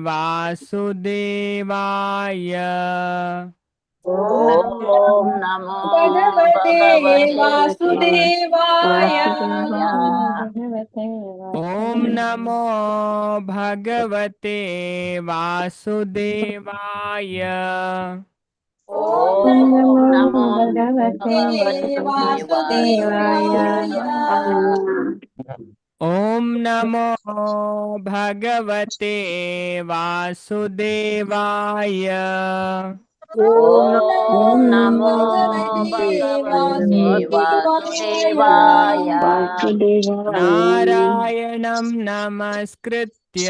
ವಾಸುದೇವಾಯ. ಓಂ ನಮೋ ಭಗವತೆ ಭಗವತೆ ವಾಸುದೇವಾಯ. ಓಂ ನಮೋ ಭಗವತೆ ವಾಸುದೇವಾಯ. ಓಂ ನಮೋ ಭಗವತೆ ಭಗವತೆ ವಾಸುದೇವಾಯ. ವಾಸುದೇವಾಯ. ಓಂ ನಮೋ ಭಗವತೆ ವಾಸುದೇವಾಯ. ಓಂ ನಮೋ ಭಗವತೆ ಭಗವತೆ ವಾಸುದೇವಾಯ. ವಾಸುದೇವಾಯ. ನಾರಾಯಣಂ ನಮಸ್ಕೃತ್ಯ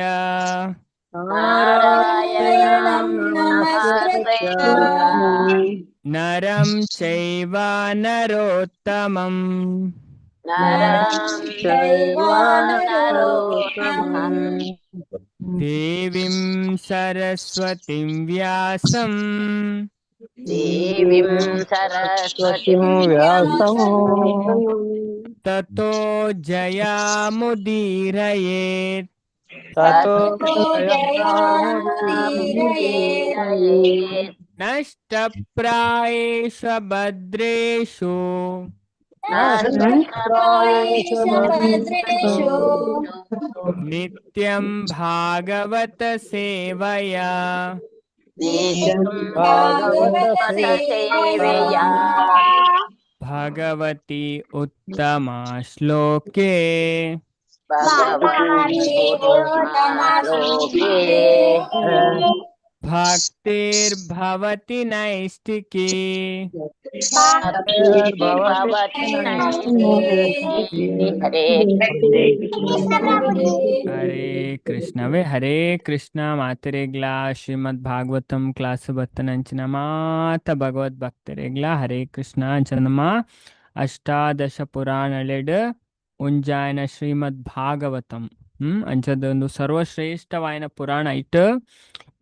ನಾರಾಯಣಂ ನಾರಾಯಣಂ ನಮಸ್ಕೃತ್ಯ ನಮಸ್ಕೃತ್ಯ ನರಂ ಚೈವ ನರೋತ್ತಮಂ ನರಂ ಚೈವ ಚೈವ ನರೋತ್ತಮಂ ನರೋತ್ತಮಂ ದೇವಿಂ ಸರಸ್ವತಿಂ ವ್ಯಾಸಂ ದೇವಿಂ ಸರಸ್ವತಿಂ ವ್ಯಾಸಂ ತತೋ ಜಯಾಮುದೀರಯೇತ್. ತತೋ ಜಯಾಮುದೀರಯೇತ್. ಜಯಾಮುದೀರಯೇತ್. ನಷ್ಟಪ್ರಾಯೇಷು ಭದ್ರೇಷು ನಷ್ಟಪ್ರಾಯೇಷು ಭದ್ರೇಷು ನಿತ್ಯಂ ಭಾಗವತ ಸೇವಯಾ ನಿತ್ಯಂ ಭಾಗವತ ಭಾಗವತ ಸೇವಯಾ ಸೇವೆಯಾ ಭಗವತಿ ಉತ್ತಮ ಶ್ಲೋಕೆ ಭಗವತಿ ಉತ್ತಮ ಶ್ಲೋಕೆ ಭಕ್ತಿರ್ಭವತಿ ನೈಷ್ಟಿಕಿ. ಭಕ್ತಿರ್ಭವತಿ ನೈಷ್ಟಿಕಿ. ಹರೇ ಹರೇ ಕೃಷ್ಣವೇ ಹರೇ ಕೃಷ್ಣ ಮಾತರೆಗ್ಲ ಶ್ರೀಮದ್ ಭಾಗವತಂ ಕ್ಲಾಸ್ ಬತ್ತನಂಚಿನ ಮಾತ ಭಗವದ್ ಭಕ್ತರೆಗ್ಲ ಹರೇ ಕೃಷ್ಣ. ಅಂಚನಮ್ಮ ಅಷ್ಟಾದಶ ಪುರಾಣಲೆಡ್ ಉಂಜಾಯನ ಶ್ರೀಮದ್ ಭಾಗವತಂ ಅಂಚದೊಂದು ಸರ್ವಶ್ರೇಷ್ಠವಾಯಿನ ಪುರಾಣ ಇಟ್ಟು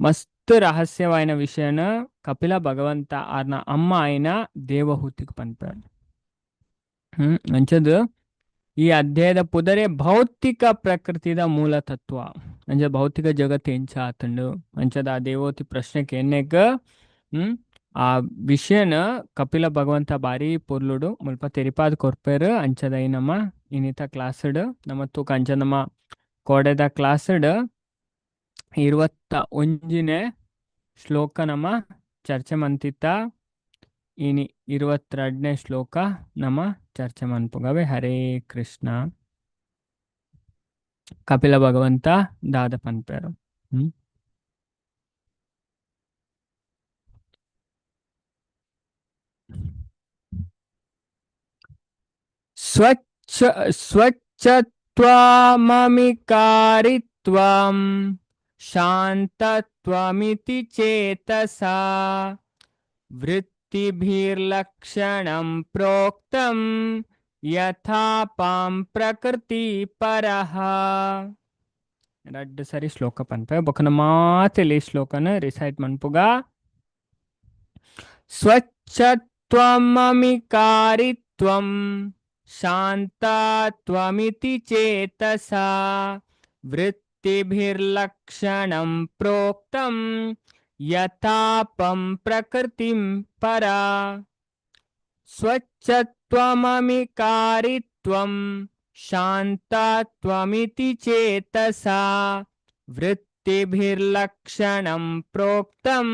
ಮಸ್ತ್ ರಹಸ್ಯವಾಯಿನ ವಿಷಯನ ಕಪಿಲ ಭಗವಂತ ಆರ್ನ ಅಮ್ಮ ಆಯ್ನ ದೇವಹೂತಿಗೆ ಪನ್ಪೆರ್. ಅಂಚದು ಈ ಅಧ್ಯಾಯದ ಪುದರೆ ಭೌತಿಕ ಪ್ರಕೃತಿದ ಮೂಲ ತತ್ವ ಅಂಚ ಭೌತಿಕ ಜಗತ್ತು ಎಂಚ ಆತಂಡು ಅಂಚದ ಆ ದೇವೋತಿ ಪ್ರಶ್ನೆಗೆ ಎನ್ನೆಕ್ ಆ ವಿಷಯನ ಕಪಿಲ ಭಗವಂತ ಬಾರಿ ಪೊರ್ಲುಡು ಮುಲ್ಪ ತೆರಿಪಾದ್ ಕೊರ್ಪೇರು. ಅಂಚದ ಈ ನಮ್ಮ ಇನ್ನಿತ ಕ್ಲಾಸ್ಡ್ ನಮ್ಮ ತೂಕ ಅಂಚ ನಮ್ಮ ಕೋಡೆದ ಕ್ಲಾಸ್ಡ್ 21ನೇ ಶ್ಲೋಕ ನಮ್ಮ ಚರ್ಚೆ ಮಂತಿತ್ತ. ಇನಿ 22ನೇ ಶ್ಲೋಕ ನಮ್ಮ ಚರ್ಚೆ ಮನ್ಪುಗವೆ. ಹರೇ ಕೃಷ್ಣ. ಕಪಿಲ ಭಗವಂತ ದಾದ ಪನ್ಪೇರು. ಸ್ವಚ್ಛ ಸ್ವಚ್ಛತ್ವಮಮಿಕಾರಿತ್ವಂ ಶಾಂತತ್ವಮಿತಿ ಚೇತಸಾ ವೃತ್ತಿಭಿರ್ಲಕ್ಷಣಂ ಪ್ರೋಕ್ತಂ ಯಥಾಪಾಂ ಪ್ರಕೃತಿ ಪರಃ. ರಡ್ಡು ಸರಿ ಶ್ಲೋಕ ಪನ್ಪೆ ಬೊಕನ ಮಾತೆಲಿ ಶ್ಲೋಕನ ರಿಸೈಟ್ ಮನ್ಪುಗ. ಸ್ವಚ್ಛತ್ವಮಮಿಕಾರಿತ್ವಂ ಶಾಂತತ್ವಮಿತಿ ಚೇತಸಾ ವೃತ್ತಿಭಿರ್ಲಕ್ಷಣಂ ಪ್ರೋಕ್ತಂ ಯಥಾಪಂ ಪ್ರಕೃತಿಂ ಪರಾ. ಸ್ವಚ್ಛತ್ವಮಮಿಕಾರಿತ್ವಂ ಶಾಂತತ್ವಮಿತಿ ಚೇತಸಾ ವೃತ್ತಿಭಿರ್ಲಕ್ಷಣಂ ಪ್ರೋಕ್ತಂ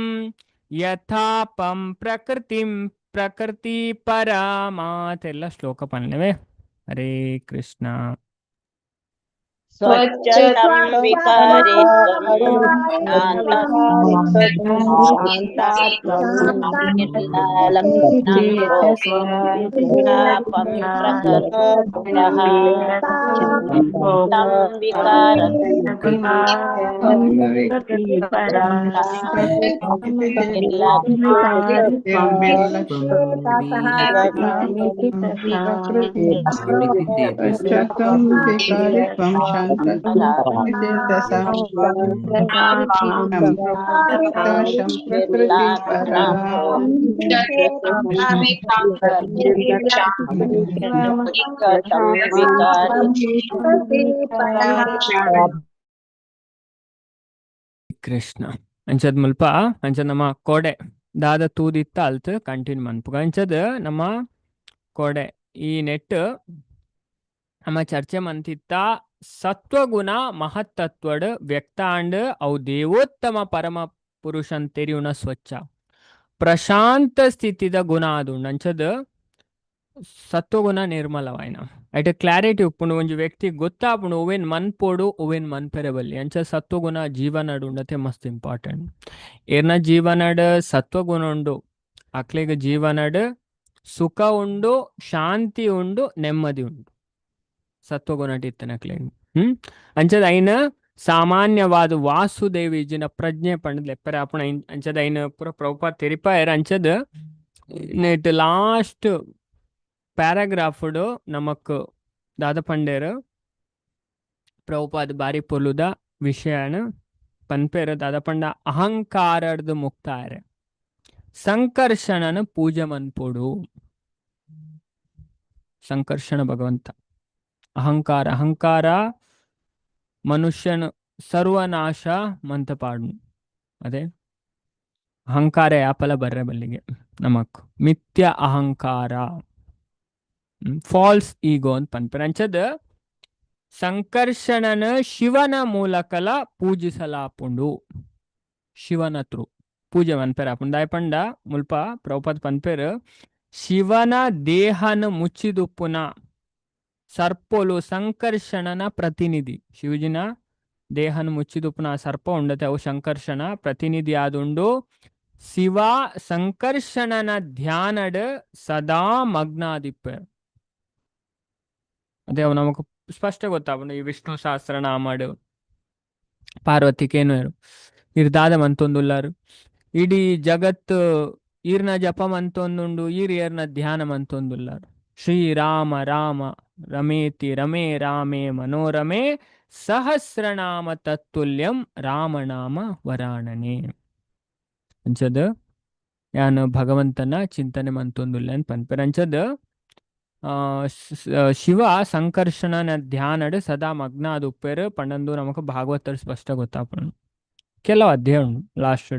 ಯಥಾಪಂ ಪ್ರಕೃತಿಂ ಪ್ರಕೃತಿ ಪರಾ. ಮಾತೆಲ್ಲ ಶ್ಲೋಕ ಪನ್ಲೆವೆ. ಹರೇ ಕೃಷ್ಣ. ಸ್ವಚ್ಛತಂ ವಿಕಾರಿತ್ವಂ ಶಾಂತತ್ವಂ ಪ್ರೋಕ್ತಂ ಪ್ರಕೃತಃ ತಂ ಕೃಷ್ಣ. ಅಂಚದ ಮುಲ್ಪ ಅಂಚ ನಮ್ಮ ಕೋಡೆ ದಾದ ತೂದಿತ್ತ ಅಲ್ತ್ ಕಂಟಿನ್ಯೂ ಮನ್ಪುಗ. ಅಂಚದ ನಮ್ಮ ಕೋಡೆ ಈ ನೆಟ್ ನಮ್ಮ ಚರ್ಚೆ ಮಂತಿತ್ತ ಸತ್ವಗುಣ ಮಹತ್ತತ್ವಡ್ ವ್ಯಕ್ತಾಂಡ್ ಅವು ದೇವೋತ್ತಮ ಪರಮ ಪುರುಷನ್ ತೆರಿಯುನ ಸ್ವಚ್ಛ ಪ್ರಶಾಂತ ಸ್ಥಿತಿದ ಗುಣ ಅದು. ಅಂಚದ ಸತ್ವಗುಣ ನಿರ್ಮಲವಾಯಿನ ಐಟ್ ಕ್ಲಾರಿಟಿ ಉಪ್ಪುಂಡು. ಒಂಜಿ ವ್ಯಕ್ತಿ ಗೊತ್ತಾಪುಂಡು ಒವೇನ್ ಮನ್ಪೋಡು ಒವೇನ್ ಮನ್ಪೆರೆ ಬಲ್ಲಿ. ಅಂಚ ಸತ್ವಗುಣ ಜೀವನಡ್ ಉಂಡತೆ ಮಸ್ತ್ ಇಂಪಾರ್ಟೆಂಟ್. ಏರ್ನ ಜೀವನಡ್ ಸತ್ವಗುಣ ಉಂಡು ಅಕ್ಲೆಗ್ ಜೀವನಡ್ ಸುಖ ಉಂಡು, ಶಾಂತಿ ಉಂಡು, ನೆಮ್ಮದಿ ಉಂಡು ಸತ್ವಗುಣ ಇತ್ತನಕ್ಲೆಗ್. ಅಂಚದ ಐನ ಸಾಮಾನ್ಯವಾದ ವಾಸುದೇವಿ ಜಿನ ಪ್ರಜ್ಞೆ ಪಂಡ್ ಲೆಪ್ಪರೆ ಆಪುಣ. ಅಂಚದ ಐನ ಪೂರ ಪ್ರಭುಪಾದ ತೆರಿಪಾಯೆರ್. ಅಂಚದ ನೆಟ್ ಲಾಸ್ಟ್ ಪ್ಯಾರಾಗ್ರಾಫ್ ನಮಕ್ ದಾದ ಪಂಡೇರ್ ಪ್ರಭುಪಾದ ಬಾರಿ ಪೊಲುದ ವಿಷಯನ ಪನ್ಪೇರು. ದಾದ ಪಂಡ ಅಹಂಕಾರಡ್ದು ಮುಕ್ತಾಯರೆ ಸಂಕರ್ಷಣನ ಪೂಜೆ ಮನ್ಪೊಡು. ಸಂಕರ್ಷಣ ಭಗವಂತ ಅಹಂಕಾರ ಅಹಂಕಾರ ಮನುಷ್ಯನ ಸರ್ವನಾಶ ಮಂತ ಪಾಡು. ಅದೇ ಅಹಂಕಾರ ಯಾಪಲ ಬರ್ರೆ ಬಲ್ಲಿಗೆ ನಮಕ್ ಮಿಥ್ಯ ಅಹಂಕಾರ ಫಾಲ್ಸ್ ಈಗೋ ಅಂತ ಪನ್ಪೆರ್. ಅಂಚದ ಸಂಕರ್ಷಣನ ಶಿವನ ಮೂಲಕಲ ಪೂಜಿಸಲಾಪುಂಡು. ಶಿವನ ತ್ರೂ ಪೂಜೆ ಮನ್ಪೆರ್ ಆಪುಂಡು. ದಾಯೆ ಪಂಡ ಮುಲ್ಪ ಪ್ರಭುಪಾದ ಪನ್ಪೆರ್ ಶಿವನ ದೇಹನ ಮುಚ್ಚಿದುಪ್ಪುನ ಸರ್ಪೊಲು ಸಂಕರ್ಷಣನ ಪ್ರತಿನಿಧಿ. ಶಿವಜಿನ ದೇಹನ ಮುಚ್ಚಿದುಪ್ಪುನ ಸರ್ಪ ಉಂಡತೆ ಅವು ಸಂಕರ್ಷಣ ಪ್ರತಿನಿಧಿ ಆದುಂಡು. ಶಿವ ಸಂಕರ್ಷಣನ ಧ್ಯಾನಡ್ ಸದಾ ಮಗ್ನಾದಿಪ್ಪೆ. ಅದೇ ಅವು ನಮಕ್ ಸ್ಪಷ್ಟ ಗೊತ್ತಾಪುಂಡು. ಈ ವಿಷ್ಣು ಸಹಸ್ರನಾಮಡ್ ಪಾರ್ವತಿಕೇನು ಇರ್ ದಾದ ಮಂತೊಂದುಲ್ಲಾರು ಇಡೀ ಜಗತ್ತು ಈರ್ನ ಜಪ ಮಂತೊಂದುಂಡು, ಈರ್ ಏರ್ನ ಧ್ಯಾನ ಮಂತೊಂದುಲ್ಲಾರು. ಶ್ರೀರಾಮ ರಾಮ ರಮೇತಿ ರಮೇ ರಾಮೇ ಮನೋರಮೇ ಸಹಸ್ರನಾಮ ತತ್ತುಲ್ಯಂ ರಾಮನಾಮ ವರಾಣನೆ. ಅಂಚದ ಯಾನ್ ಭಗವಂತನ ಚಿಂತನೆ ಮಂತೊಂದುಲ್ಲ ಅಂತ ಪನ್ಪೆರ್. ಅಂಚದ ಶಿವ ಸಂಕರ್ಷಣನ ಧ್ಯಾನಡ್ ಸದಾ ಮಗ್ನ ಅದು ಉಪ್ಪೇರು ಪಂಡಂದು ನಮಕ್ ಭಾಗವತರ್ ಸ್ಪಷ್ಟ ಗೊತ್ತಾಪುಂಡು. ಕೆಲವು ಅಧ್ಯಾಯ ಉಂಡು ಲಾಸ್ಟ್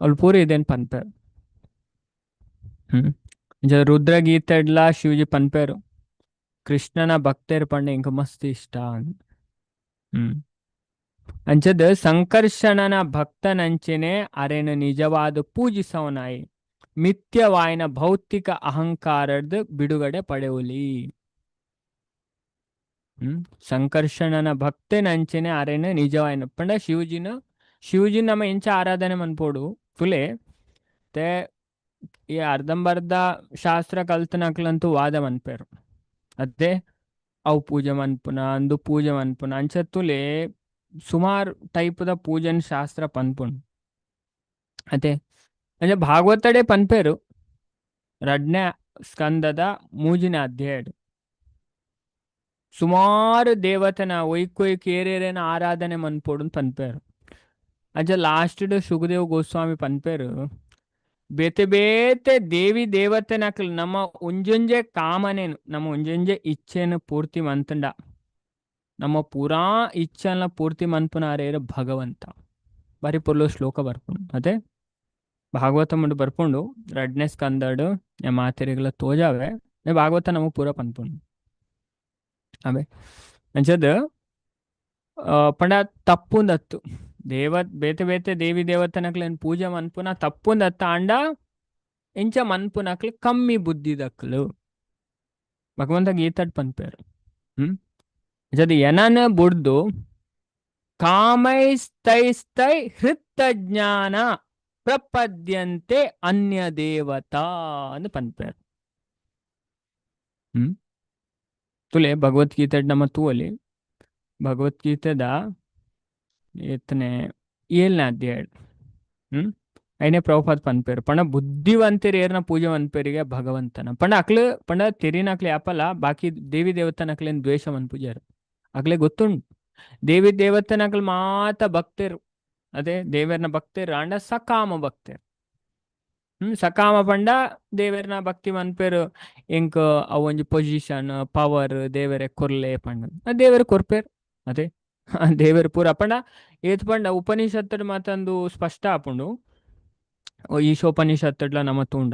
ಅವ್ಲು ಪೂರ ಇದೇನ್ ಪನ್ಪೆರ್. ಅಂಚ ರುದ್ರಗೀತೆಡ್ಲ ಶಿವಜಿ ಪನ್ಪೆರು ಕೃಷ್ಣನ ಭಕ್ತೆರ್ ಪಂಡ ಎಂಕ್ ಮಸ್ತ್ ಇಷ್ಟ. ಅಂಚದ ಸಂಕರ್ಷಣನ ಭಕ್ತನಂಚೆನೆ ಅರೆನ ನಿಜವಾದ ಪೂಜಿಸವನಾಯಿ ಮಿಥ್ಯವಾಯಿನ ಭೌತಿಕ ಅಹಂಕಾರದ ಬಿಡುಗಡೆ ಪಡೆಯುಲಿ. ಸಂಕರ್ಷಣನ ಭಕ್ತನಂಚೆನೆ ಅರೆನ ನಿಜವಾಯಿನ ಪಂಡ ಶಿವಜಿನ ಶಿವಜಿನ ನಮ್ಮ ಎಂಚ ಆರಾಧನೆ ಮನ್ಪೋಡು ಫುಲೆ ते ಈ ಅರ್ಧಂಬರ್ಧ ಶಾಸ್ತ್ರ ಕಲ್ತನಕ್ಲಂತೂ ವಾದ ಮನ್ಪೇರು. ಅದೇ ಅವು ಪೂಜೆ ಮನ್ಪುನ ಅಂದು ಪೂಜೆ ಮನ್ಪುನ ಅಂಚತ್ತುಲೆ ಸುಮಾರು ಟೈಪ್ದ ಪೂಜನ್ ಶಾಸ್ತ್ರ ಪನ್ಪುಂಡು. ಅದೇ ಅಂಚ ಭಾಗವತಡೆ ಪನ್ಪೇರು ರಡ್ನೇ ಸ್ಕಂದದ ಮೂಜಿನ ಅಧ್ಯಾಯ ಸುಮಾರು ದೇವತನ ಒಯ್ಕೊಯ್ಕ್ ಏರೇರೇನ ಆರಾಧನೆ ಮನ್ಪೋಡು ಪನ್ಪೇರು. ಅಂಚ ಲಾಸ್ಟ್ ಸುಖದೇವ್ ಗೋಸ್ವಾಮಿ ಪನ್ಪೇರು ಬೇತೆ ಬೇತೆ ದೇವಿ ದೇವತೆನಕ್ಲು ನಮ್ಮ ಒಂಜೊಂಜೆ ಕಾಮನೇನು ನಮ್ಮ ಒಂಜೊಂಜೆ ಇಚ್ಛೆನು ಪೂರ್ತಿ ಮಂತಂಡ ನಮ್ಮ ಪೂರಾ ಇಚ್ಛೆನ ಪೂರ್ತಿ ಮನ್ಪುನಾರೇರು ಭಗವಂತ. ಬಾರಿ ಪೊರ್ಲು ಶ್ಲೋಕ ಬರ್ಪುಂಡು. ಅದೇ ಭಾಗವತ ಮುಂಡು ಬರ್ಪುಂಡು ರಡ್ನೇ ಸ್ಕಂದಡು ಮಾತೆರೆಗ್ಲ ತೋಜಾವೆ ಭಾಗವತ ನಮಗ್ ಪೂರ ಪನ್ಪುಂಡು. ಅವೇ ಅಂಚದ ಪಂಡ ತಪ್ಪುಂದತ್ತು ದೇವ ಬೇತೆ ಬೇತೆ ದೇವಿ ದೇವತನಕ್ಲೇನ್ ಪೂಜೆ ಮನ್ಪುನ ತಪ್ಪುಂದತ್ತ ಅಂಡ ಇಂಚ ಮನ್ಪುನಕ್ಲು ಕಮ್ಮಿ ಬುದ್ಧಿದಕ್ಲು ಭಗವಂತ ಗೀತಡ್ ಪನ್ಪೇರು. ಅಂಚದ ಎನನ ಬುಡ್ದು ಕಾಮೈಸ್ತೈಸ್ತೈ ಹೃತ್ತಜ್ಞಾನ ಪ್ರಪದ್ಯಂತೆ ಅನ್ಯ ದೇವತಾ ಅಂದ್ ಪನ್ಪೇರು. ತುಲೆ ಭಗವದ್ಗೀತೆ ನಮ್ಮ ತೂವಲಿ ಭಗವದ್ಗೀತೆದ ಎತ್ತನೆ ಏಳನೇ ಅಧ್ಯಾಯ ಐನೇ ಪ್ರಭುಪಾದ ಪನ್ಪೇರು. ಪಂಡ ಬುದ್ಧಿವಂತರು ಏರ್ನ ಪೂಜೆ ಮನ್ಪೇರಿಗೆ ಭಗವಂತನ ಪಂಡ ಅಕ್ಲು ಪಂಡ ತೆರಿನಕ್ಲೆ ಯಾಪಲ್ಲ ಬಾಕಿ ದೇವಿ ದೇವತನಕ್ಲೇನ್ ದ್ವೇಷ ಮನ್ಪುಜಾರು. ಅಕ್ಲೆ ಗೊತ್ತುಂಟು ದೇವಿ ದೇವತನಕ್ಲು ಮಾತ ಭಕ್ತರು, ಅದೇ ದೇವರ್ನ ಭಕ್ತರು ಅಂಡ ಸಕಾಮ ಭಕ್ತರು. ಸಕಾಮ ಪಂಡ ದೇವರ್ನ ಭಕ್ತಿ ಮನ್ಪೇರು ಎಂಕ್ ಅವು ಒಂಜಿ ಪೊಸಿಷನ್ ಪವರ್ ದೇವರೇ ಕೊರ್ಲೆ ಪಂಡ ದೇವರು ಕೊರ್ಪೇರು. ಅದೇ ದೇವೆರ್ ಪೂರ ಪಂಡ ಏತ್ ಪಂಡ ಉಪನಿಷತ್ತು ಮಾತಂದು ಸ್ಪಷ್ಟ ಆಪುಂಡು. ಈಶೋಪನಿಷತ್ತುಡ್ಲ ನಮ ತೂಂಡ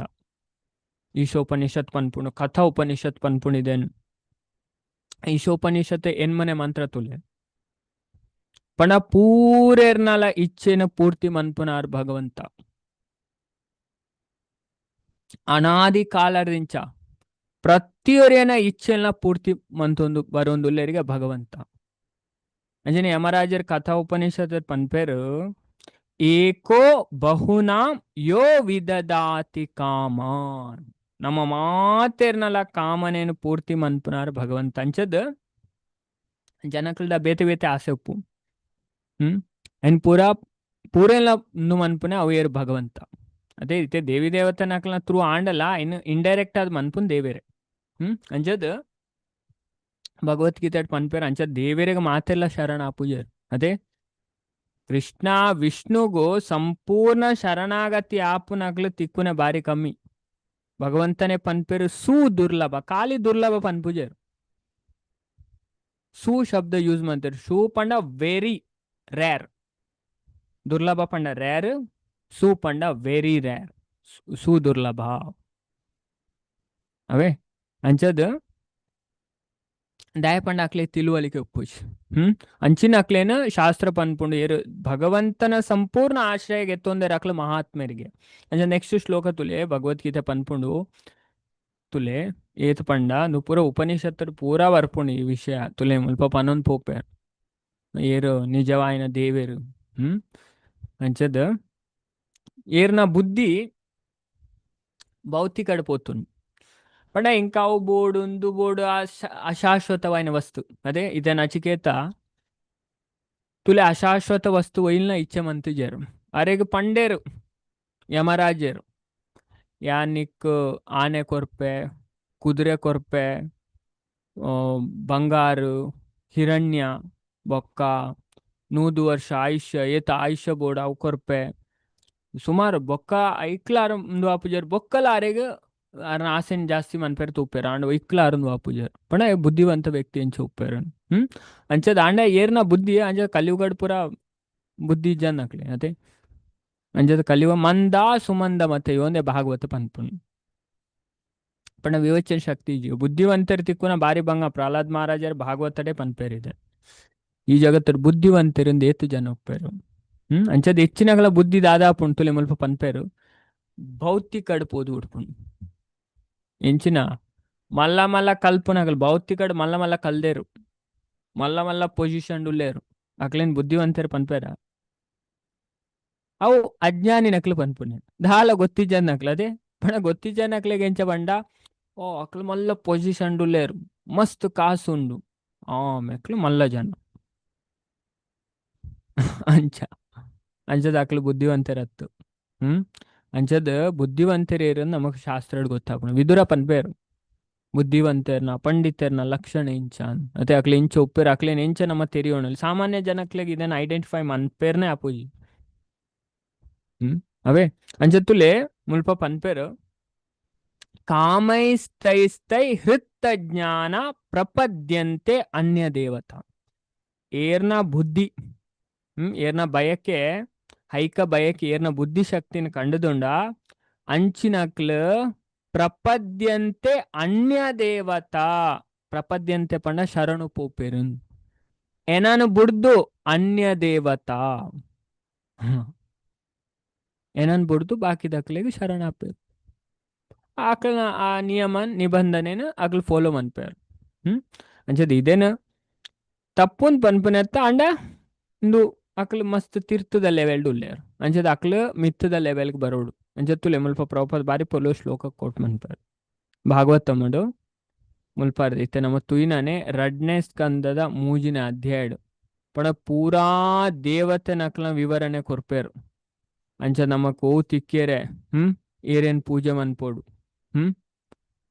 ಈಶೋಪನಿಷತ್ ಪನ್ಪುಂಡು, ಕಥಾ ಉಪನಿಷತ್ ಪನ್ಪುಂಡು. ಇದೇನು ಈಶೋಪನಿಷತ್ ಎನ್ಮನೆ ಮಂತ್ರ ತುಲೆ ಪಂಡ ಪೂರೆರ್ನಲ ಇಚ್ಛೆನ ಪೂರ್ತಿ ಮನ್ಪುನಾರ್ ಭಗವಂತ. ಅನಾದಿ ಕಾಲದಿಂಚ ಪ್ರತಿಯೊರಿಯನ ಇಚ್ಛೆನ ಪೂರ್ತಿ ಮಂತೊಂದು ಬರೊಂದುಲ್ಲೆರಿಗೆ ಭಗವಂತ. ಅಂಚನೆ ಯಮರಾಜರ್ ಕಥಾ ಉಪನಿಷತ್ ಪನ್ಪೇರು, ಏಕೋ ಬಹುನಾಂ ಯೋ ವಿದದಾತಿ ಕಾಮಾನ್. ನಮ್ಮ ಮಾತೆರ್ನಲ ಕಾಮನೇನು ಪೂರ್ತಿ ಮನ್ಪುನಾರ್ ಭಗವಂತ. ಅಂಚದ್ ಜನಕಲ್ದ ಬೇತೆ ಬೇತೆ ಆಸೆ ಉಪ್ಪು. ಹ್ಮ್ ಅನ್ ಪೂರಾ ಪೂರೆಲ್ಲ ಉಂದು ಮನ್ಪುನೆ ಅವು ಏರ್ ಭಗವಂತ. ಅದೇ ಇತ್ತೆ ದೇವಿ ದೇವತೆನಕ್ಲೆನ ಥ್ರೂ ಆಂಡಲ ಇನ್ನು ಇಂಡೈರೆಕ್ಟ್ ಆದ್ ಮನ್ಪುನ್ ದೇವೆರೆ. ಅಂಚದ್ ಭಗವದ್ಗೀತೆ ಪನ್ಪೇರ್. ಅಂಚ ದೇವೆರೆಗ್ ಮಾತೆಲ್ಲ ಶರಣ ಆಪುಜೆರ್. ಅದೇ ಕೃಷ್ಣ ವಿಷ್ಣುಗು ಸಂಪೂರ್ಣ ಶರಣಾಗತಿ ಆಪುನಕ್ಲು ತಿಕ್ಕುನ ಬಾರಿ ಕಮ್ಮಿ. ಭಗವಂತನೇ ಪನ್ಪೇರು ಸು ದುರ್ಲಭ, ಖಾಲಿ ದುರ್ಲಭ ಪನ್ಪುಜೆರ್. ಸು ಶಬ್ದ ಯೂಸ್ ಮಾಡ್ತಾರೆ. ಸು ಪಂಡ ವೆರಿ ರೇರ್, ದುರ್ಲಭ ಪಂಡ ರೇರ್, ಸು ಪಂಡ ವೆರಿ ರೇರ್, ಸು ದುರ್ಲಭ ಅವೇ. ಅಂಚದ್ ದಾಯ ಪಂಡ ಅಕ್ಲೆ ತಿಳುವಳಿಕೆ ಉಪ್ಪುಜಿ. ಅಂಚಿನ ಅಕ್ಲೇನ ಶಾಸ್ತ್ರ ಪನ್ಪುಂಡು ಏರು ಭಗವಂತನ ಸಂಪೂರ್ಣ ಆಶ್ರಯ ಎತ್ತೊಂದೆರ್ ಅಕ್ಲು ಮಹಾತ್ಮೆರಿಗೆ. ಅಂಚ ನೆಕ್ಸ್ಟ್ ಶ್ಲೋಕ ತುಲೆ ಭಗವದ್ಗೀತೆ ಪನ್ಪುಂಡು ತುಲೆ ಏತ್ ಪಂಡ ನು ಪೂರ ಉಪನಿಷತ್ತು ಪೂರಾ ಬರ್ಪುಂಡು ಈ ವಿಷಯ. ತುಲೆ ಮುಲ್ಪ ಪನೊಂದು ಪೋಪೆರ್ ಏರು ನಿಜವಾಯಿನ ದೇವೆರು. ಅಂಚದ ಏರ್ನ ಬುದ್ಧಿ ಭೌತಿಕಡ್ ಪೋತುಂಡು ಪಂಡ ಇಂಕ ಅವು ಬೋಡು ಉಂದು ಬೋಡು ಅಶಾಶ್ವತವಾಯಿನ ವಸ್ತು. ಅದೇ ಇದೇ ನಚಿಕೇತ ತುಲೆ ಅಶಾಶ್ವತ ವಸ್ತು ಒಯಿಲ್ನ ಇಚ್ಛೆ ಮಂತಿಜೆರು. ಅರೆಗ್ ಪಂಡೇರು ಯಮರಾಜರು, ಯಾನಿಕ್ ಆನೆ ಕೊರ್ಪೆ, ಕುದುರೆ ಕೊರ್ಪೆ, ಬಂಗಾರು, ಹಿರಣ್ಯ, ಬೊಕ್ಕ 100 ವರ್ಷ ಆಯುಷ್ಯ, ಏತ ಆಯುಷ್ಯ ಬೋಡು ಅವು ಕೊರ್ಪೆ ಸುಮಾರು ಬೊಕ್ಕ ಐಕ್ಲಾರ ಉಂದು ಆಪುಜೆರ್. ಬೊಕ್ಕಲ ಅರೆಗ್ ಅರ್ನ ಆಸೆನ್ ಜಾಸ್ತಿ ಮನ್ಪೆರ್ ತೂಪೆರ್. ಆಂಡ ಐಕ್ಲ ಅರಂದು ಆಪುಜೆರ್. ಪಂಡ ಬುದ್ಧಿವಂತ ವ್ಯಕ್ತಿ ಅಂಚ ಉಪ್ಪೆರ್. ಅಂಚದ ಆಂಡ ಏರ್ನ ಬುದ್ಧಿ ಅಂಚ ಕಲಿಯುಗಡ್ ಪೂರ ಬುದ್ಧಿ ಇಜ್ಜಂದ್ ಅಕ್ಲೆ. ಅತೆ ಅಂಚದ ಕಲಿಯುಗ ಮಂದ ಸುಮಂದ ಮತ್ತೆ ಒಂದೇ ಭಾಗವತ ಪನ್ಪುಂಡು. ಪಂಡ ವಿವೇಚನ ಶಕ್ತಿ ಇಜ್ಜಿ. ಬುದ್ಧಿವಂತರು ತಿಕ್ಕುನ ಬಾರಿ ಬಂಗ. ಪ್ರಹ್ಲಾದ್ ಮಹಾರಾಜರು ಭಾಗವತಡೆ ಪನ್ಪೇರಿದೆ ಈ ಜಗತ್ತರು ಬುದ್ಧಿವಂತರಿಂದ ಏತು ಜನ ಉಪ್ಪೆರು. ಅಂಚದ ಹೆಚ್ಚಿನಗಳ ಬುದ್ಧಿ ದಾದಾಪುಂಡು ತುಲೆ ಮುಲ್ಪ ಪನ್ಪೇರು ಭೌತಿಕಡ್ ಪೋದು ಉಡ್ಪುಂಡು. ಎಂಚಿನ ಮಲ್ಲ ಮಲ್ಲ ಕಲ್ಪುನಗಲ್ ಭೌತಿಕಡ್ ಮಲ್ಲ ಮಲ್ಲ ಕಲ್ದೇರು, ಮಲ್ಲ ಮಲ್ಲ ಪೊಸಿಷನ್ ಉಲ್ಲೇರು ಅಕ್ಲೇನ್ ಬುದ್ಧಿವಂತರು ಪನ್ಪೇರ. ಅವು ಅಜ್ಞಾನಿ ನಕ್ಲು ಪನ್ಪುನೆ ದಾಲ ಗೊತ್ತಿಜ್ಜನ್ ನಕ್ಲು. ಅದೇ ಪಂಡ ಗೊತ್ತಿಜ್ಜನ್ ನಕ್ಲೆಗ್ ಎಂಚ ಪಂಡ ಓ ಅಕ್ಲು ಮಲ್ಲ ಪೊಸಿಷನ್ ಉಲ್ಲೇರು, ಮಸ್ತ್ ಕಾಸು ಉಂಡು, ಆ ಮೆಕ್ಲು ಮಲ್ಲ ಜನ ಅಂಚ. ಅಂಚದ ಅಕ್ಲು ಬುದ್ಧಿವಂತರತ್ತು. ಅಂಚದ ಬುದ್ಧಿವಂತರೇರು ನಮಕ್ ಶಾಸ್ತ್ರಡ್ ಗೊತ್ತಾಪುಂಡು. ವಿದುರ ಪನ್ಪೇರು ಬುದ್ಧಿವಂತರ್ನ ಪಂಡಿತರ್ನ ಲಕ್ಷಣ ಇಂಚ ಅತ್ತೆ ಅಕ್ಲೆ ಇಂಚ ಉಪ್ಪೇರು ಅಕ್ಲೇನ್ ಎಂಚ ನಮ್ಮ ತೆರಿಯೋಣ. ಸಾಮಾನ್ಯ ಜನಕ್ಲೆಗ್ ಇದನ್ನ ಐಡೆಂಟಿಫೈ ಮನ್ಪೇರ್ನೆ ಆಪುಜಿ. ಅವೇ ಅಂಚತ್ತುಲೆ ಮುಲ್ಪ ಪನ್ಪೇರು ಕಾಮೈಸ್ತೈಸ್ತೈ ಹೃತ್ತ ಜ್ಞಾನ ಪ್ರಪದ್ಯಂತೆ ಅನ್ಯ ದೇವತಾ. ಏರ್ನ ಬುದ್ಧಿ ಏರ್ನ ಬಯಕೆ ಹೈಕ ಬಯಕೆ ಏರ್ನ ಬುದ್ಧಿ ಶಕ್ತಿನ ಕಂಡುದುಂಡ ಅಂಚಿನಕ್ಲು ಪ್ರಪದ್ಯಂತೆ ಅನ್ಯ ದೇವತಾ. ಪ್ರಪದ್ಯಂತೆ ಪಂಡ ಶರಣು ಪೋಪೆರು ಎನನು ಬುಡ್ದು ಅನ್ಯ ದೇವತಾ ಎನನ್ ಬುಡ್ದು ಬಾಕಿದಕ್ಲೆಗ್ ಶರಣಾಪೇರು. ಆಕಲ್ನ ಆ ನಿಯಮ ನಿಬಂಧನೆನ ಅಕ್ಲು ಫಾಲೋ ಮನ್ಪೇರು. ಅಂಚದ ಇದೇನ ತಪ್ಪುನ್ ಪನ್ಪುನೆತ್ತ ಅಂಡ ಇಂದು ಅಕ್ಲು ಮಸ್ತ್ ತಿರ್ತದ ಲೆವೆಲ್ ಉಲ್ಲೇರು. ಅಂಚದ ಅಕ್ಲು ಮಿತ್ತದ ಲೆವೆಲ್ಗೆ ಬರೋಡು. ಅಂಚ ತುಲೆ ಮುಲ್ಪ ಪ್ರಭುಪಾದ ಬಾರಿ ಪೊಲು ಶ್ಲೋಕ ಕೋಟ್ ಮನ್ಪೇರು ಭಾಗವತಮಡು ಮುಲ್ಪ ಇತ್ತೆ ನಮ್ಮ ತುಯಿನನೆ ರಡ್ನೇ ಸ್ಕಂದದ 3ನೇ ಅಧ್ಯಾಯಡು ಪಂಡ ಪೂರಾ ದೇವತೆನಕ್ಲ ವಿವರಣೆ ಕೊರ್ಪೇರು. ಅಂಚ ನಮಕ್ ಓ ತಿಕ್ಕೇರೆ ಏರೇನ್ ಪೂಜೆ ಮನ್ಪೋಡು.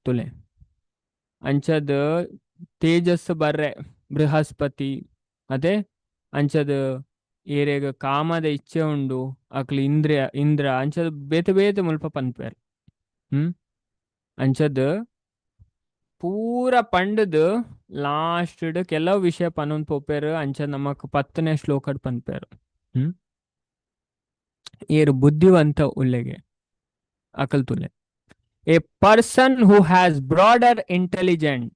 ತುಲೆ ಅಂಚದ ತೇಜಸ್ ಬರ್ರೆ ಬೃಹಸ್ಪತಿ ಅದೇ ಅಂಚದ ಏರೆಗ್ ಕಾಮದ ಇಚ್ಛೆ ಉಂಡು ಅಕ್ಲು ಇಂದ್ರಿಯ ಇಂದ್ರ ಅಂಚದ ಬೇತೆ ಬೇತೆ ಮುಲ್ಪ ಪನ್ಪೇರು. ಅಂಚದ ಪೂರ ಪಂಡದು ಲಾಸ್ಟ್ ಕೆಲವು ವಿಷಯ ಪನೊಂದು ಪೋಪೆರ್ ಅಂಚ ನಮಕ್ 10ನೇ ಶ್ಲೋಕಡ್ ಪನ್ಪೆರ್. ಏರು ಬುದ್ಧಿವಂತ ಉಲ್ಲೆಗೆ Akal ತುಲೆ. A person who has broader intelligence,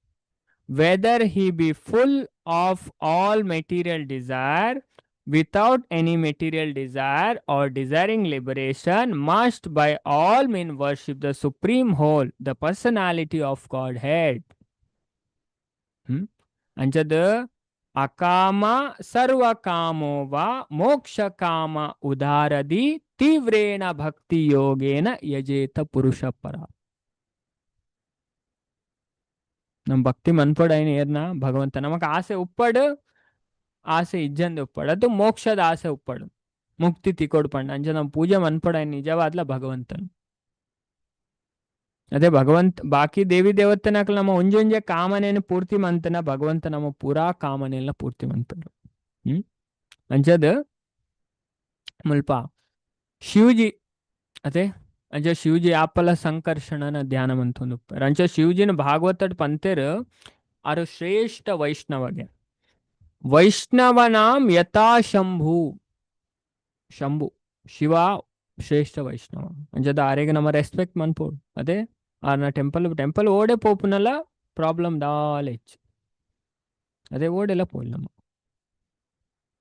whether he be full of all material desire, without any material desire or desiring liberation, must by all means worship the Supreme Whole, the personality of Godhead. ಅಂಚದ ಅಕಾಮ ಸರ್ವಕಾಮೋ ವಾ ಮೋಕ್ಷ ಕಾಮ ಉದಾರದಿ ತೀವ್ರೇಣ ಭಕ್ತಿ ಯೋಗೇನ ಯಜೇತ ಪುರುಷ ಪರ. ನಮ್ಮ ಭಕ್ತಿ ಮನ್ಪೊಡೈನ ಏರ್ನ ಭಗವಂತ ನಮಕ್ ಆಸೆ ಉಪ್ಪಡು, ಆಸೆ ಇಜ್ಜಂದೆ ಉಪ್ಪಡು, ಅದು ಮೋಕ್ಷದ ಆಸೆ ಉಪ್ಪಡು, ಮುಕ್ತಿ ತಿಕೊಡು ಪಂಡ. ಅಂಚ ನಮ್ಮ ಪೂಜೆ ಮನ್ಪೊಡೈನ ನಿಜವಾದ್ಲ ಭಗವಂತನ. ಅದೇ ಭಗವಂತ ಬಾಕಿ ದೇವಿ ದೇವತೆನಕಲ್ ನಮ್ಮ ಒಂಜೊಂಜೆ ಕಾಮನೇನು ಪೂರ್ತಿ ಮಂತನ, ಭಗವಂತ ನಮ್ಮ ಪೂರಾ ಕಾಮನೆಲ್ಲ ಪೂರ್ತಿ ಮಂತನು. ಅಂಚದ ಮುಲ್ಪ ಶಿವಜಿ ಅದೇ ಅಂಚ ಶಿವಜಿ ಆಪಲ ಸಂಕರ್ಷಣನ ಧ್ಯಾನ ಮಂತೊಂದು. ಅಂಚ ಶಿವಜಿನ ಭಾಗವತಡ್ ಪಂತೆರ್ ಆರು ಶ್ರೇಷ್ಠ ವೈಷ್ಣವಗೆ. ವೈಷ್ಣವನಾಂ ಯಥಾ ಶಂಭು, ಶಂಭು ಶಿವ ಶ್ರೇಷ್ಠ ವೈಷ್ಣವ. ಅಂಚದ ಆರೆಗೆ ನಮ್ಮ ರೆಸ್ಪೆಕ್ಟ್ ಮನ್ಪೋಡು. ಅದೇ ಆರ್ನ ಟೆಂಪಲ್ ಟೆಂಪಲ್ ಓಡೆ ಪೋಪುನಲ್ಲ ಪ್ರಾಬ್ಲಮ್ ದಾಲ ಹೆಚ್ಚು. ಅದೇ ಓಡೆಲ್ಲ ಪೋಲ್ ನಮ್ಮ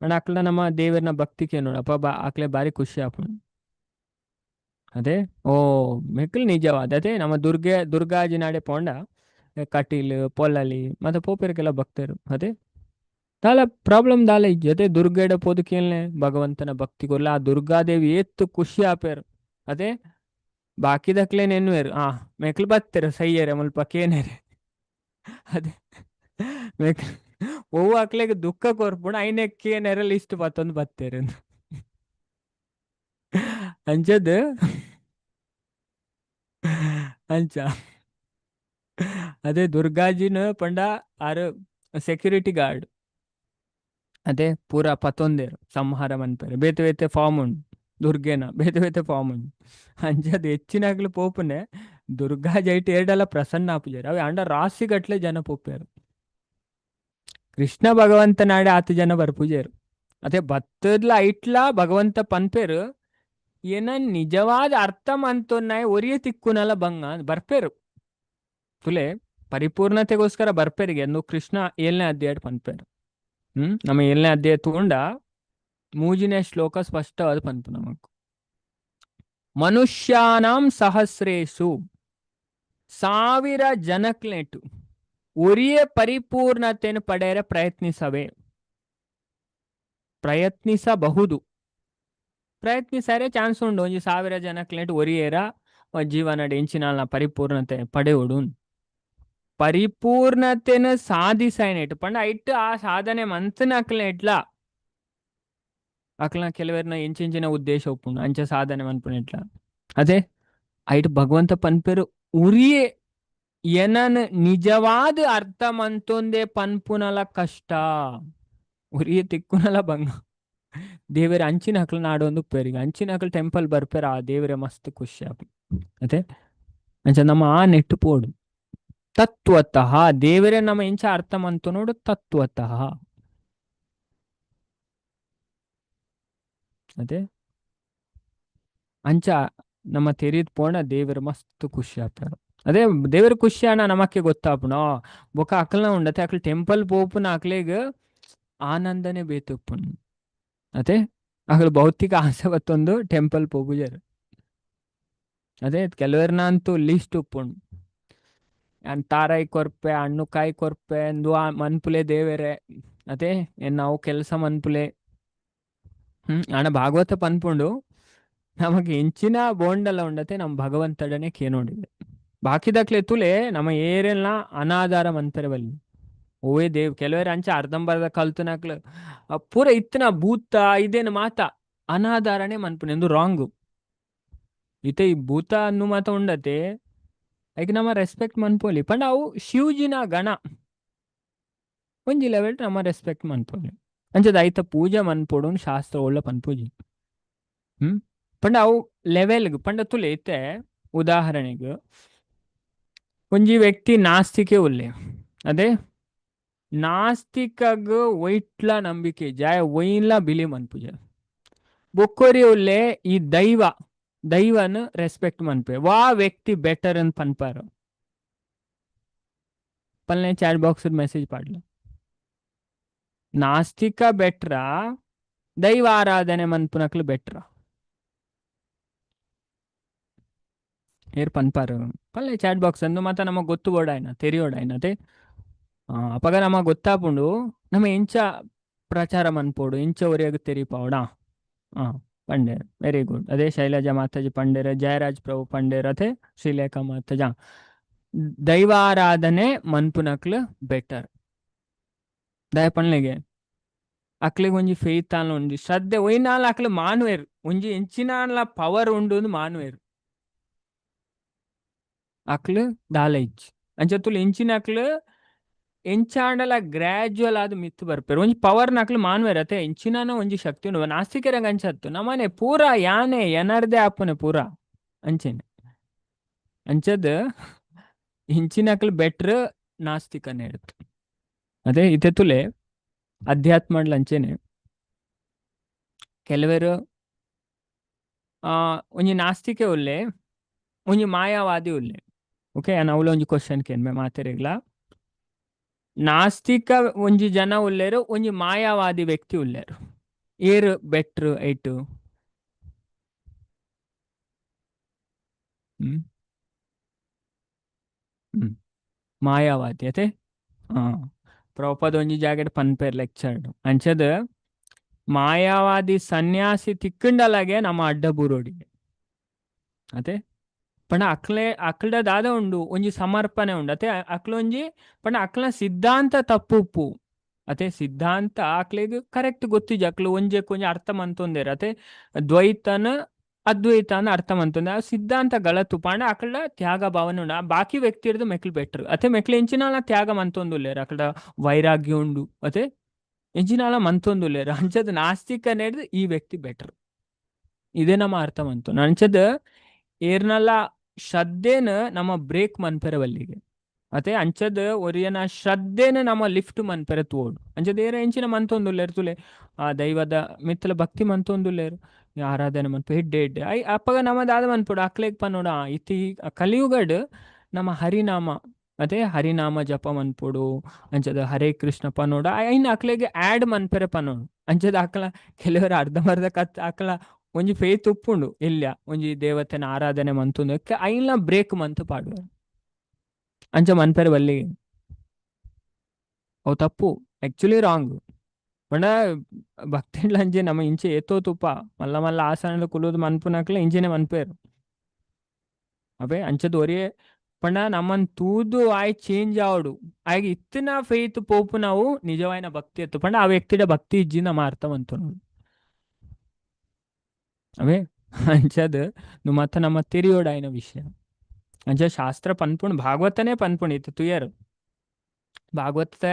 ಅಣ್ಣ ಅಕ್ಲ ನಮ್ಮ ದೇವರನ ಭಕ್ತಿಗೆ ನೋಡಪ್ಪ ಬಾ ಆಕ್ಲೆ ಬಾರಿ ಖುಷಿ ಆಪುಂಡು. ಅದೇ ಓ ಮೆಕ್ಕಲ್ ನಿಜವಾದ. ಅದೇ ನಮ್ಮ ದುರ್ಗೆ ದುರ್ಗಾಜಿನಾಡೆ ಪೋಂಡ ಕಟೀಲ್ ಪೊಲ್ಲಲಿ ಮತ್ತೆ ಪೋಪೆರ್ಗೆಲ್ಲ ಭಕ್ತರು. ಅದೇ ದಾಲ ಪ್ರಾಬ್ಲಮ್ ದಾಲ ಇಜ್ಜಿ. ಅದೇ ದುರ್ಗೆಡ ಪೋದು ಕೇಳ್ನೆ ಭಗವಂತನ ಭಕ್ತಿ ಕೊರ್ಲ ಆ ದುರ್ಗಾದೇವಿ ಏತ್ತು ಖುಷಿ ಆಪೇರು. ಅದೇ ಬಾಕಿದಕ್ಲೇನ್ ಎನ್ನುವೇರು ಆ ಮೆಕ್ಲು ಬತ್ತೆರು ಸೈಯರೆ ಮುಲ್ಪ ಕೇನೇರೆ. ಅದೇ ಮೆಕ್ಲು ಒವ್ವು ಅಕ್ಲೆಗ್ ದುಃಖ ಕೊರ್ಪುಂಡು ಐನೆ ಕೇನೆರೆ ಲಿಸ್ಟ್ ಪತ್ತೊಂದು ಬತ್ತೇರು ಅಂಚದ್ ಅಂಚ. ಅದೇ ದುರ್ಗಾಜಿನ ಪಂಡ ಆರು ಸೆಕ್ಯೂರಿಟಿ ಗಾರ್ಡ್. ಅದೇ ಪೂರ ಪತ್ತೊಂದೇರು ಸಂಹಾರ ಮನ್ಪೆರ್ ಬೇತೆ ಬೇತೆ ಫಾರ್ಮ್ ಉಂಡು ದುರ್ಗೆನ ಬೇತೆ ಬೇತೆ ಫಾರ್ಮ್ ಉಂಡು. ಅಂಚ ಅದು ಹೆಚ್ಚಿನಾಗ್ಲು ಪೋಪುನೆ ದುರ್ಗಾ ಜೈಟ್ ಏರ್ಡಲ ಪ್ರಸನ್ನ ಆಪುಜೆರ್ ಅವೆ ಅಂಡ ರಾಶಿ ಗಟ್ಲೆ ಜನ ಪೋಪೆರ್. ಕೃಷ್ಣ ಭಗವಂತ ನಾಡೆ ಆತ ಜನ ಬರ್ಪುಜೆರ್. ಅದೇ ಬತ್ತದ್ಲ ಐಟ್ಲ ಭಗವಂತ ಪನ್ಪೆರ್ ಏನ ನಿಜವಾದ ಅರ್ಥ ಮಂತೊನ್ನಾಯ್ ಒರಿಯ ತಿಕ್ಕುನಲ ಬಂಗ ಬರ್ಪೆರು. ತುಲೆ ಪರಿಪೂರ್ಣತೆಗೋಸ್ಕರ ಬರ್ಪೆರಿಗೆ ಎಂದು ಕೃಷ್ಣ 7ನೇ ಅಧ್ಯಾಯ ಪನ್ಪೆರ್. ನಮ್ಮ 7ನೇ ಅಧ್ಯಾಯ ತೂಂಡ 3ನೇ ಶ್ಲೋಕ ಸ್ಪಷ್ಟವಾದ ಪನ್ಪು ನಮಕ್. ಮನುಷ್ಯಾನಾಂ ಸಹಸ್ರೇಶು ಸಾವಿರ ಜನಕ್ಲೆಟು ಒರಿಯೇ ಪರಿಪೂರ್ಣತೆಯನ್ನು ಪಡೆಯರೆ ಪ್ರಯತ್ನಿಸವೆ, ಪ್ರಯತ್ನಿಸಬಹುದು, ಪ್ರಯತ್ನಿಸರೆ ಚಾನ್ಸ್ ಉಂಡು. ಒಂಜಿ ಸಾವಿರ ಜನಕ್ಲೆಟ್ ಒರಿಯೇರ ಜೀವನ ಎಂಚಿನಾಲ್ನ ಪರಿಪೂರ್ಣತೆ ಪಡೆಯೋಡು. ಪರಿಪೂರ್ಣತೆನ ಸಾಧಿಸೈನೆಟ್ ಪಂಡ ಐಟ್ ಆ ಸಾಧನೆ ಮಂತನ ಅಕ್ಲ ಎಟ್ಲ ಅಕ್ಲ ಕೆಲವರ್ನ ಎಂಚೆಂಚಿನ ಉದ್ದೇಶ ಉಪ್ಪುಂಡು ಅಂಚ ಸಾಧನೆ ಮನ್ಪುನೆಟ್ಲ. ಅದೇ ಐಟ್ ಭಗವಂತ ಪನ್ಪೆರು ಉರಿಯೇ ಏನನ್ ನಿಜವಾದ ಅರ್ಥ ಮಂತೊಂದೇ ಪನ್ಪುನಲ ಕಷ್ಟ, ಉರಿಯೇ ತಿಕ್ಕುನಲ ಬಂಗ. ದೇವರ ಅಂಚಿನ ಹಕ್ಲು ನಾಡೊಂದು ಉಪ್ಪೇರಿಗೆ ಅಂಚಿನ ಹಕ್ಲು ಟೆಂಪಲ್ ಬರ್ಪೇರ ಆ ದೇವರ ಮಸ್ತ್ ಖುಷಿ ಆಪು. ಅದೇ ಅಂಚ ನಮ್ಮ ಆ ನೆಟ್ಟು ಪೋಡು ತತ್ವತಃ ದೇವರೇ ನಮ್ಮ ಎಂಚ ಅರ್ಥ ಮಂತು ನೋಡು ತತ್ವತಃ. ಅದೇ ಅಂಚ ನಮ್ಮ ತೆರಿದ್ ಪೋಣ ದೇವರ ಮಸ್ತ್ ಖುಷಿ ಆಪೇರು. ಅದೇ ದೇವರ ಖುಷಿ ಅಣ್ಣ ನಮಕ್ಕೆ ಗೊತ್ತಾಪುಣ ಬೊಕ ಅಕ್ಲನ ಉಂಡತೆ ಅಕ್ಲ ಟೆಂಪಲ್ ಪೋಪುನ ಅಕ್ಲೆಗ್ ಆನಂದನೆ ಬೇತುಪ್ಪುನು. ಅದೇ ಅಕ್ಲು ಭೌತಿಕ ಆಸೆ ಬತ್ತೊಂದು ಟೆಂಪಲ್ ಪೋಪುಜೆರ್. ಅದೇ ಕೆಲವರ್ನ ಅಂತೂ ಲಿಸ್ಟ್ ಉಪ್ಪುಂಡು ಅನ್ ತಾರಾಯಿ ಕೊರ್ಪೆ ಹಣ್ಣುಕಾಯಿ ಕೊರ್ಪೆ ಅಂದು ಆ ಮನ್ಪುಲೆ ದೇವೆರೆ. ಅದೇ ನಾವು ಕೆಲಸ ಮನ್ಪುಲೆ. ಅಣ್ಣ ಭಾಗವತ ಪನ್ಪುಂಡು ನಮಗೆ ಎಂಚಿನ ಬೋಂಡಲ ಉಂಡತೆ ನಮ್ಮ ಭಗವಂತಡನೆ ಕೇನೋಡಿದೆ. ಬಾಕಿದಕ್ಲೆ ತುಲೆ ನಮ್ಮ ಏರೆಲ್ಲ ಅನಾಧಾರ ಮನ್ಪೆರೆ ಬಲ್ಲಿ ಓವೇ ದೇವ್ ಕೆಲವರು ಅಂಚ ಅರ್ಧಂಬರ್ಧ ಕಲ್ತುನಕ್ಲು ಪೂರ ಇತ್ತನ ಭೂತ ಇದೇನು ಮಾತ ಅನಾಧಾರನೇ ಮನ್ಪುನೆ ಎಂದು ರಾಂಗು. ಇತ್ತೆ ಈ ಭೂತ ಅನ್ನು ಮಾತ ಉಂಡತೆ ಐಕ್ ನಮ್ಮ ರೆಸ್ಪೆಕ್ಟ್ ಮನ್ಪೋಲಿ ಪಂಡ ಅವು ಶಿವಜಿನ ಗಣ ಒಂಜಿ ಲೆವೆಲ್ ನಮ್ಮ ರೆಸ್ಪೆಕ್ಟ್ ಮನ್ಪೋಲಿ ಅಂಚದ ಐತ ಪೂಜೆ ಮನ್ಪೊಡು ಶಾಸ್ತ್ರ ಒಳ್ಳ ಪನ್ಪೂಜಿ. ಪಂಡ ಅವು ಲೆವೆಲ್ಗ್ ಪಂಡ ತುಲೆ ಇತ್ತೆ ಉದಾಹರಣೆಗೆ ಒಂಜಿ ವ್ಯಕ್ತಿ ನಾಸ್ತಿಕೆ ಉಲ್ಲೆ. ಅದೇ ನಾಸ್ತಿಕಗ್ ಒಯ್ಟ್ಲ ನಂಬಿಕೆ ಜಾಯ ಒಯ್ನ್ಲ ಬಿಲಿ ಮನ್ಪುಜ. ಬೊಕ್ಕೊರಿ ಉಲ್ಲೆ ಈ ದೈವ ದೈವನ್ ರೆಸ್ಪೆಕ್ಟ್ ಮನ್ಪೆ. ವಾ ವ್ಯಕ್ತಿ ಬೆಟರ್ ಅಂತ ಪನ್ಪಾರ? ಪಲ್ನೆ ಚಾಟ್ ಬಾಕ್ಸ್ ಮೆಸೇಜ್ ಪಾಡ್ಲ. ನಾಸ್ತಿಕ ಬೆಟ್ರಾ, ದೈವ ಆರಾಧನೆ ಮನ್ಪುನಕ್ಲು ಬೆಟ್ರಾ? ಏರ್ ಪನ್ಪಾರು ಪಲ್ಲೆ ಚಾಟ್ ಬಾಕ್ಸ್ ಅಂದು ಮಾತ ನಮಗ್ ಗೊತ್ತು ಬೋಡಾಯ್ನ ತೆರಿಯೋಡಾಯ್ನ ಅತೆ. ಅಪಗ ನಮ ಗೊತ್ತಾಪುಂಡು ನಮ ಎಂಚ ಪ್ರಚಾರ ಮನ್ಪೋಡು, ಎಂಚ ಒರಿಯಾಗ ತೆರಿಪಾವಡ. ಪಂಡೇರ್ ವೆರಿ ಗುಡ್. ಅದೇ ಶೈಲಜಾ ಮಾತಾಜಿ ಪಂಡೇರ್, ಜಯರಾಜ್ ಪ್ರಭು ಪಂಡೇರ್, ಅದೇ ಶ್ರೀಲೇಖಾ ಮಾತಾಜ. ದೈವಾರಾಧನೆ ಮನ್ಪುನಕ್ಲು ಬೆಟರ್. ದಯ ಪನ್ಲೆಗೆ ಅಕ್ಲೆಗ್ ಒಂಜಿ ಫೇತ್ ಆನ್ ಒಂಜಿ ಶ್ರದ್ಧೆ ಒಯ್ನಾಲ ಅಕ್ಲು ಮಾನುವೆರ್, ಒಂಜಿ ಎಂಚಿನಾನ್ಲ ಪವರ್ ಉಂಡು ಮಾನುವೆರ್. ಅಕ್ಲು ದಾಲ ಇಜ್ಜಿ ಅಂಚ ಎಂಚಿನ ಅಕ್ಲು ಎಂಚಾಂಡಲ ಗ್ರಾಜುವಲ್ ಆದ್ ಮಿತ್ತ್ ಬರ್ಪೆರ್. ಒಂಜಿ ಪವರ್ ನಕ್ಲು ಮಾನುವೆರ್ ಅತೆ ಎಂಚಿನಾನ ಒಂಜಿ ಶಕ್ತಿ ಉಂಡು. ನಾಸ್ತಿಕೆರಂಗ್ ಅಂಚತ್ತು ನಮನೆ ಪೂರಾ ಯಾನೆ ಎನರ್ದೆ ಆಪುನೆ ಪೂರಾ ಅಂಚೆನೆ. ಅಂಚದ್ ಇಂಚಿನಕ್ಲು ಬೆಟ್ರ್ ನಾಸ್ತಿಕನೆ ಎಡ್ತು. ಅದೇ ಇತ್ತೆ ತುಲೆ ಅಧ್ಯಾತ್ಮಡ್ಲ ಅಂಚೆನೆ ಕೆಲವರು ಒಂಜಿ ನಾಸ್ತಿಕೆ ಉಲ್ಲೆ, ಒಂಜಿ ಮಾಯಾವಾದಿ ಉಲ್ಲೆ. ಓಕೆ, ಯಾನ್ ಅವ್ಲ ಒಂಜಿ ಕ್ವಶನ್ ಕೇನ್ಬೆ ಮಾತೆರೆಗ್ಲಾ. ನಾಸ್ತಿಕ ಒಂಜಿ ಜನ ಉಲ್ಲೇರು, ಒಂಜಿ ಮಾಯಾವಾದಿ ವ್ಯಕ್ತಿ ಉಲ್ಲೇರು, ಏರ್ ಬೆಟ್ರ್ ಐಟು? ಹ್ಮ್ ಹ್ಮ್ ಮಾಯಾವಾದಿ ಅತೆ. ಪ್ರಭುಪಾದ ಒಂಜಿ ಜಾಗೆಡ್ ಪನ್ಪೇರ್ ಲೆಕ್ಚರ್ ಅಂಚದ ಮಾಯಾವಾದಿ ಸನ್ಯಾಸಿ ತಿಕ್ಕಂಡಲಾಗೆ ನಮ್ಮ ಅಡ್ಡ ಬೂರೋಡಿ ಅತೆ. ಪಂಡ ಅಕ್ಲೆ ಅಕ್ಲ್ಡ ದಾದ ಉಂಡು ಒಂಜಿ ಸಮರ್ಪಣೆ ಉಂಡು ಅತೆ. ಅಕ್ಲೊಂಜಿ ಪಂಡ ಅಕ್ಲ ಸಿದ್ಧಾಂತ ತಪ್ಪು ಉಪ್ಪು ಅತೆ. ಸಿದ್ಧಾಂತ ಅಕ್ಲೆಗ್ ಕರೆಕ್ಟ್ ಗೊತ್ತಿಜ್ಜಿ, ಅಕ್ಲು ಒಂಜೆಕ್ ಒಂಜಿ ಅರ್ಥ ಮಂತೊಂದೇರ್ ಅತೆ. ದ್ವೈತನ ಅದ್ವೈತನ ಅರ್ಥ ಮಂತೊಂದೆ, ಆ ಸಿದ್ಧಾಂತ ಗಲತು. ಪಂಡ ಅಕ್ಲ ತ್ಯಾಗ ಭಾವನೆ ಉಂಡು. ಆ ಬಾಕಿ ವ್ಯಕ್ತಿ ಹಿಡ್ದು ಮೆಕ್ಲು ಬೆಟ್ರ್ ಅತೆ. ಮೆಕ್ಲು ಎಂಚಿನಾಲ ತ್ಯಾಗ ಮಂತೊಂದುಲ್ಲೇರ್, ಅಕ್ಲ ವೈರಾಗ್ಯ ಉಂಡು ಅತೆ, ಎಂಚಿನಾಲ ಮಂತೊಂದುಲ್ಲೇರ್. ಅಂಚದ ನಾಸ್ತಿಕನೇ ಹಿಡ್ದು ಈ ವ್ಯಕ್ತಿ ಬೆಟ್ರ್. ಇದೇ ನಮ್ಮ ಅರ್ಥ ಮಂತೊಂದು. ಅಂಚದ ಏರ್ನಲ ಶ್ರದ್ಧೆನ ನಮ್ಮ ಬ್ರೇಕ್ ಮನ್ಪೆರೆ ಬಲ್ಲಿಗೆ ಅತೆ. ಅಂಚದ ಒರಿಯನ ಶ್ರದ್ಧೆನ ನಮ್ಮ ಲಿಫ್ಟ್ ಮನ್ಪೆರೆ ತೋಡು. ಅಂಚದ ಏರ ಎಂಚಿನ ಮಂತೊಂದುಲ್ಲೇರ್ ತುಲೆ, ಆ ದೈವದ ಮಿತ್ತಲ ಭಕ್ತಿ ಮಂತೊಂದುಲ್ಲೇರ್, ಆರಾಧನೆ ಮನ್ಪು ಹೆಡ್ಡೆ ಹೆಡ್ಡೆ I ಅಪ್ಪಗ ನಮ್ಮ ದಾದ ಮನ್ಪುಡು ಅಕ್ಲೆಗ್ ಪನ್ನೋಡ. ಇತ್ತಿ ಕಲಿಯುಗಡ್ ನಮ್ಮ ಹರಿನಾಮ ಅದೇ ಹರಿನಾಮ ಜಪ ಮನ್ಪುಡು, ಅಂಚದ ಹರೇ ಕೃಷ್ಣ ಪನ್ನೋಡ ಐನ್ ಅಕ್ಲೆಗ್ ಆಡ್ ಮನ್ಪೆರೆ ಪನ್ನೋಡು. ಅಂಚದ ಅಕ್ಲ ಕೆಲವರು ಅರ್ಧಂಬರ್ಧ ಕತ್ ಅಕ್ಲ ಒಂಜಿ ಫೇತ್ ಉಪ್ಪುಂಡು ಇಲ್ಲ ಒಂಜಿ ದೇವತೆನ ಆರಾಧನೆ ಮಂತುಂದು ಐನ್ಲ ಬ್ರೇಕ್ ಮಂತು ಪಾಡುವ. ಅಂಚ ಮನ್ಪೆರೆ ಬಲ್ಲಿ ಅವು ತಪ್ಪು, ಆಕ್ಚುಲಿ ರಾಂಗ್. ಪಂಡ ಭಕ್ತಿಡ್ಲ ಅಂಚೆ ನಮ್ಮ ಇಂಚೆ ಏತೋ ತುಪ್ಪ ಮಲ್ಲ ಮಲ್ಲ ಆಸನದ ಕುಲುದು ಮನ್ಪುನಕ್ಲೆ ಇಂಚೆನೆ ಮನ್ಪೇರು ಅವೇ. ಅಂಚದ ಒರಿಯೇ ಪಂಡ ನಮ್ಮನ್ ತೂದು ಆಯ್ ಚೇಂಜ್ ಆವಡು ಆಯ್ಗೆ ಇತ್ತಿನ ಫೇತ್ ಪೋಪು ನಾವು ನಿಜವಾಯಿನ ಭಕ್ತಿ ಎತ್ತು. ಪಂಡ ಆ ವ್ಯಕ್ತಿಡ ಭಕ್ತಿ ಇಜ್ಜಿ ನಮ್ಮ ಅರ್ಥ ಮಂತು ಅವೇ. ಅಂಚದ್ ಮತ್ತ ನಮ್ಮ ತೆರಿಯೋಡಾಯಿನ ವಿಷಯ. ಅಂಚ ಶಾಸ್ತ್ರ ಪನ್ಪುಂಡು, ಭಾಗವತನೇ ಪನ್ಪುಂಡು ಇತ್ತು ತುಯರ್. ಭಾಗವತ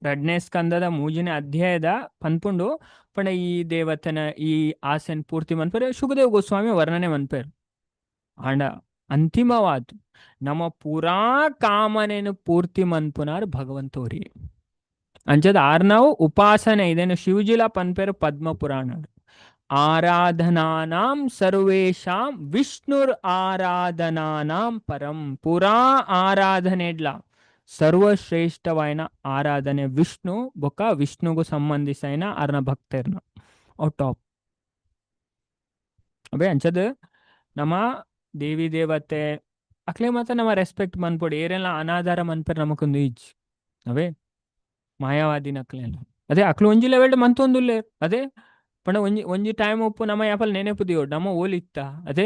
ರಡ್ನೇ ಸ್ಕಂದದ ಮೂಜನೇ ಅಧ್ಯಾಯದ ಪನ್ಪುಂಡು. ಪಂಡ ಈ ದೇವತನ ಈ ಆಸೆನ್ ಪೂರ್ತಿ ಮನ್ಪೇರು ಶುಕದೇವ್ ಗೋಸ್ವಾಮಿ ವರ್ಣನೆ ಮನ್ಪೇರು. ಆಂಡ ಅಂತಿಮವಾದ ನಮ್ಮ ಪೂರಾ ಕಾಮನೇನು ಪೂರ್ತಿ ಮನ್ಪುನಾರು ಭಗವಂತೋರಿ. ಅಂಚದ ಆರ್ ನಾವು ಉಪಾಸನೆ ಇದೇನು ಶಿವಜಿಲ ಪನ್ಪೇರು ಪದ್ಮ ಪುರಾಣ. ಆರಾಧನಾನಾಂ ಸರ್ವೇಷಾಂ ವಿಷ್ಣುರ್ ಆರಾಧನಾನಾಂ ಪರಂ. ಪೂರಾ ಆರಾಧನೆಡ್ಲ ಸರ್ವಶ್ರೇಷ್ಠವಾಯಿನ ಆರಾಧನೆ ವಿಷ್ಣು ಬೊಕ್ಕ ವಿಷ್ಣುಗು ಸಂಬಂಧಿಸೈನ ಅರ್ನ ಭಕ್ತರ್ನ ಅವು ಟಾಪ್. ಅವೇ ಅಂಚದ ನಮ್ಮ ದೇವಿ ದೇವತೆ ಅಕ್ಲೆ ಮಾತ್ರ ನಮ್ಮ ರೆಸ್ಪೆಕ್ಟ್ ಮನ್ಪೊಡು. ಏರೆಲ್ಲ ಅನಾಧಾರ ಮನ್ಪೆರ್ ನಮಕೊಂದು ಇಜ್ಜಿ ಅವೇ ಮಾಯಾವಾದಿನ ಅಕ್ಲೆಲ್ಲ. ಅದೇ ಅಕ್ಲು ಒಂಜಿ ಲೆವೆಲ್ ಮಂತೊಂದುಲ್ಲೆ ಅದೇ. ಪಂಡ ಒಂಜಿ ಒಂಜಿ ಟೈಮ್ ಉಪ್ಪು ನಮ್ಮ ಯಾಪಲ್ ನೆನಪು ದಿಯೋಡು ನಮ್ಮ ಓಲಿತ್ತ ಅದೇ.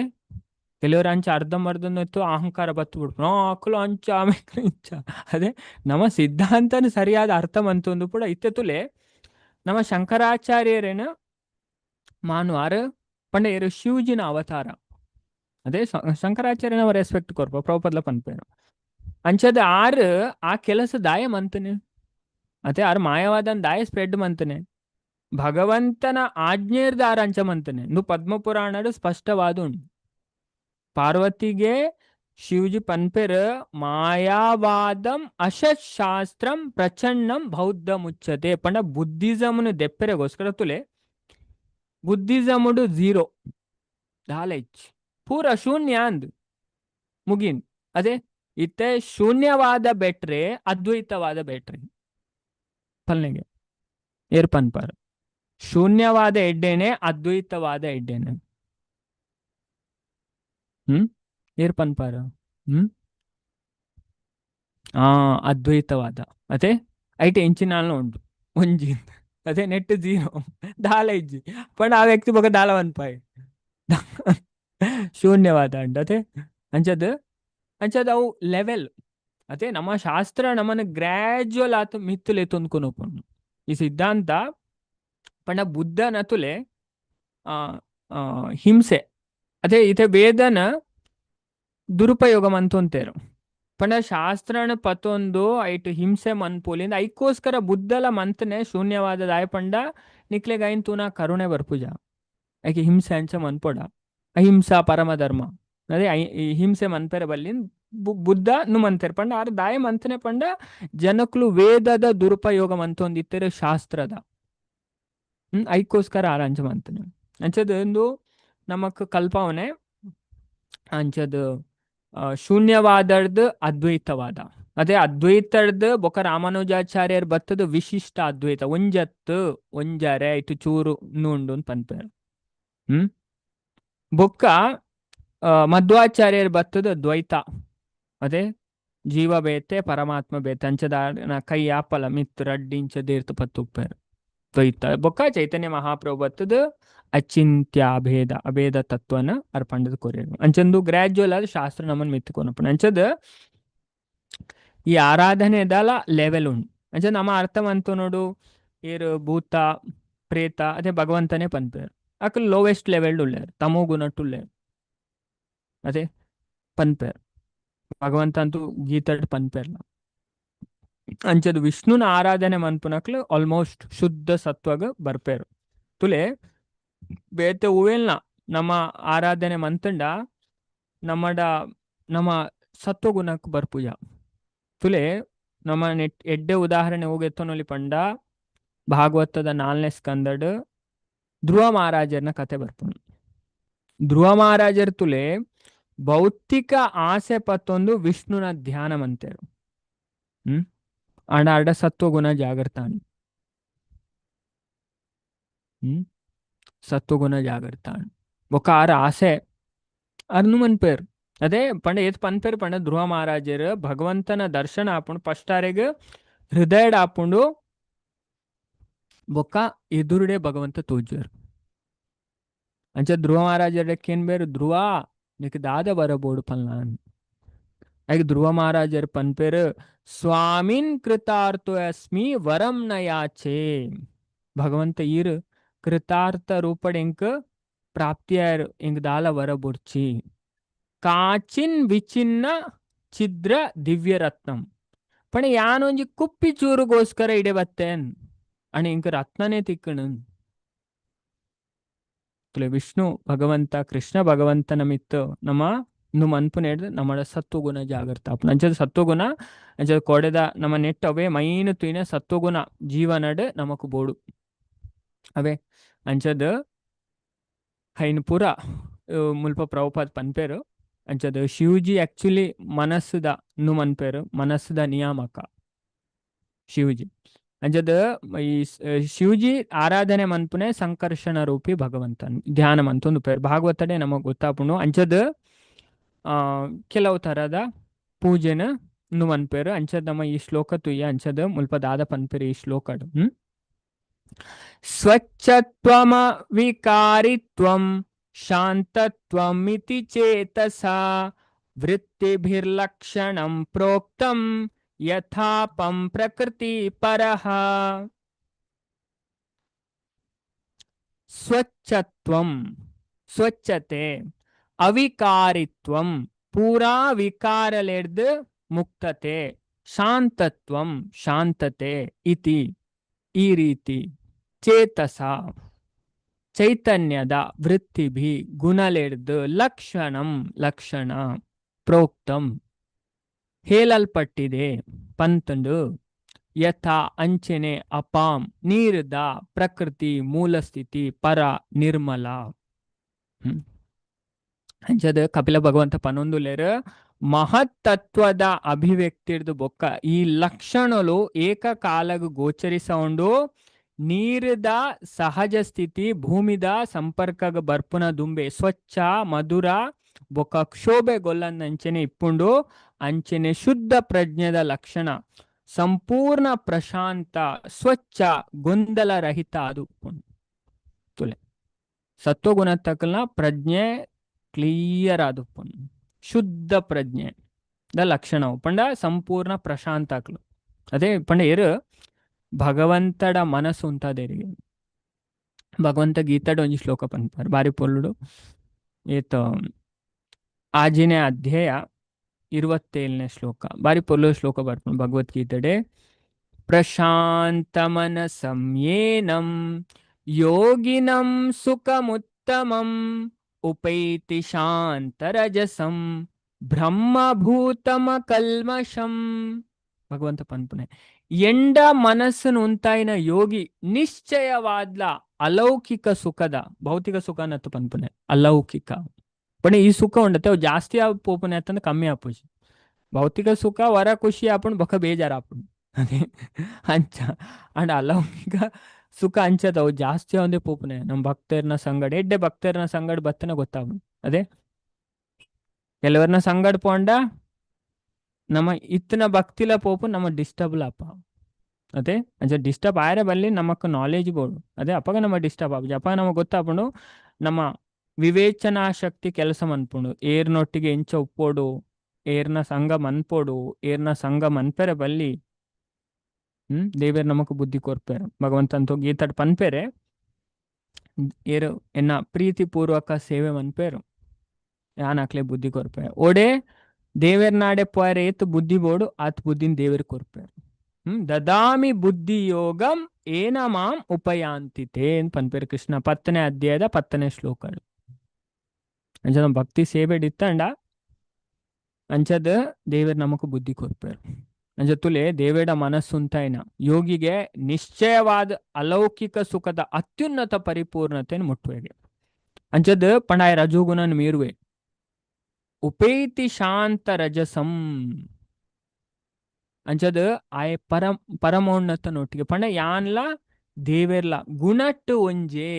ಕೆಲವರು ಅಂಚ ಅರ್ಧಂಬರ್ಧ ಇತ್ತು ಅಹಂಕಾರ ಬತ್ತು ಬಿಡ್ಪು ಅಕ್ಲು ಅಂಚ ಆಮೇಲೆ ಇಂಚ. ಅದೇ ನಮ್ಮ ಸಿದ್ಧಾಂತನ ಸರಿಯಾದ ಅರ್ಥ ಮಂತೊಂದು ಕೂಡ ಇತ್ತೆ ತುಲೆ. ನಮ್ಮ ಶಂಕರಾಚಾರ್ಯರೇನ ಮಾನುವಾರ ಪಂಡ ಏರು ಶಿವಜಿನ ಅವತಾರ. ಅದೇ ಶಂಕರಾಚಾರ್ಯನವ ರೆಸ್ಪೆಕ್ಟ್ ಕೊರ್ಪ ಪ್ರಭುಪದ್ಲ ಪನ್ಪೇರು. ಅಂಚದ ಆರು ಆ ಕೆಲಸ ದಾಯ ಮಂತನೆ ಅದೇ ಆರು ಮಾಯವಾದನ್ ದಾಯ ಸ್ಪ್ರೆಡ್ ಮಂತನೆ ಭಗವಂತನ ಆಜ್ಞೆರ್ದ ಆರು ಅಂಚ ಮಂತನೆ. ನು ಪದ್ಮಪುರಾಣಡು ಸ್ಪಷ್ಟವಾದ ಉಂಡು. ಪಾರ್ವತಿಗೆ ಶಿವಜಿ ಪನ್ಪೆರ್ ಮಾಯಾವಾದಂ ಅಶಾಸ್ತ್ರಂ ಪ್ರಚಂಡಂ ಬೌದ್ಧ ಮುಚ್ಚತೆ ಪಂಡ ಬುದ್ಧಿಸಮ್ನು ದೆಪ್ಪೆರೆಗೋಸ್ಕರ ತುಲೆ ಬುದ್ಧಿಸಮ್ಡು ಝೀರೋ ದಾಲ ಇಚ್ಚಿ ಪೂರ ಶೂನ್ಯ ಅಂದ್ ಮುಗಿನ್. ಅದೇ ಇತ್ತೆ ಶೂನ್ಯವಾದ ಬೆಟ್ರೆ ಅದ್ವೈತವಾದ ಬೆಟ್ರೆ ಪಲ್ನೆಗೆ ಏರ್ ಪನ್ಪಾರ್ ಶೂನ್ಯವಾದ ಎಡ್ಡೆನೆ ಅದ್ವೈತವಾದ ಎಡ್ಡೆನೆ? ಹ್ಮ್ ಏರ್ ಪನ್ಪಾರ? ಹ್ಮ್ ಆ ಅದ್ವೈತವಾದ. ಅದೇ ಐಟ್ ಎಂಚಿನಾಲ್ನ ಉಂಡು ಒಂಜಿ, ಅದೇ ನೆಟ್ ಝೀರೋ ದಾಲ ಇಜ್ಜಿ. ಪಂಡ ಆ ವ್ಯಕ್ತಿ ಬೊಕ ದಾಲ ಪನ್ಪಾಯ್ ಶೂನ್ಯವಾದ ಅಂಡ. ಅದೇ ಅಂಚದ್ ಅಂಚದ್ ಅವು ಲೆವೆಲ್. ಅದೇ ನಮ್ಮ ಶಾಸ್ತ್ರ ನಮ್ಮನ್ನ ಗ್ರಾಜುವಲ್ ಆತ ಮಿತ್ತುಲೆ ತೊಂದ್ಕೊನೋಪುಂಡು ಈ ಸಿದ್ಧಾಂತ. ಪಂಡ ಬುದ್ಧನ ತುಲೆ ಆ ಆ, ಹಿಂಸೆ ಅದೇ ಇತ್ತೆ ವೇದನ ದುರುಪಯೋಗ ಮಂತೊಂತೇರು. ಪಂಡ ಶಾಸ್ತ್ರನ ಪತೊಂದು ಐಟ್ ಹಿಂಸೆ ಮನ್ಪೊಲಿಂದ ಐಕೋಸ್ಕರ ಬುದ್ಧಲ ಮಂತನೆ ಶೂನ್ಯವಾದ ದಾಯ ಪಂಡ ನಿಕ್ಲೆಗ್ ಐನ್ ತೂನ ಕರುಣೆ ಬರ್ಪುಜ, ಐಕೆ ಹಿಂಸೆ ಅಂಚ ಮನ್ಪೊಡ, ಅಹಿಂಸಾ ಪರಮ ಧರ್ಮ. ಅದೇ ಈ ಹಿಂಸೆ ಮನ್ಪೆರೆ ಬಲ್ಲಿನ್ ಬುದ್ಧ ನು ಮಂತೆರ್. ಪಂಡ ಆರ್ ದಾಯ ಮಂತನೆ ಪಂಡ ಜನಕ್ಲು ವೇದದ ದುರುಪಯೋಗ ಮಂತೊಂದಿತ್ತೆರ್ ಶಾಸ್ತ್ರದ. ಐಕೋಸ್ಕರ ಆರ್ ಅಂಚ ಮಂತನೆ. ಅಂಚದ ಒಂದು ನಮಕ್ ಕಲ್ಪಾವನೆ ಅಂಚದ ಶೂನ್ಯವಾದರ್ದ್ ಅದ್ವೈತವಾದ. ಅದೇ ಅದ್ವೈತರ್ದ್ ಬೊಕ ರಾಮಾನುಜಾಚಾರ್ಯರ್ ಬತ್ತದ ವಿಶಿಷ್ಟ ಅದ್ವೈತ ಒಂಜತ್ತು ಒಂಜರೆ ಇಟ್ಟು ಚೂರು ನುಂಡು ಪನ್ಪೇರ್. ಬೊಕ್ಕ ಮಧ್ವಾಚಾರ್ಯರ್ ಬತ್ತದ ದ್ವೈತ. ಅದೇ ಜೀವ ಬೇತೆ ಪರಮಾತ್ಮ ಬೇತೆ ಅಂಚದ ಕೈ ಆಪಲ ಮಿತ್ತು ರಡ್ಡಿ ಇಂಚ ದೇರ್ತು ಪತ್ತುಪ್ಪೇರ್ ದ್ವೈತ. ಬೊಕ್ಕ ಚೈತನ್ಯ ಮಹಾಪ್ರಭು ಬತ್ತದ ಅಚಿಂತ್ಯ ಅಭೇದ ಅಭೇದ ತತ್ವನ ಅರ್ಪಂಡದ ಕೊರಿಯರು. ಅಂಚಂದು ಗ್ರಾಜುವಲ್ ಆದ ಶಾಸ್ತ್ರ ನಮ್ಮನ್ ಮಿತ್ತುಕೊನಪ್ಪಣ. ಅಂಚದ ಈ ಆರಾಧನೆದಲ ಲೆವೆಲ್ ಉಂಡು. ಅಂಚ ನಮ್ಮ ಅರ್ಥ ಮಂತು ನೋಡು ಏರು ಭೂತ ಪ್ರೇತ ಅದೇ ಭಗವಂತನೇ ಪನ್ಪೇರು ಅಕಲ್ ಲೋವೆಸ್ಟ್ ಲೆವೆಲ್ ಉಳ್ಳೇರು ತಮೋ ಗುಣಟ್ಟು ಉಳ್ಳೇರು. ಅದೇ ಪನ್ಪೇರು ಭಗವಂತ ಅಂತೂ ಗೀತಡ್ ಪನ್ಪೇರ್ಲ. ಅಂಚದ ವಿಷ್ಣುನ ಆರಾಧನೆ ಮನ್ಪುನಕ್ಲು ಆಲ್ಮೋಸ್ಟ್ ಶುದ್ಧ ಸತ್ವಗ ಬರ್ಪೇರು. ತುಲೆ ಬೇತೆ ಹೂವೆಲ್ನ ನಮ್ಮ ಆರಾಧನೆ ಮಂತಂಡ ನಮ್ಮಡ ನಮ್ಮ ಸತ್ವಗುಣಕ್ಕೆ ಬರ್ಪುಜ. ತುಲೆ ನಮ್ಮ ನೆಟ್ ಎಡ್ಡೆ ಉದಾಹರಣೆ ಹೋಗೆತ್ತೊನೊಲಿ ಪಂಡ ಭಾಗವತದ 4ನೇ ಸ್ಕಂದಡ್ ಧ್ರುವ ಮಹಾರಾಜರ್ನ ಕತೆ ಬರ್ಪುಂಡು. ಧ್ರುವ ಮಹಾರಾಜರ್ ತುಲೆ ಭೌತಿಕ ಆಸೆ ಪತ್ತೊಂದು ವಿಷ್ಣುನ ಧ್ಯಾನ ಮಂತೇರು. ಆಂಡ ಅರ್ಡ ಸತ್ವಗುಣ ಜಾಗೃತಾನ್. ಸತ್ವಗುಣ ಜಾಗೃತಾನ್ ಬೊಕ ಆರ್ ಆಸೆ ಅರ್ನು ಮನ್ಪೇರ್. ಅದೇ ಪಂಡ ಏತ್ ಪನ್ಪೇರ್ ಪಂಡ ಧ್ರುವ ಮಹಾರಾಜರ್ ಭಗವಂತನ ದರ್ಶನ ಆಪುಂಡು ಫಸ್ಟ್ ಆರೆಗ್ ಹೃದಯಡ್ ಆಪುಂಡು ಬೊಕ್ಕ ಎದುರುಡೆ ಭಗವಂತ ತೋಜುವೆರ್. ಅಂಚ ಧ್ರುವ ಮಹಾರಾಜರ ಕೇನ್ ಬೇರು ಧ್ರುವ ನಿಕ್ ದಾದ ಬರಬೋಡು ಪನ್ಲ. ಐಕ್ ಧ್ರುವ ಮಹಾರಾಜರ್ ಪನ್ಪೇರು ಸ್ವಾಮಿನ್ ಕೃತಾರ್ಥೋ ಅಸ್ಮಿ ವರಂ ನ ಯಾಚೆ. ಭಗವಂತ ಈರ್ ಕೃತಾರ್ಥ ರೂಪಡ್ ಎಂಕ್ ಪ್ರಾಪ್ತಿಯಾರ್ ಎಂಕ್ ದಾಲ ವರ ಬೊಡ್ಚಿ. ಕಾಚಿನ್ ವಿಚಿನ್ನ ಛಿದ್ರ ದಿವ್ಯ ರತ್ನಂ ಪಣ ಯಾನೊಂಜಿ ಕುಪ್ಪಿ ಚೂರುಗೋಸ್ಕರ ಇಡೆ ಬತ್ತೇನ್ ಅಣ್ಣ ಇಂಕ ರತ್ನನೇ ತಿಕ್ಕಣ. ವಿಷ್ಣು ಭಗವಂತ ಕೃಷ್ಣ ಭಗವಂತನ ಮಿತ್ತು ನಮ್ಮ ನು ಮನ್ಪುನ ಹಿಡ್ದು ನಮ್ಮ ಸತ್ವಗುಣ ಜಾಗೃತ ಆಪುಂಡು. ಅಂಚದ ಸತ್ವಗುಣ ಅಂಚದ ಕೋಡೆದ ನಮ್ಮ ನೆಟ್ ಅವೇ ಮೈನ್ ತೂಯಿನ ಸತ್ವಗುಣ ಜೀವನಡ್ ನಮಕ್ ಬೋಡು ಅವೇ. ಅಂಚದ ಹೈನ್ ಪೂರ ಮುಲ್ಪ ಪ್ರಭುಪಾದ್ ಪನ್ಪೇರು. ಅಂಚದ ಶಿವಜಿ ಆಕ್ಚುಲಿ ಮನಸ್ಸುದ ನು ಮನ್ಪೇರು ಮನಸ್ಸುದ ನಿಯಾಮಕ ಶಿವಜಿ. ಅಂಚದ ಈ ಶಿವಜಿ ಆರಾಧನೆ ಮನ್ಪುನೆ ಸಂಕರ್ಷಣ ರೂಪಿ ಭಗವಂತನ್ ಧ್ಯಾನ ಮಂತೊಂದು ಪೇರು ಭಾಗವತಡೆ ನಮಗ್ ಗೊತ್ತಾಪುಂಡು. ಅಂಚದ ಕೆಲವು ತರದ ಪೂಜೆನ ನು ಮನ್ಪೇರು. ಅಂಚದ ನಮ್ಮ ಈ ಶ್ಲೋಕ ತುಯ್ಯ ಅಂಚದ ಮುಲ್ಪ ದಾದ ಪನ್ಪೇರು ಈ ಶ್ಲೋಕಡ್. ಸ್ವಚ್ಛತ್ವಮ ವಿಕಾರಿತ್ವಂ ಶಾಂತತ್ವಂ ಇತಿ ಚೇತಸಾ ವೃತ್ತಿಭಿರ್ಲಕ್ಷಣಂ ಪ್ರೋಕ್ತಂ ಯಥಾಪಂ ಪ್ರಕೃತಿ ಪರಃ. ಸ್ವಚ್ಛತ್ವಂ ಸ್ವಚ್ಛತೆ ಅವಿಕಾರಿತ್ವಂ ಪೂರಾ ವಿಕಾರಲೆಡ್ದ್ ಮುಕ್ತತೆ ಶಾಂತತ್ವಂ ಶಾಂತತೆ ಇತಿ ಈ ರೀತಿ ಚೇತಸ ಚೈತನ್ಯದ ವೃತ್ತಿಭಿ ಗುಣಲೆಡ್ದ್ ಲಕ್ಷಣಂ ಲಕ್ಷಣ ಪ್ರೋಕ್ತಂ ಹೇಳಲ್ಪಟ್ಟಿದೆ ಪಂತಂಡು. ಯಥಾ ಅಂಚನೆ ಅಪಾಂ ನೀರ್ದ ಪ್ರಕೃತಿ ಮೂಲಸ್ಥಿತಿ ಪರ ನಿರ್ಮಲ. ಅಂಚದ ಕಪಿಲ ಭಗವಂತ ಪನೊಂದುಲ್ಲೆರ್ ಮಹತ್ತತ್ವದ ಅಭಿವ್ಯಕ್ತಿರ್ದು ಬೊಕ್ಕ ಈ ಲಕ್ಷಣಲು ಏಕಕಾಲಗ್ ಗೋಚರಿಸೌಂಡು. ನೀರದ ಸಹಜ ಸ್ಥಿತಿ ಭೂಮಿದ ಸಂಪರ್ಕಗ ಬರ್ಪುನ ದುಂಬೆ ಸ್ವಚ್ಛ ಮಧುರ ಬೊಕ್ಕ ಕ್ಷೋಭೆ ಗೊಲ್ಲಂದಂಚನೆ ಇಪ್ಪುಂಡು. ಅಂಚನೆ ಶುದ್ಧ ಪ್ರಜ್ಞೆದ ಲಕ್ಷಣ ಸಂಪೂರ್ಣ ಪ್ರಶಾಂತ ಸ್ವಚ್ಛ ಗೊಂದಲ ರಹಿತ ಅದು ಉಪ್ಪುಂಡು. ತುಲೆ ಸತ್ವಗುಣತಕ್ಕಲ್ನ ಪ್ರಜ್ಞೆ ಕ್ಲಿಯರ್ ಆದುಪ್ಪುಂಡು. ಶುದ್ಧ ಪ್ರಜ್ಞೆ the ಲಕ್ಷಣ ಪಂಡ ಸಂಪೂರ್ಣ ಪ್ರಶಾಂತ ಆಕ್ಲು. ಅದೇ ಪಂಡ ಏರು ಭಗವಂತಡ ಮನಸ್ಸು ಉಂತಾದೇರಿಗೆ ಭಗವಂತ ಗೀತಾಡ ಒಂಜಿ ಶ್ಲೋಕ ಪನ್ಪಾರ್ ಬಾರಿ ಪೊರ್ಲುಡು. ಏತ ಆಜಿನೇ ಅಧ್ಯಾಯ 27ನೇ ಶ್ಲೋಕ ಬಾರಿ ಪೊರ್ಲು ಶ್ಲೋಕ ಬರ್ಪುಂಡು ಭಗವದ್ಗೀತೆಡೆ. ಪ್ರಶಾಂತ ಮನಸಂ ಯೇನಂ ಯೋಗಿನಂ ಸುಖಮುತ್ತಮಂ ಉಪೈತಿ ಶಾಂತರಜಸಂ ಬ್ರಹ್ಮಭೂತಮ ಕಲ್ಮಷಂ. ಭಗವಂತ ಪನ್ಪುನೆ ಎಂಡ ಮನಸ್ಸನ್ನು ಉಂತಾಯಿನ ಯೋಗಿ ನಿಶ್ಚಯವಾದ್ಲ ಅಲೌಕಿಕ ಸುಖದ ಭೌತಿಕ ಸುಖ ಅನ್ನತ್ತು ಪನ್ಪುನೆ ಅಲೌಕಿಕ. ಪಂಡ ಈ ಸುಖ ಉಂಡತೆ ಅವು ಜಾಸ್ತಿ ಪೋಪುನೆ ಅಂತಂದ್ರೆ ಕಮ್ಮಿ ಆಪುಜಿ. ಭೌತಿಕ ಸುಖ ವರ ಖುಷಿ ಆಪುಂಡು ಬೊಕ ಬೇಜಾರು ಆಪುಂಡು. ಅದೇ ಅಂಚ ಅಂಡ್ ಅಲೌಕಿಕ ಸುಖ ಅಂಚದ ಅವು ಜಾಸ್ತಿ ಒಂದೇ ಪೋಪುನೆ. ನಮ್ಮ ಭಕ್ತರ್ನ ಸಂಗಡ ಎಡ್ಡೆ ಭಕ್ತರ್ನ ಸಂಗಡ ಬತ್ತನ ಗೊತ್ತಾಗ. ಅದೇ ಕೆಲವರ್ನ ಸಂಗಡ ಪೋಂಡ ನಮ್ಮ ಇತ್ತನ ಭಕ್ತಿಲ ಪೋಪು ನಮ್ಮ ಡಿಸ್ಟರ್ಬ್ ಅಪ್ಪ. ಅದೇ ಅಂಚ ಡಿಸ್ಟರ್ಬ್ ಆಯರೆ ಬಲ್ಲಿ ನಮಕ್ ನಾಲೆಜ್ ಬೋಡು. ಅದೇ ಅಪ್ಪಗ ನಮ್ಮ ಡಿಸ್ಟರ್ಬ್ ಆಪುಜಿ. ಅಪ್ಪ ನಮಗೆ ಗೊತ್ತಾಪುಂಡು ನಮ್ಮ ವಿವೇಚನಾ ಶಕ್ತಿ ಕೆಲಸ ಮನ್ಪುಂಡು. ಏರ್ನೊಟ್ಟಿಗೆ ಎಂಚ ಉಪ್ಪೋಡು, ಏರ್ನ ಸಂಘ ಮನ್ಪೋಡು, ಏರ್ನ ಸಂಘ ಮನ್ಪೆರೆ ಬಲ್ಲಿ. ದೇವೇರ್ ನಮಕ್ ಬುದ್ಧಿ ಕೊರ್ಪೇರು ಭಗವಂತಂತ ಗೀತಾಡ್ ಪನ್ಪೇರೆ. ಏರು ಎನ್ನ ಪ್ರೀತಿ ಪೂರ್ವಕ ಸೇವೆ ಮನ್ಪೇರು ಯಾನ್ ಅಕ್ಲೆ ಬುದ್ಧಿ ಕೊರ್ಪೆ. ಓಡೆ ದೇವೇರ್ ನಾಡೆ ಪೋಯರೆ ಏತ್ ಬುದ್ಧಿ ಬೋಡು ಆತ್ ಬುದ್ಧಿನ ದೇವೇರ್ ಕೊರ್ಪೇರು. ದದಾಮಿ ಬುದ್ಧಿ ಯೋಗಂ ಏನ ಮಾಂ ಉಪಯಾಂತಿತೆ ಅಂತ ಪನ್ಪೇರು ಕೃಷ್ಣ 10ನೇ ಅಧ್ಯಾಯದ 10ನೇ ಶ್ಲೋಕ. ಅಂಚ ಭಕ್ತಿ ಸೇವೆ ಇತ್ತಂಡ ಅಂಚದ ದೇವೇರ್ ನಮಕ್ ಬುದ್ಧಿ ಕೊರ್ಪೇರು. ಅಂಚ ತುಲೆ ದೇವೇಡ ಮನಸ್ಸುಂತಾಯ್ನ ಯೋಗಿಗೆ ನಿಶ್ಚಯವಾದ ಅಲೌಕಿಕ ಸುಖದ ಅತ್ಯುನ್ನತ ಪರಿಪೂರ್ಣತೆಯನ್ನು ಮುಟ್ಟುವೆಗೆ. ಅಂಚದ ಪಂಡಾಯ ರಜೋಗುಣನ್ ಮೀರುವೆ ಉಪೇತಿ ಶಾಂತ ರಜಸಂ. ಅಂಚದ ಆಯ ಪರಮೋನ್ನತ ನೊಟ್ಟಿಗೆ ಪಂಡ ಯಾನ್ಲ ದೇವೆರ್ಲ ಗುಣಟ್ಟು ಒಂಜೆ.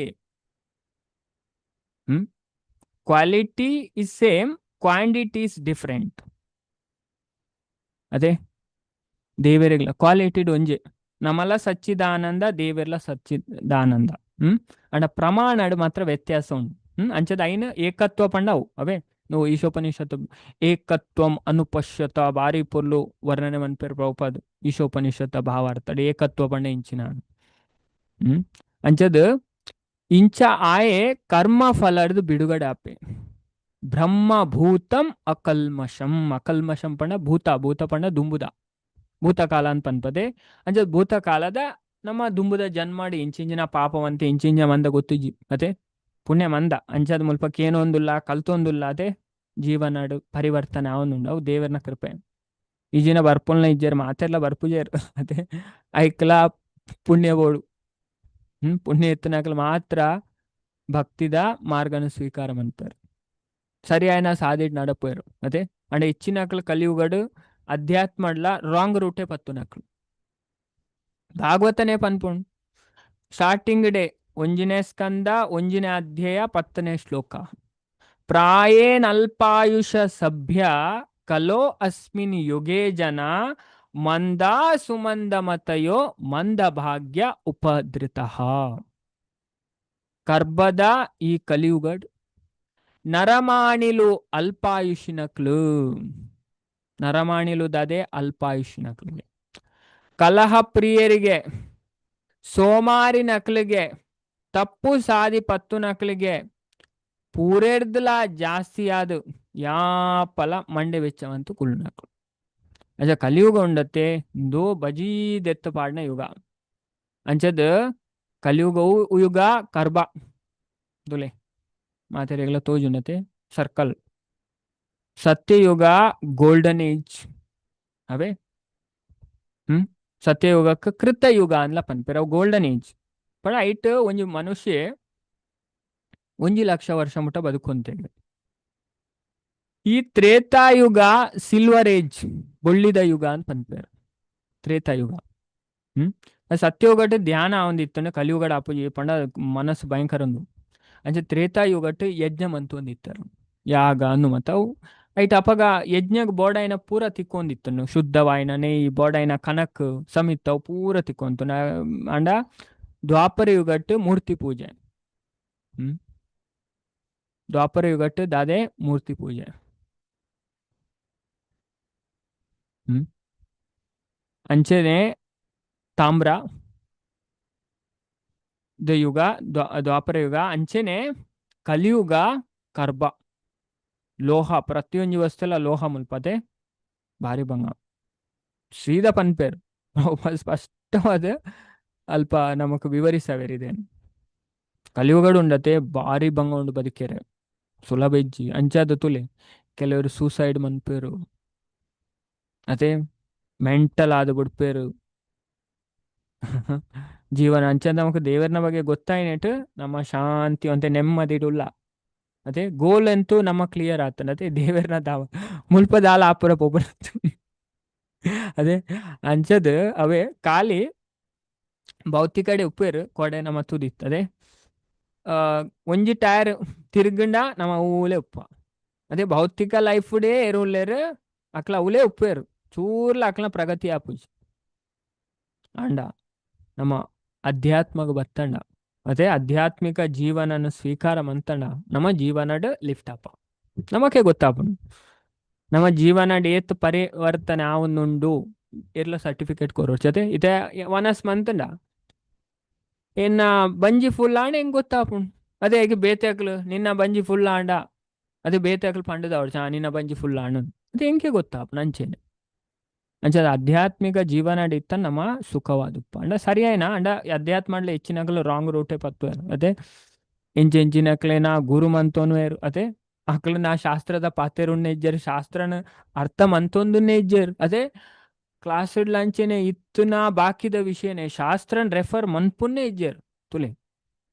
Quality is same, quantity is different. ಅದೇ ದೇವರಿಗ್ಲ ಕ್ವಾಲಿಟಿ ಒಂಜೆ. ನಮ್ಮಲ್ಲ ಸಚ್ಚಿದಾನಂದ ದೇವೆರ್ಲ ಸಚ್ಚಿದಾನಂದ. ಅಂಡ ಪ್ರಮಾಣ ಮಾತ್ರ ವ್ಯತ್ಯಾಸ ಉಂಟು. ಅಂಚದ ಐನ ಏಕತ್ವ ಪಂಡವು ಅವೇ నువ్వు ಈಶೋಪನಿಷತ್ತು ಏಕತ್ವಂ ಅನುಪಶ್ಯತ ಬಾರಿ ಪೊರ್ಲು ವರ್ಣನೆ ಮನ್ಪೇರು ಪ್ರಭುಪಾದ್ ಈಶೋಪನಿಷತ್ತ ಭಾವಾರ್ಥ ಏಕತ್ವ ಪಂಡ ಇಂಚಿನ. ಅಂಚದ ಇಂಚ ಆಯೆ ಕರ್ಮ ಫಲರ್ದು ಬಿಡುಗಡೆ ಆಪೆ. ಬ್ರಹ್ಮಭೂತಂ ಅಕಲ್ಮಷಂ. ಅಕಲ್ಮಷಂ ಪಂಡ ಭೂತ, ಭೂತ ಪಂಡ ದುಂಬುದ ಭೂತಕಾಲ ಅಂತ ಪನ್ಪದೆ. ಅಂಚದ ಭೂತಕಾಲದ ನಮ್ಮ ದುಂಬುದ ಜನ್ಮಾಡಿ ಇಂಚಿಂಚಿನ ಪಾಪವಂತೆ ಇಂಚಿಂಚ ಮಂದ ಗೊತ್ತಿಜ್ಜಿ ಅದೇ ಪುಣ್ಯ ಮಂದ ಅಂಚದ ಮುಲ್ಪ ಏನೊಂದುಲ್ಲ ಕಲ್ತೊಂದುಲ್ಲ ಅದೇ ಜೀವನಾಡು ಪರಿವರ್ತನೆ ಆವೊಂದುಂಡು. ಅವು ದೇವರನ ಕೃಪೆ. ಈ ಜಿನ ಬರ್ಪುಲ್ನ ಇಜ್ಜೆರ್ ಮಾತೆರ್ಲ ಬರ್ಪುಜೆರ್ ಅದೇ ಐಕ್ಲ ಪುಣ್ಯ ಬೋಡು. ಪುಣ್ಯ ಎತ್ತನಕಲ್ ಮಾತ್ರ ಭಕ್ತಿದ ಮಾರ್ಗನ ಸ್ವೀಕಾರ ಮನ್ಪೇರು. ಸರಿಯಾಯನ ಸಾದಿಡ್ ನಡಪೇರು. ಅದೇ ಅಂಡ ಹೆಚ್ಚಿನಕ್ಲು ಕಲಿಯುಗಡು ಅಧ್ಯಾತ್ಮಡ್ಲ ರಾಂಗ್ ರೂಟೇ ಪತ್ತುನಕ್ಲು. ಭಾಗವತನೇ ಪನ್ಪುಂಡು ಸ್ಟಾರ್ಟಿಂಗ್ ಡೇ ಒಂಜಿನೇ ಸ್ಕಂದ 1ನೇ ಅಧ್ಯಾಯ 10ನೇ ಶ್ಲೋಕ. ಪ್ರಾಯೇನಲ್ಪಾಯುಷ ಸಭ್ಯ ಕಲೋ ಅಸ್ಮಿನ್ ಯುಗೇ ಜನ ಮಂದಾ ಸುಮಂದ ಮತಯೋ ಮಂದ ಭಾಗ್ಯ ಉಪದೃತಃ. ಕರ್ಬದ ಈ ಕಲಿಯುಗಡ್ ನರಮಾಣಿಲು ಅಲ್ಪಾಯುಷಿನಕ್ಲು. ನರಮಾಣಿಲು ದಾದೆ ಅಲ್ಪಾಯುಷಿನಕ್ಲಿಗೆ, ಕಲಹ ಪ್ರಿಯರಿಗೆ, ಸೋಮಾರಿ ನಕ್ಲಿಗೆ, ತಪ್ಪು ಸಾದಿ ಪತ್ತು ನಕ್ಲಿಗೆ ಪೂರೆರ್ದಲ ಜಾಸ್ತಿ ಆದ ಯಾಪಲ ಮಂಡೆ ವೆಚ್ಚವಂತು ಕುಳ್ಳು ನಕ್ಲು. ಅಂಚ ಕಲಿಯುಗ ಉಂಡತ್ತೆ ದೋ ಬಜೀ ದೆತ್ತ ಪಾಡ್ನ ಯುಗ. ಅಂಚದ ಕಲಿಯುಗವು ಯುಗ ಕರ್ಬ ದುಲೆ ಮಾತೆರೆಗ್ಲ ತೋಜುಂಡತೆ ಸರ್ಕಲ್. ಸತ್ಯಯುಗ ಗೋಲ್ಡನ್ ಏಜ್ ಅವೇ. ಸತ್ಯಯುಗಕ್ಕೆ ಕೃತಯುಗ ಅನ್ಲ ಪನ್ಪೆರ್. ಅವು ಗೋಲ್ಡನ್ ಏಜ್ ಪಂಡ ಐಟ್ ಒಂಜಿ ಮನುಷ್ಯ 1 ಲಕ್ಷ ವರ್ಷ ಮುಟ್ಟ ಬದುಕೊಂತೇವೆ. ಈ ತ್ರೇತಾಯುಗ ಸಿಲ್ವರ್ ಏಜ್, ಬೊಳ್ಳಿದ ಯುಗ ಅಂತ ಪನ್ಪೆರ್ ತ್ರೇತಾಯುಗ. ಸತ್ಯಯುಗಟ್ ಧ್ಯಾನ ಒಂದಿತ್ತಂಡ ಕಲಿಯುಗಡ ಅಪುಜಿ. ಪಂಡ ಮನಸ್ಸು ಭಯಂಕರ ಉಂದು. ಅಂಚ ತ್ರೇತಾಯುಗಟ್ ಯಜ್ಞ ಮಂತು ಒಂದಿತ್ತರು, ಯಾಗ ಅನ್ನು ಮತ್ತ ಅವು. ಐಟ್ ಅಪಗ ಯಜ್ಞಗ್ ಬೋಡಾಯಿನ ಪೂರ ತಿಕ್ಕೊಂದಿತ್ತನು. ಶುದ್ಧವಾಯಿನ ನೆಯ್, ಬೋಡಾಯಿನ ಕನಕ್ ಸಮಿತ್ ಅವು ಪೂರ ತಿಕ್ಕೊಂತು. ಅಂಡ ದ್ವಾಪರ ಯುಗಟ್ ಮೂರ್ತಿ ಪೂಜೆ. ದ್ವಾಪರ ಯುಗಟ್ ದಾದೆ? ಮೂರ್ತಿ ಪೂಜೆ. ಅಂಚನೆ ತಾಮ್ರ the ಯುಗ ದ್ವಾಪರ ಯುಗ. ಅಂಚನೆ ಕಲಿಯುಗ ಕರ್ಬ, ಲೋಹ. ಪ್ರತಿಯೊಂಜಿ ವಸ್ತುಲ ಲೋಹ ಮುಲ್ಪತೆ. ಭಾರಿ ಬಂಗ ಸೀದಾ ಪನ್ಪೇರ್, ಸ್ಪಷ್ಟವಾದ ಅಲ್ಪ ನಮಕ್ ವಿವರಿಸವೇರಿದೆ. ಕಲಿಯುಗಡು ಉಂಡತೆ ಭಾರಿ ಬಂಗ ಉಂಡು ಬದುಕೆರೆ ಸುಲಭ ಇಜ್ಜಿ. ಅಂಚಾದ ತುಲೆ ಕೆಲವರು ಸೂಸೈಡ್ ಮನ್ಪೇರು ಅದೇ, ಮೆಂಟಲ್ ಆದ ಬಿಡ್ಪೇರು ಜೀವನ. ಅಂಚ ನಮಕ್ ದೇವರನ ಬಗ್ಗೆ ಗೊತ್ತಾಯಿನೆಟ್ ನಮ್ಮ ಶಾಂತಿ ಅಂತೆ ನೆಮ್ಮದಿಡುಲ್ಲ. ಅದೇ ಗೋಲ್ ಅಂತೂ ನಮ್ಮ ಕ್ಲಿಯರ್ ಆತನ, ಅದೇ ದೇವರನ ದಾವ ಮುಲ್ಪ ದಾಲ ಆಪುರ ಪೋಪುನ. ಅದೇ ಅಂಚದ್ ಅವೇ ಖಾಲಿ ಭೌತಿಕಡೆ ಉಪ್ಪೇರು ಕೊಡೆ ನಮ್ಮ ತುದಿತ್ತು. ಒಂಜಿ ಟೈರ್ ತಿರುಗಂಡ ನಮ್ಮ ಊಲೇ ಉಪ್ಪ. ಅದೇ ಭೌತಿಕ ಲೈಫ್ ಡೇ ಏರುಲ್ಲೇರು ಅಕ್ಲ ಅವಲೇ ಉಪ್ಪೇರು, ಚೂರ್ಲ ಅಕ್ಲ ಪ್ರಗತಿ ಆಪುಜಿ. ಅಂಡ ನಮ್ಮ ಅಧ್ಯಾತ್ಮಗ ಬತ್ತಂಡ, ಅದೇ ಆಧ್ಯಾತ್ಮಿಕ ಜೀವನನ ಸ್ವೀಕಾರ ಮಂತಂಡ ನಮ್ಮ ಜೀವನಡ್ ಲಿಫ್ಟ್ ಅಪ ನಮಕೆ ಗೊತ್ತಾಪುಂಡು. ನಮ್ಮ ಜೀವನ ಏತ್ ಪರಿವರ್ತನೆ ಆವೊಂದುಂಡು ಎರ್ಲ ಸರ್ಟಿಫಿಕೇಟ್ ಕೊರೋರ್ಚಿ. ಅತೆ ಇತ್ತೆ ವನಸ್ ಮಂತಂಡ ಎನ್ನ ಬಂಜಿ ಫುಲ್ ಆಂಡ ಹೆಂಗ್ ಗೊತ್ತಾಪುಂಡು? ಅದೇ ಹೇಗೆ ಬೇತೆ ಅಕ್ಲು ನಿನ್ನ ಬಂಜಿ ಫುಲ್ ಆಂಡ, ಅದೇ ಬೇತೆ ಅಕ್ಲು ಪಂಡದವ್ರು ಚಾ ನಿನ್ನ ಬಂಜಿ ಫುಲ್ ಆಂಡ, ಅದೇ ಹೆಂಗೆ ಗೊತ್ತಾಪುಂಡು? ಅಂಚೆನೆ ಅಂಚ ಆಧ್ಯಾತ್ಮಿಕ ಜೀವನ ಇತ್ತ ನಮ್ಮ ಸುಖವಾದುಪ್ಪ. ಅಂಡ ಸರಿಯಾಯ್ನ ಅಂಡ ಅಧ್ಯಾತ್ಮ ಹೆಚ್ಚಿನಕಲು ರಾಂಗ್ ರೂಟೇ ಪತ್ತುವರು. ಅದೇ ಎಂಚೆಂಚಿನಕ್ಲೇನ ಗುರು ಮಂತೋನು, ಅದೇ ಅಕ್ಲು ನಾ ಶಾಸ್ತ್ರದ ಪಾತೆರುನ್ನೇ ಇಜ್ಜರು, ಶಾಸ್ತ್ರನ ಅರ್ಥ ಮಂತೊಂದುನ್ನೇ ಇಜ್ಜರು. ಅದೇ ಕ್ಲಾಸ್ ಲಂಚೆನೆ ಇತ್ತುನ ಬಾಕಿದ ವಿಷಯನೇ ಶಾಸ್ತ್ರನ್ ರೆಫರ್ ಮನ್ಪುನ್ನೇ ಇಜ್ಜರು. ತುಲೆ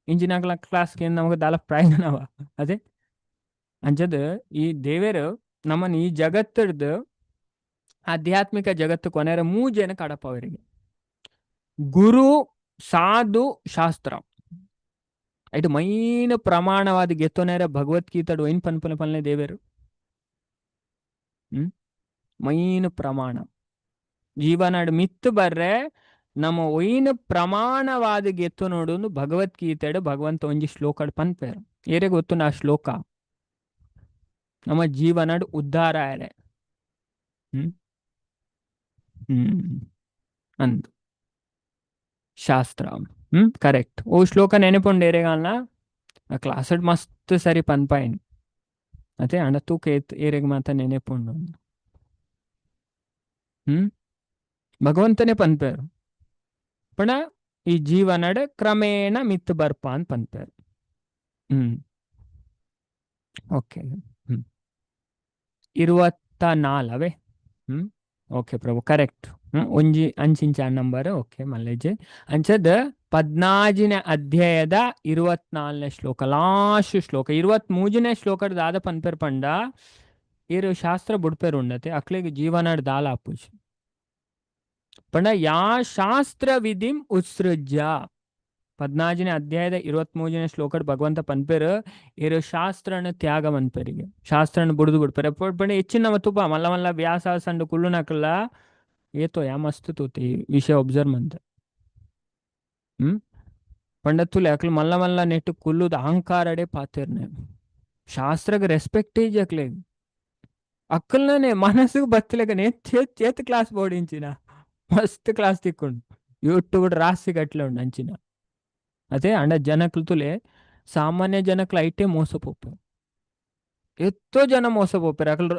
ಇಂಜಿನಕ್ಲ ಕ್ಲಾಸ್ಗೆ ನಮಗೆ ದಾಲ ಪ್ರಯೋಜನವ? ಅದೇ ಅಂಚದ ಈ ದೇವರು ನಮ್ಮನ್ನ ಈ ಜಗತ್ತದ ಆಧ್ಯಾತ್ಮಿಕ ಜಗತ್ತು ಕೊನೆರ ಮೂಜೆನ ಕಡಪವರಿಗೆ: ಗುರು, ಸಾಧು, ಶಾಸ್ತ್ರ. ಐಟ್ ಮೈನ್ ಪ್ರಮಾಣವಾದ ಗೆತ್ತೊನೇರ ಭಗವದ್ಗೀತೆಡ್ ಒಯಿನ್ ಪನ್ಪುನ ಪನ್ಲೆ ದೇವೆರು. ಮೈನ್ ಪ್ರಮಾಣ ಜೀವನಡ್ ಮಿತ್ತು ಬರ್ರೆ ನಮ್ಮ ಒಯಿನ್ ಪ್ರಮಾಣವಾದ ಗೆತ್ತು ನೋಡುಂದು ಭಗವದ್ಗೀತೆಡ್ ಭಗವಂತ ಒಂಜಿ ಶ್ಲೋಕಡ್ ಪನ್ಪೇರು. ಏರೆ ಗೊತ್ತು ಆ ಶ್ಲೋಕ? ನಮ್ಮ ಜೀವನಡ್ ಉದ್ಧಾರ ಆಯರೆ. ಹ್ಮ್ ಹ್ಮ್ ಅಂದು ಶಾಸ್ತ್ರ. ಕರೆಕ್ಟ್. ಓ ಶ್ಲೋಕ ನೆನಪುಂಡು ಏರೆಗಾಲ್ನ? ಕ್ಲಾಸ್ ಮಸ್ತ್ ಸರಿ ಪನ್ಪಾಯಿನ್ ಅದೇ. ಅಂಡ ತೂಕ ಏರೆಗ್ ಮಾತ ನೆನಪುಂಡು. ಭಗವಂತನೇ ಪನ್ಪೇರು ಪಂಡ ಈ ಜೀವನಡ್ ಕ್ರಮೇಣ ಮಿತ್ ಬರ್ಪ ಅಂತ ಪನ್ಪೇರು. ಓಕೆ. 24 ಅವೇ. ಓಕೆ ಪ್ರಭು, ಕರೆಕ್ಟ್. ಒಂಜಿ ಅಂಚಿಂಚ ನಂಬರ್. ಓಕೆ ಮಲ್ಲೇಜ್. ಅಂಚದ 14ನೇ ಅಧ್ಯಾಯದ 24ನೇ ಶ್ಲೋಕ, ಲಾಸ್ಟ್ ಶ್ಲೋಕ. 23ನೇ ಶ್ಲೋಕದ ದಾದ ಪನ್ಪೆರ್ ಪಂಡ, ಇರು ಶಾಸ್ತ್ರ ಬುಡ್ಪೆರ್ ಉಂಡತೆ, ಅಕ್ಲೆಗ್ ಜೀವನಡ್ ದಾಲ ಆಪುಜಿ. ಪಂಡ ಯಾ ಶಾಸ್ತ್ರ ವಿಧಿಂ ಉತ್ಸೃಜ್ಯ. 14ನೇ ಅಧ್ಯಾಯದ 23ನೇ ಶ್ಲೋಕಡ್ ಭಗವಂತ ಪನ್ಪೆರ್, ಇರು ಶಾಸ್ತ್ರನ ತ್ಯಾಗ ಮನ್ಪೆರಿಗೆ, ಶಾಸ್ತ್ರನ ಬುಡ್ದು ಬಿಡ್ಪೆರೆ. ಪಂಡ ಹೆಚ್ಚಿನ ತುಪ ಮಲ್ಲ ಮಲ್ಲ ವ್ಯಾಸ ಸಂಡು ಕುಳ್ಳುನಕಲ್ಲ ಏತೋ ಯಾ ಮಸ್ತ್ ತೂತೆ ಈ ವಿಷಯ ಒಬ್ಸರ್ವ್ ಮಂತ. ಪಂಡ ತುಲೆ ಅಕ್ಲು ಮಲ್ಲ ಮಲ್ಲ ನೆಟ್ಟು ಕುಲ್ಲುದ ಅಹಂಕಾರಡೆ ಪಾತೆರ್ನೆ, ಶಾಸ್ತ್ರಗ್ ರೆಸ್ಪೆಕ್ಟ್ ಇಜ್ಜಿ ಅಕ್ಲೆಗ್. ಅಕ್ಕಲ್ನೇ ಮನಸ್ಸಿಗೆ ಬತ್ತಲೆಗ ನೇತ್ ಚೇತ್ ಕ್ಲಾಸ್ ಬೋರ್ಡ್ ಇಂಚಿನ ಮಸ್ತ್ ಕ್ಲಾಸ್ ತಿಕ್ಕೊಂಡು ಯೂಟ್ಯೂಬ್ ರಾಸಿ ಗಟ್ಲೆ ಉಂಡು ಅಂಚಿನ. ಅದೇ ಅಂಡ ಜನಕ್ಲು ತುಲೆ, ಸಾಮಾನ್ಯ ಜನಕ್ಲು ಐಟೇ ಮೋಸ ಪೋಪೆರ್. ಎತ್ತೋ ಜನ ಮೋಸ ಪೋಪೆರ್. ಅಕಲ್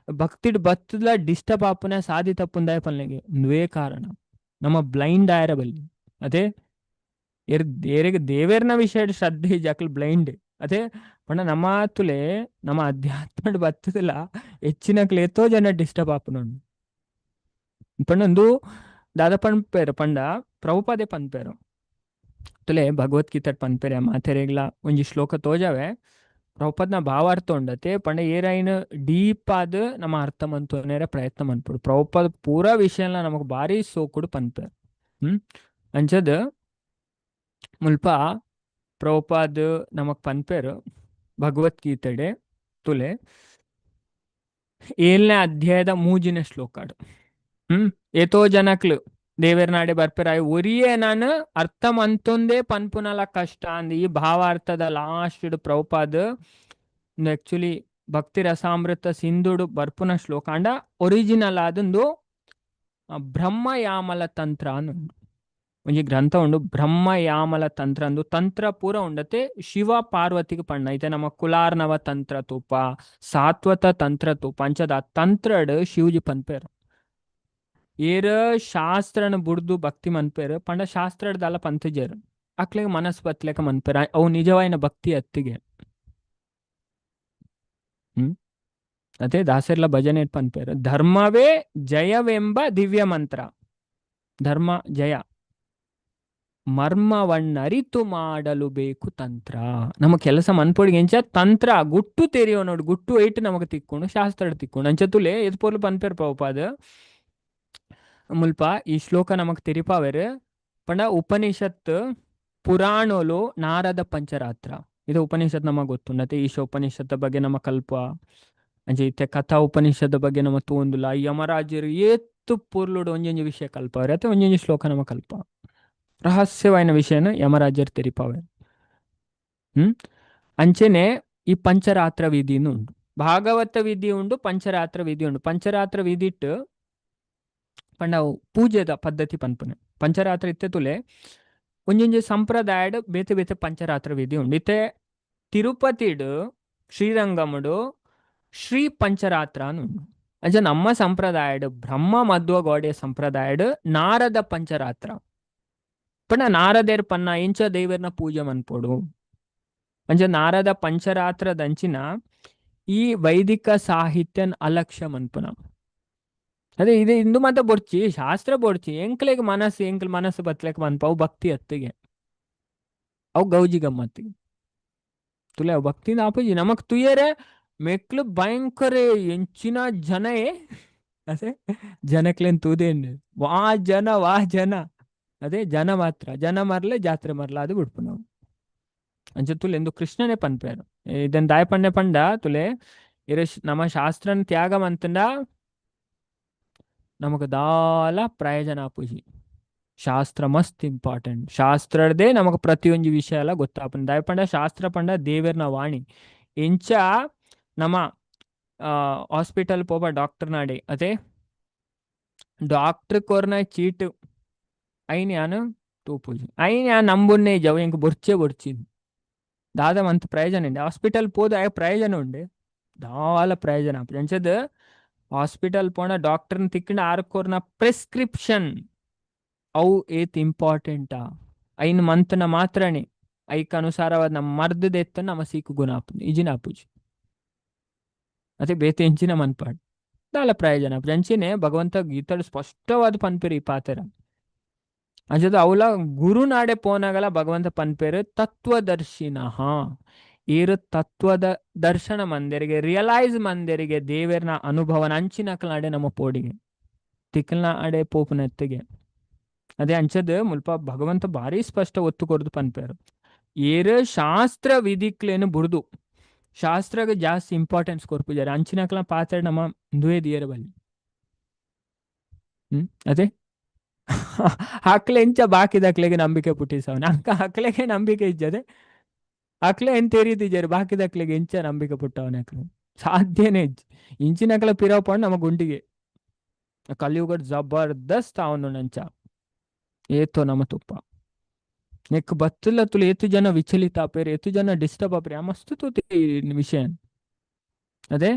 ಭಕ್ತಿಡ್ ಬತ್ತದ ಡಿಸ್ಟರ್ಬ್ ಆಪುನ ಸಾದಿ ತಪ್ಪುಂದಾಯ ಪನ್ಲೆಗೆ ಉಂದುವೇ ಕಾರಣ. ನಮ್ಮ ಬ್ಲೈಂಡ್ ಆಯರ ಬಲ್ಲಿ. ಅದೇ ಏರೆಗ್ ದೇವೇರ್ನ ವಿಷಯ ಶ್ರದ್ಧೆ ಇಜ್ಜಿ, ಅಕಲ್ ಬ್ಲೈಂಡ್. ಅದೇ ಪಂಡ ಪಂಡ ನಮಾತುಲೆ ನಮ್ಮ ಅಧ್ಯಾತ್ಮಡ್ ಬತ್ತದಲ ಹೆಚ್ಚಿನಕ್ಲು ಏತೋ ಜನ ಡಿಸ್ಟರ್ಬ್ ಆಪುನುಂಡು. ಪಂಡ ಉಂದು ದಾದ ಪನ್ಪೆರ್ ಪಂಡ ಪ್ರಭುಪಾದೆ ಪನ್ಪೆರ್ ತುಲೆ ಭಗವದ್ಗೀತೆ ಪನ್ಪೆರೆ ಮಾತೆರೆಗ್ಲ ಒಂಜಿ ಶ್ಲೋಕ ತೋಜಾವೆ. ಪ್ರಭುಪಾದ್ನ ಭಾವಾರ್ಥ ಉಂಡತೆ ಪಂಡ ಏರೈನ್ ಡೀಪ್ ಆದ್ ನಮ್ಮ ಅರ್ಥ ಮಂತೊನೆರೆ ಪ್ರಯತ್ನ ಮನ್ಪೊಡು. ಪ್ರಭುಪಾದ ಪೂರಾ ವಿಷಯಲ ನಮಕ್ ಬಾರಿ ಸೋಕುಡು ಪನ್ಪೆರ್. ಅಂಚದ್ ಮುಲ್ಪ ಪ್ರಭುಪಾದ್ ನಮಕ್ ಪನ್ಪೆರ್ ಭಗವದ್ಗೀತೆಡೆ ತುಲೆ 7ನೇ ಅಧ್ಯಾಯದ 3ನೇ ಶ್ಲೋಕಡ್. ಏತೋ ಜನಕ್ಲು ದೇವೆರ್ನಾಡೆ ಬರ್ಪೆರಾಯ್ ಒರಿಯೇ ನಾನು ಅರ್ಥ ಮಂತೊಂದೇ ಪನ್ಪುನಲ ಕಷ್ಟ ಅಂದ್ ಈ ಭಾವಾರ್ಥದ ಲಾಸ್ಟ್ ಪ್ರಭುಪಾದ್ ಆಕ್ಚುಲಿ ಭಕ್ತಿ ರಸಾಮೃತ ಸಿಂಧುಡು ಬರ್ಪುನ ಶ್ಲೋಕ ಅಂಡ ಒರಿಜಿನಲ್ ಆದಂದು ಬ್ರಹ್ಮಯಾಮಲ ತಂತ್ರ ಉಂಡು. ಒಂಜಿ ಗ್ರಂಥ ಉಂಡು ಬ್ರಹ್ಮಯಾಮಲ ತಂತ್ರ ಅಂದು. ತಂತ್ರ ಪೂರ ಉಂಡತೆ ಶಿವ ಪಾರ್ವತಿಗೆ ಪಣ್ಣ ಇತ್ತೆ ನಮ್ಮ ಕುಲಾರ್ನವ ತಂತ್ರ ತೂಪ ಸಾತ್ವತ ತಂತ್ರ ತೂಪ ಅಂಚದ ತಂತ್ರಡ್ ಶಿವಜಿ ಪನ್ಪೇರು. ಏರ ಶಾಸ್ತ್ರನ ಬುಡ್ದು ಭಕ್ತಿ ಮನ್ಪೇರು ಪಂಡ ಶಾಸ್ತ್ರದಲ್ಲ ಪಂತಜೇರು ಅಕ್ಲೆಗ್ ಮನಸ್ ಬತ್ಲೆಕ ಮನ್ಪೇರು ಅವು ನಿಜವಾಯಿನ ಭಕ್ತಿ ಅತ್ತಿಗೆ. ಅದೇ ದಾಸರ್ಲ ಭಜನೆ ಪನ್ಪೇರು ಧರ್ಮವೇ ಜಯವೆಂಬ ದಿವ್ಯ ಮಂತ್ರ. ಧರ್ಮ ಜಯ ಮರ್ಮವನ್ನರಿತು ಮಾಡಲು ಬೇಕು ತಂತ್ರ. ನಮ್ಮ ಕೆಲಸ ಮನ್ಪೊಡಿಗೆ ಎಂಚ ತಂತ್ರ ಗುಟ್ಟು ತೆರಿಯೋ ನೋಡು ಗುಟ್ಟು ಐಟ್ ನಮಗ್ ತಿಕ್ಕೊಂಡು ಶಾಸ್ತ್ರ ತಿಕ್ಕೊಂಡು ಅಂಚ ತುಲೆ ಎದ್ ಪೊರ್ಲು ಪನ್ಪೇರು ಪ್ರಭುಪಾದ ಮುಲ್ಪ ಈ ಶ್ಲೋಕ ನಮಕ್ ತೆರಿಪಾವೆರ್. ಪಂಡ ಉಪನಿಷತ್ ಪುರಾಣೋಲು ನಾರದ ಪಂಚರಾತ್ರ. ಇದು ಉಪನಿಷತ್ ನಮಗ್ ಗೊತ್ತುಂಡತೆ. ಈಶ ಉಪನಿಷತ್ ಬಗ್ಗೆ ನಮ್ಮ ಕಲ್ಪ ಅಂಚ ಇತ್ತೆ ಕಥಾ ಉಪನಿಷತ್ ಬಗ್ಗೆ ನಮ್ಮ ತೂಂದುಲ. ಯಮರಾಜರು ಏತ್ತು ಪೊರ್ಲುಡು ಒಂಜೊಂಜಿ ವಿಷಯ ಕಲ್ಪವ್ರೆ ಅತ್ತೆ ಒಂಜೊಂಜಿ ಶ್ಲೋಕ ನಮ್ಮ ಕಲ್ಪ ರಹಸ್ಯವಾಯಿನ ವಿಷಯನ ಯಮರಾಜರು ತೆರಿಪಾವೆ. ಅಂಚೆನೆ ಈ ಪಂಚರಾತ್ರ ವಿಧಿನೂ ಉಂಡು. ಭಾಗವತ ವಿಧಿ ಉಂಡು, ಪಂಚರಾತ್ರ ವಿಧಿ ಉಂಡು. ಪಂಚರಾತ್ರ ವಿಧಿಟ್ ಪಂಡ ಅವು ಪೂಜೆದ ಪದ್ಧತಿ ಪನ್ಪುನೆ. ಪಂಚರಾತ್ರ ಇತ್ತೆ ತುಲೆ ಒಂಜೊಂಜಿ ಸಂಪ್ರದಾಯಡ್ ಬೇತೆ ಬೇತೆ ಪಂಚರಾತ್ರ ವಿಧಿ ಉಂಡು. ಇತ್ತೆ ತಿರುಪತಿಡ್ ಶ್ರೀರಂಗముడు ಶ್ರೀ ಪಂಚರಾತ್ರ ಉಂಡು. ಅಂಚ ನಮ್ಮ ಸಂಪ್ರದಾಯಡ್ ಬ್ರಹ್ಮ ಮಧ್ವ ಗೌಡಿಯ ಸಂಪ್ರದಾಯಡ್ ನಾರದ ಪಂಚರಾತ್ರ. ಪಂಡ ನಾರದೇರ್ ಪನ್ನ ಇಂಚ ದೇವರ್ನ ಪೂಜೆ ಮನ್ಪೊಡು. ಅಂಚ ನಾರದ ಪಂಚರಾತ್ರದಂಚಿನ ಈ ವೈದಿಕ ಸಾಹಿತ್ಯನ್ ಅಲಕ್ಷ್ಯ ಮನ್ಪುನ. ಅದೇ ಇದು ಇಂದು ಮಾತ ಬೊಡ್ಚಿ ಶಾಸ್ತ್ರ ಬೊಡ್ಚಿ ಎಂಕ್ಲೆಗ್ ಮನಸ್ಸು ಎಂಕ್ಲ ಮನಸ್ಸು ಬತ್ಲೆಕ್ ಮನ್ಪ ಅವು ಭಕ್ತಿ ಅತ್ತಿಗೆ ಅವು ಗೌಜಿ ಗಮ್ಮತ್ತಿಗೆ ತುಲೆ ಅವು ಭಕ್ತಿ ಆಪುಜಿ ನಮಕ್ ತುಯರೆ ಮೆಕ್ಲು ಭಯಂಕರ ಎಂಚಿನ ಜನಯೇ ಅದೇ ಜನಕ್ಲೇನ್ ತೂದೇನ್ ವಾ ಜನ ವಾ ಜನ ಅದೇ ಜನ ಮಾತ್ರ ಜನ ಮರ್ಲೆ ಜಾತ್ರೆ ಮರ್ಲ ಅದು ಬಿಡ್ಪು ನಾವು. ಅಂಚ ತುಲೆ ಎಂದು ಕೃಷ್ಣನೇ ಪನ್ಪೇರು ಇದನ್ ದಾಯ ಪಂಡೆ ಪಂಡ ತುಲೆ ಇರ ನಮ್ಮ ಶಾಸ್ತ್ರನ್ ತ್ಯಾಗ ಮಂತಂಡ ನಮಕ್ ದಾಲ ಪ್ರಯೋಜನ ಆಪುಜಿ. ಶಾಸ್ತ್ರ ಮಸ್ತ್ ಇಂಪಾರ್ಟೆಂಟ್. ಶಾಸ್ತ್ರದೇ ನಮಕ್ ಪ್ರತಿಯೊಂಜಿ ವಿಷಯ ಎಲ್ಲ ಗೊತ್ತಾಪುಂಡು. ದಾಯ ಪಂಡ ಶಾಸ್ತ್ರ ಪಂಡ ದೇವೆರ್ನ ವಾಣಿ. ಇಂಚ ನಮ್ಮ ಹಾಸ್ಪಿಟಲ್ ಪೋಪ ಡಾಕ್ಟರ್ ನಾಡೆ ಅದೇ ಡಾಕ್ಟರ್ ಕೊರ್ನ ಚೀಟ್ ಐನ್ ಯಾನ್ ತೂಪುಜಿ ಐನ್ ಯಾನ್ ನಂಬುನ್ನೇ ಜವ್ ಎಂಕ್ ಬೊರ್ಚೆ ಬೊರ್ಚಿ ದಾದ ಮಂತ್ ಪ್ರಯೋಜನ ಉಂಡೆ. ಹಾಸ್ಪಿಟಲ್ ಪೋದು ಆಯ ಪ್ರಯೋಜನ ಉಂಡೆ ದಾಲ ಪ್ರಯೋಜನ ಆಪುಜಿ. ಅಂಚದ್ ಹಾಸ್ಪಿಟಲ್ ಪೋಣ ಡಾಕ್ಟರ್ನ ತಿಕ್ಕಂಡ ಆರ್ ಕೊರ್ನ ಪ್ರಿಸ್ಕ್ರಿಪ್ಷನ್ ಅವು ಏತ್ ಇಂಪಾರ್ಟೆಂಟಾ ಐನ್ ಮಂತ್ನ ಮಾತ್ರನೇ ಐಕ್ ಅನುಸಾರವಾದ ನಮ್ಮ ಮರ್ದದ ಎತ್ತ ನಮ್ಮ ಸೀಕು ಗುಣ ಆಪುಂಡು ಇಜಿನ ಆಪುಜಿ. ಅದೇ ಬೇತೆ ಎಂಚಿನ ಮನ್ಪಾಡ್ ದಾಲ ಪ್ರಯೋಜನ ಆಪುಜಿ. ಅಂಚೆನೆ ಭಗವಂತ ಗೀತಡ್ ಸ್ಪಷ್ಟವಾದ ಪನ್ಪೆರ್ ಈ ಪಾತೆರ. ಅಂಚದ ಅವಲ ಗುರುನಾಡೆ ಪೋನಾಗಲ ಭಗವಂತ ಪನ್ಪೇರು ತತ್ವದರ್ಶಿನಃ. ಏರು ತತ್ವದ ದರ್ಶನ ಮಂದಿರಿಗೆ ರಿಯಲೈಸ್ ಮಂದಿರಿಗೆ ದೇವೆರ್ನ ಅನುಭವನ ಅಂಚಿನಕಲ್ನಾಡೆ ನಮ್ಮ ಪೋಡಿಗೆ ತಿಕ್ಕಲ್ನ ಆಡೆ ಪೋಪುನತ್ತಿಗೆ. ಅದೇ ಅಂಚದ ಮುಲ್ಪ ಭಗವಂತ ಭಾರಿ ಸ್ಪಷ್ಟ ಒತ್ತು ಕೊರ್ದು ಪನ್ಪೇರು. ಏರು ಶಾಸ್ತ್ರ ವಿಧಿಕ್ಲೇನು ಬುಡ್ದು ಶಾಸ್ತ್ರಗ ಜಾಸ್ತಿ ಇಂಪಾರ್ಟೆನ್ಸ್ ಕೊರ್ಪುಜಾರೆ ಅಂಚಿನಕಲ ಪಾತ್ರ ನಮ್ಮ ದುವೆ ದಿಯರ ಬಲ್ಲಿ. ಅದೇ ಅಕ್ಲೆ ಎಂಚ ಬಾಕಿದಕ್ಲೆಗೆ ನಂಬಿಕೆ ಪುಟ್ಟಿಸವನ ಅಂಕ ಅಕ್ಲೆಗೆ ನಂಬಿಕೆ ಇಜ್ಜದೆ ಅಕ್ಲೆ ಎಂತ ಎರಿತಿಜಾರು ಬಾಕಿದಕ್ಲೆಗೆ ಎಂಚ ನಂಬಿಕೆ ಪುಟ್ಟವನ ಅಕ್ಲೆ ಸಾಧ್ಯನೇ ಇಜ್ಜಿ. ಇಂಚಿನಕಲ ಪಿರವ್ ಪಂಡ ನಮ್ಮ ಗುಂಡಿಗೆ ಕಲಿಯುಗ ಜಬರ್ದಸ್ತ್ ಅವನು ನಂಚ ಏತೋ ನಮ್ಮ ತುಪ್ಪ ನೆಕ್ ಬತ್ತುಲ ತುಲು ಏತು ಜನ ವಿಚಲಿತ ಆಪೇರು ಏತು ಜನ ಡಿಸ್ಟರ್ಬ್ ಆಪೇರು ಆ ಮಸ್ತ್ ತೂತಿ ವಿಷಯ. ಅದೇ